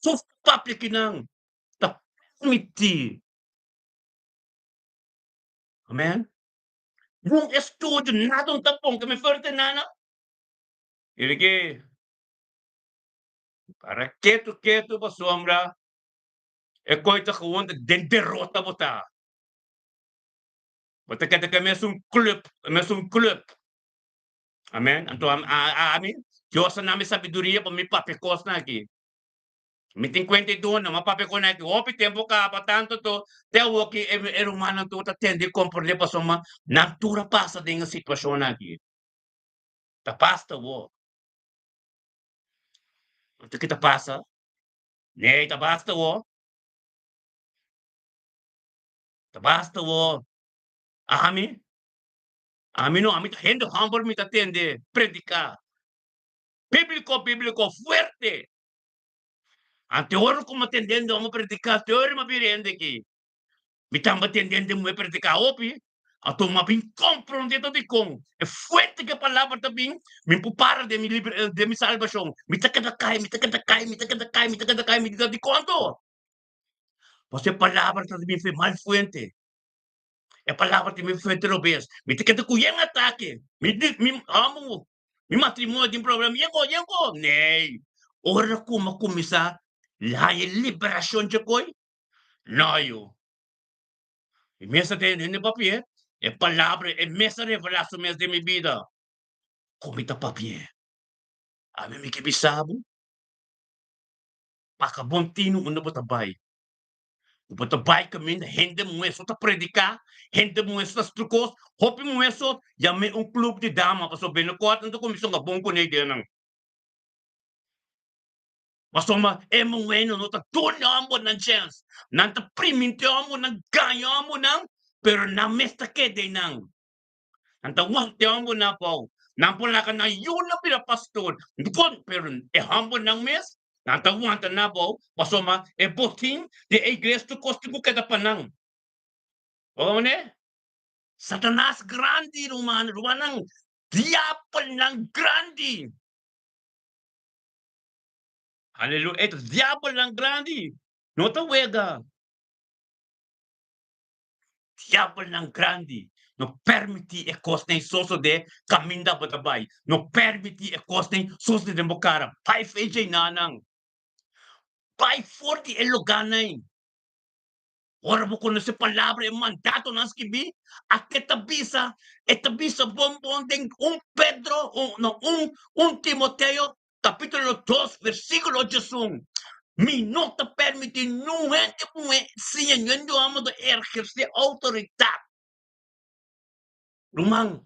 Speaker 1: Sus papia kinan ta permití. Amen. Niun estudio, nada un ta pon ke mi fuerte nana. I di ki para ketu ketu pasobra e koi ta gewoon ta den derota bo ta. Bo ta keda ku e mesun club, e mesun club. Amen. Anto ami, Dios a na mi sabiduria pa mi papia kosnan aki. Mi tin kuenta i duna, mi a papia ku nan aki hopi tempu kaba, tantu to te awoki e rumannan tur ta tende i komprende pasobra nan tur a pasa den e situashonnan aki. Ta pasa awor. Anto ki ta pasa? Nee, ta basta awor. Ta basta awor. Ami, ami no, ami ta hende humble mi ta tende prediká. Bíbliko, bíbliko, fuerte. Ante ora ku mi a tende hende homber prediká, te ora mi a bira hende aki. Mi tamba tende hende muhé prediká hopi, anto mi a bin komprondé ta dikon e fuerte ku e palabra ta bin, mi por para den mi liber den mi salbashon. Mi ta keda kai, mi ta keda kai, mi ta keda kai, mi ta keda kai, mi ta dikon anto? Pasobra e palabra ta bin for e mal fuente. E palabra ta bin fuente robes. Mi ta keda ku yen atake. Mi di mi amo mi matrimonio tin problema. Yen ko, yen ko. Nee. Ora ku mi a kuminsá haña liberashon dje koi, no yu. Mi mes a tende hende papia, e palabra e mes a revelá su mes den mi bida. Ku mi ta papia? Ami mi ke bisa bo, paka bon tinu unda bo ta bai. Ku bo ta bai kaminda hende muhé so ta prediká, hende muhé so ta hasi kos, hopi muhé so yam'é un klub di dama pasobra binnenkort nan ta kuminsá hunga bon kuné ideanan. Pasobra e muhénan no ta duna hòmbernan chèns, nan ta primintí hòmbernan, gaña hòmbernan, pero nan mes ta keda einan. Nan ta wanta e hòmbernan abou, nan por laga nan yunan bira pastor, dikon? Pero e hòmbernan mes, nan ta wanta nan abou, pasobra e botin di e iglesia tur kos tin ku keda pa nan. Bo wak manera? Satanas grandi, ruman, rumannan, diabelnan grandi. Aleluya, e ta diabelnan grandi, no ta wega. Diabelnan grandi, no permití e kosnan sosodé kaminda bo ta bai. No permití e kosnan sosodé den bo kara. Bai for e djeinanan. Bai for di e lugánan. Ora bo konosé palabra e mandatonan skibí, ake ta bisa, e ta bisa bon bon den un Pedro, un, no, un, un Timoteo, kapítulo dos, versíkulo diesun, Mi no ta permití niun hende muhé siña niun hòmber ta ehersé outoridat. Ruman,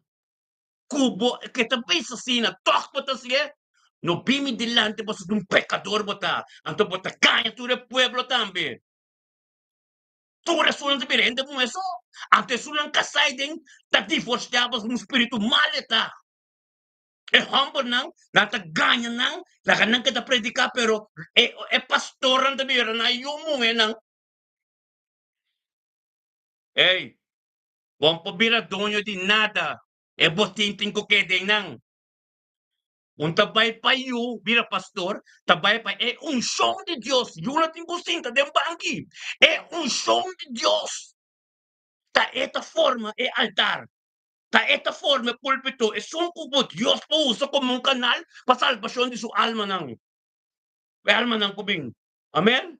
Speaker 1: ku bo ke ta bisa asina, tòg bo ta hasié? No bin mi dilanti pasobra un pekador bo ta, anto bo ta gaña tur e pueblo tambe. Tur esunnan ta bira hende muhé so, anto esunnan kasá ei den ta divorsiá pasobra un spiritu mal e ta. E hòmbernan, nan ta gaña nan, laga nan keda prediká, pero e e pastornan ta bira nan yu muhénan. Ey, bo no por bira doño di nada, e botin tin ku keda einan. Un ta bai pa yu bira pastor, ta bai pa e unshon di Dios. Yu no tin ku sinta den banki. E unshon di Dios ta e ta forma e altar, ta e ta forma e pulpito, esun ku bo Dios por usa komo un kanal pa salbashon di su almanan, e almanan ku bin. Amen.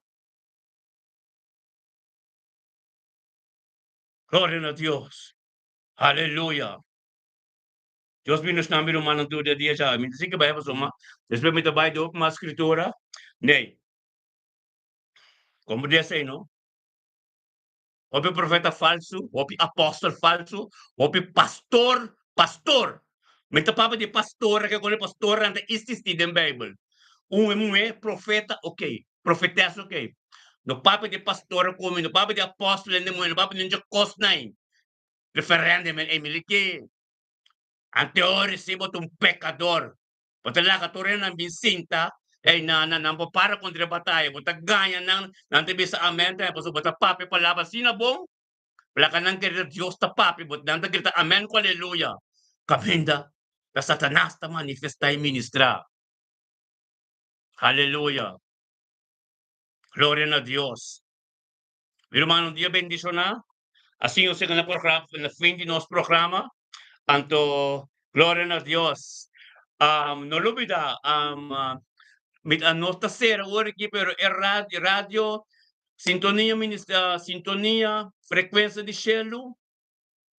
Speaker 1: Gloria na Dios. Aleluya. Dios bendiciona mi rumannan tur di dia djawe. Mi ta sigui bai pasobra despues mi ta bai di hopi mas scritura. Nee. Como di esey no? Hopi profeta falsu, hopi apostel falsu, hopi pastor, pastor. Mi ta papia di pastor ke con e pastornan ta existi den Bijbel. Un e muhe profeta ok, profetes ok. No papia di pastor ku mi, no papia di apostel hende muhe, no papia di ningún kosnan. Referente men Emily ke anteori si bo ta un pekador, bo ta laga tur hendenan bin sinta ei nan nan nan por para kontra e bataya, bo ta gaña nan, nan ta bisa amen tambe pasobra bo ta papia palabra asina bon, laga nan kere Dios ta papia, bo nan ta grita amen ku aleluya, kaminda ta Satanas ta manifestá i ministrá. Aleluya! Gloria na Dios. Mi ruman un dia bendishoná. Asina nos yega na programa, na fin di nos programa. Anto, gloria na Dios. No lubida, mi ta nos ta sera ora aki, pero e radio, radio Sintonia Minist- Sintonia Frecuencia di Shelu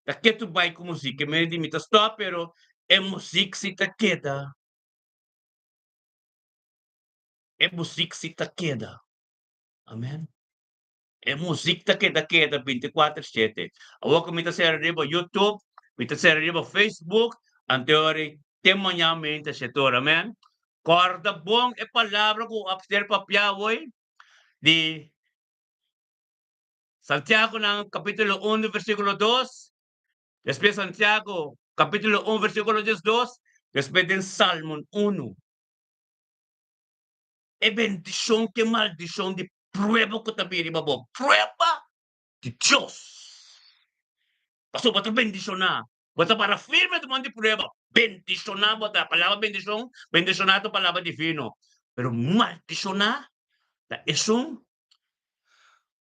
Speaker 1: ta ketu bai ku muzik. E mei di mi ta stop, pero e muzik si ta keda. E muzik si ta keda. Amen. E muzik ta keda keda binti kuater shete. Awor ku mi ta sera riba YouTube, mi ta sera riba Facebook, anto ora te mañan meinta shete ora. Amen. Kòrda bon e palabra ku a ser papiá awor di Santiago nan kapítulo 1 versíkulo 2, despues Santiago kapítulo 1 versíkulo 12, despues den Salmon 1. E bendishon ku e maldishon di prueba ku ta bini riba bo, prueba di Dios. Pasobra bo ta bendishoná, bo ta para firme durante di prueba, bendishoná bo ta. Palabra bendishon, bendishoná ta un palabra divino, pero maldishoná ta esun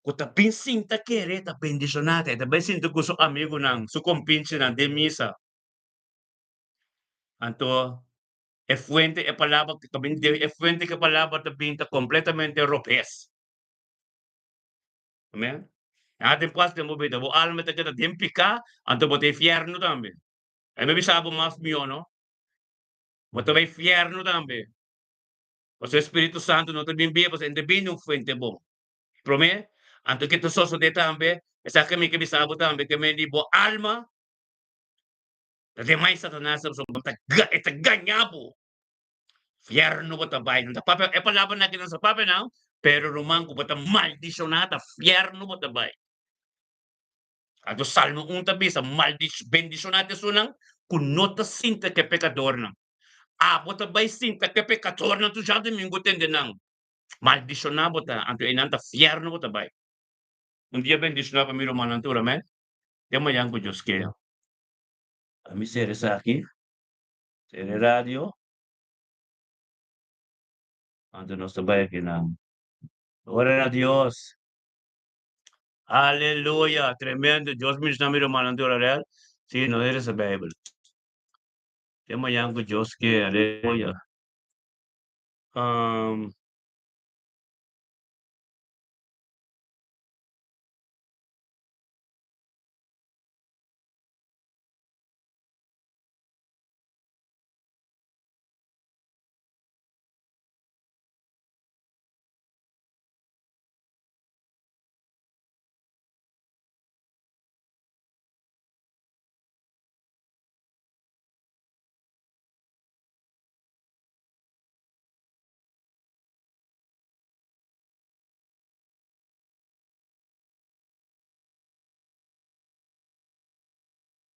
Speaker 1: ku ta bin sinta kere ta bendishoná, ta e ta bai sinta ku su amigunan, su kompinchinan den misa. Anto E fuente e palabra ta bin di e fuente ku e palabra ta bin ta kompletamente robes. Amen. Nada den pas den bo bida. Bo alma ta keda den piká, anto bo ta e fièrnu tambe. E mi bisa bo mas mihó no. Bo ta bai fièrnu tambe. Pasobra e Spiritu Santu no ta bin bia pasobra e no ta bin di un fuente bon. Promé, anto ke ta sosodé tambe, esaki mi ke bisa bo tambe, ke men di bo alma Ta den mai Satanas pasobra bo ta e ta gaña bo. Fierno bo ta bai. No ta papia e palabranan aki no sa papia nan, pero ruman ku bo ta maldishoná ta fierno bo ta bai. Anto Salmo un ta bisa maldi bendishoná ta esunnan ku no ta sinta ku e pekadornan. Abo ta bai sinta ku e pekadornan tur djadumingu tende nan. Maldishoná bo ta, anto einan ta fierno bo ta bai. Un dia bendishoná pa mi rumannan tur, amèn. Te mañan ku Dios kere. Ami ser esaki, ser e radio. Anto nos ta bai akinan. Gloria na Dios. Aleluya, tremendo. Dios ministra mi rumannan tur Arel. Si, no e resa Bijbel. Te mañan ku Dios ke. Aleluya. Um.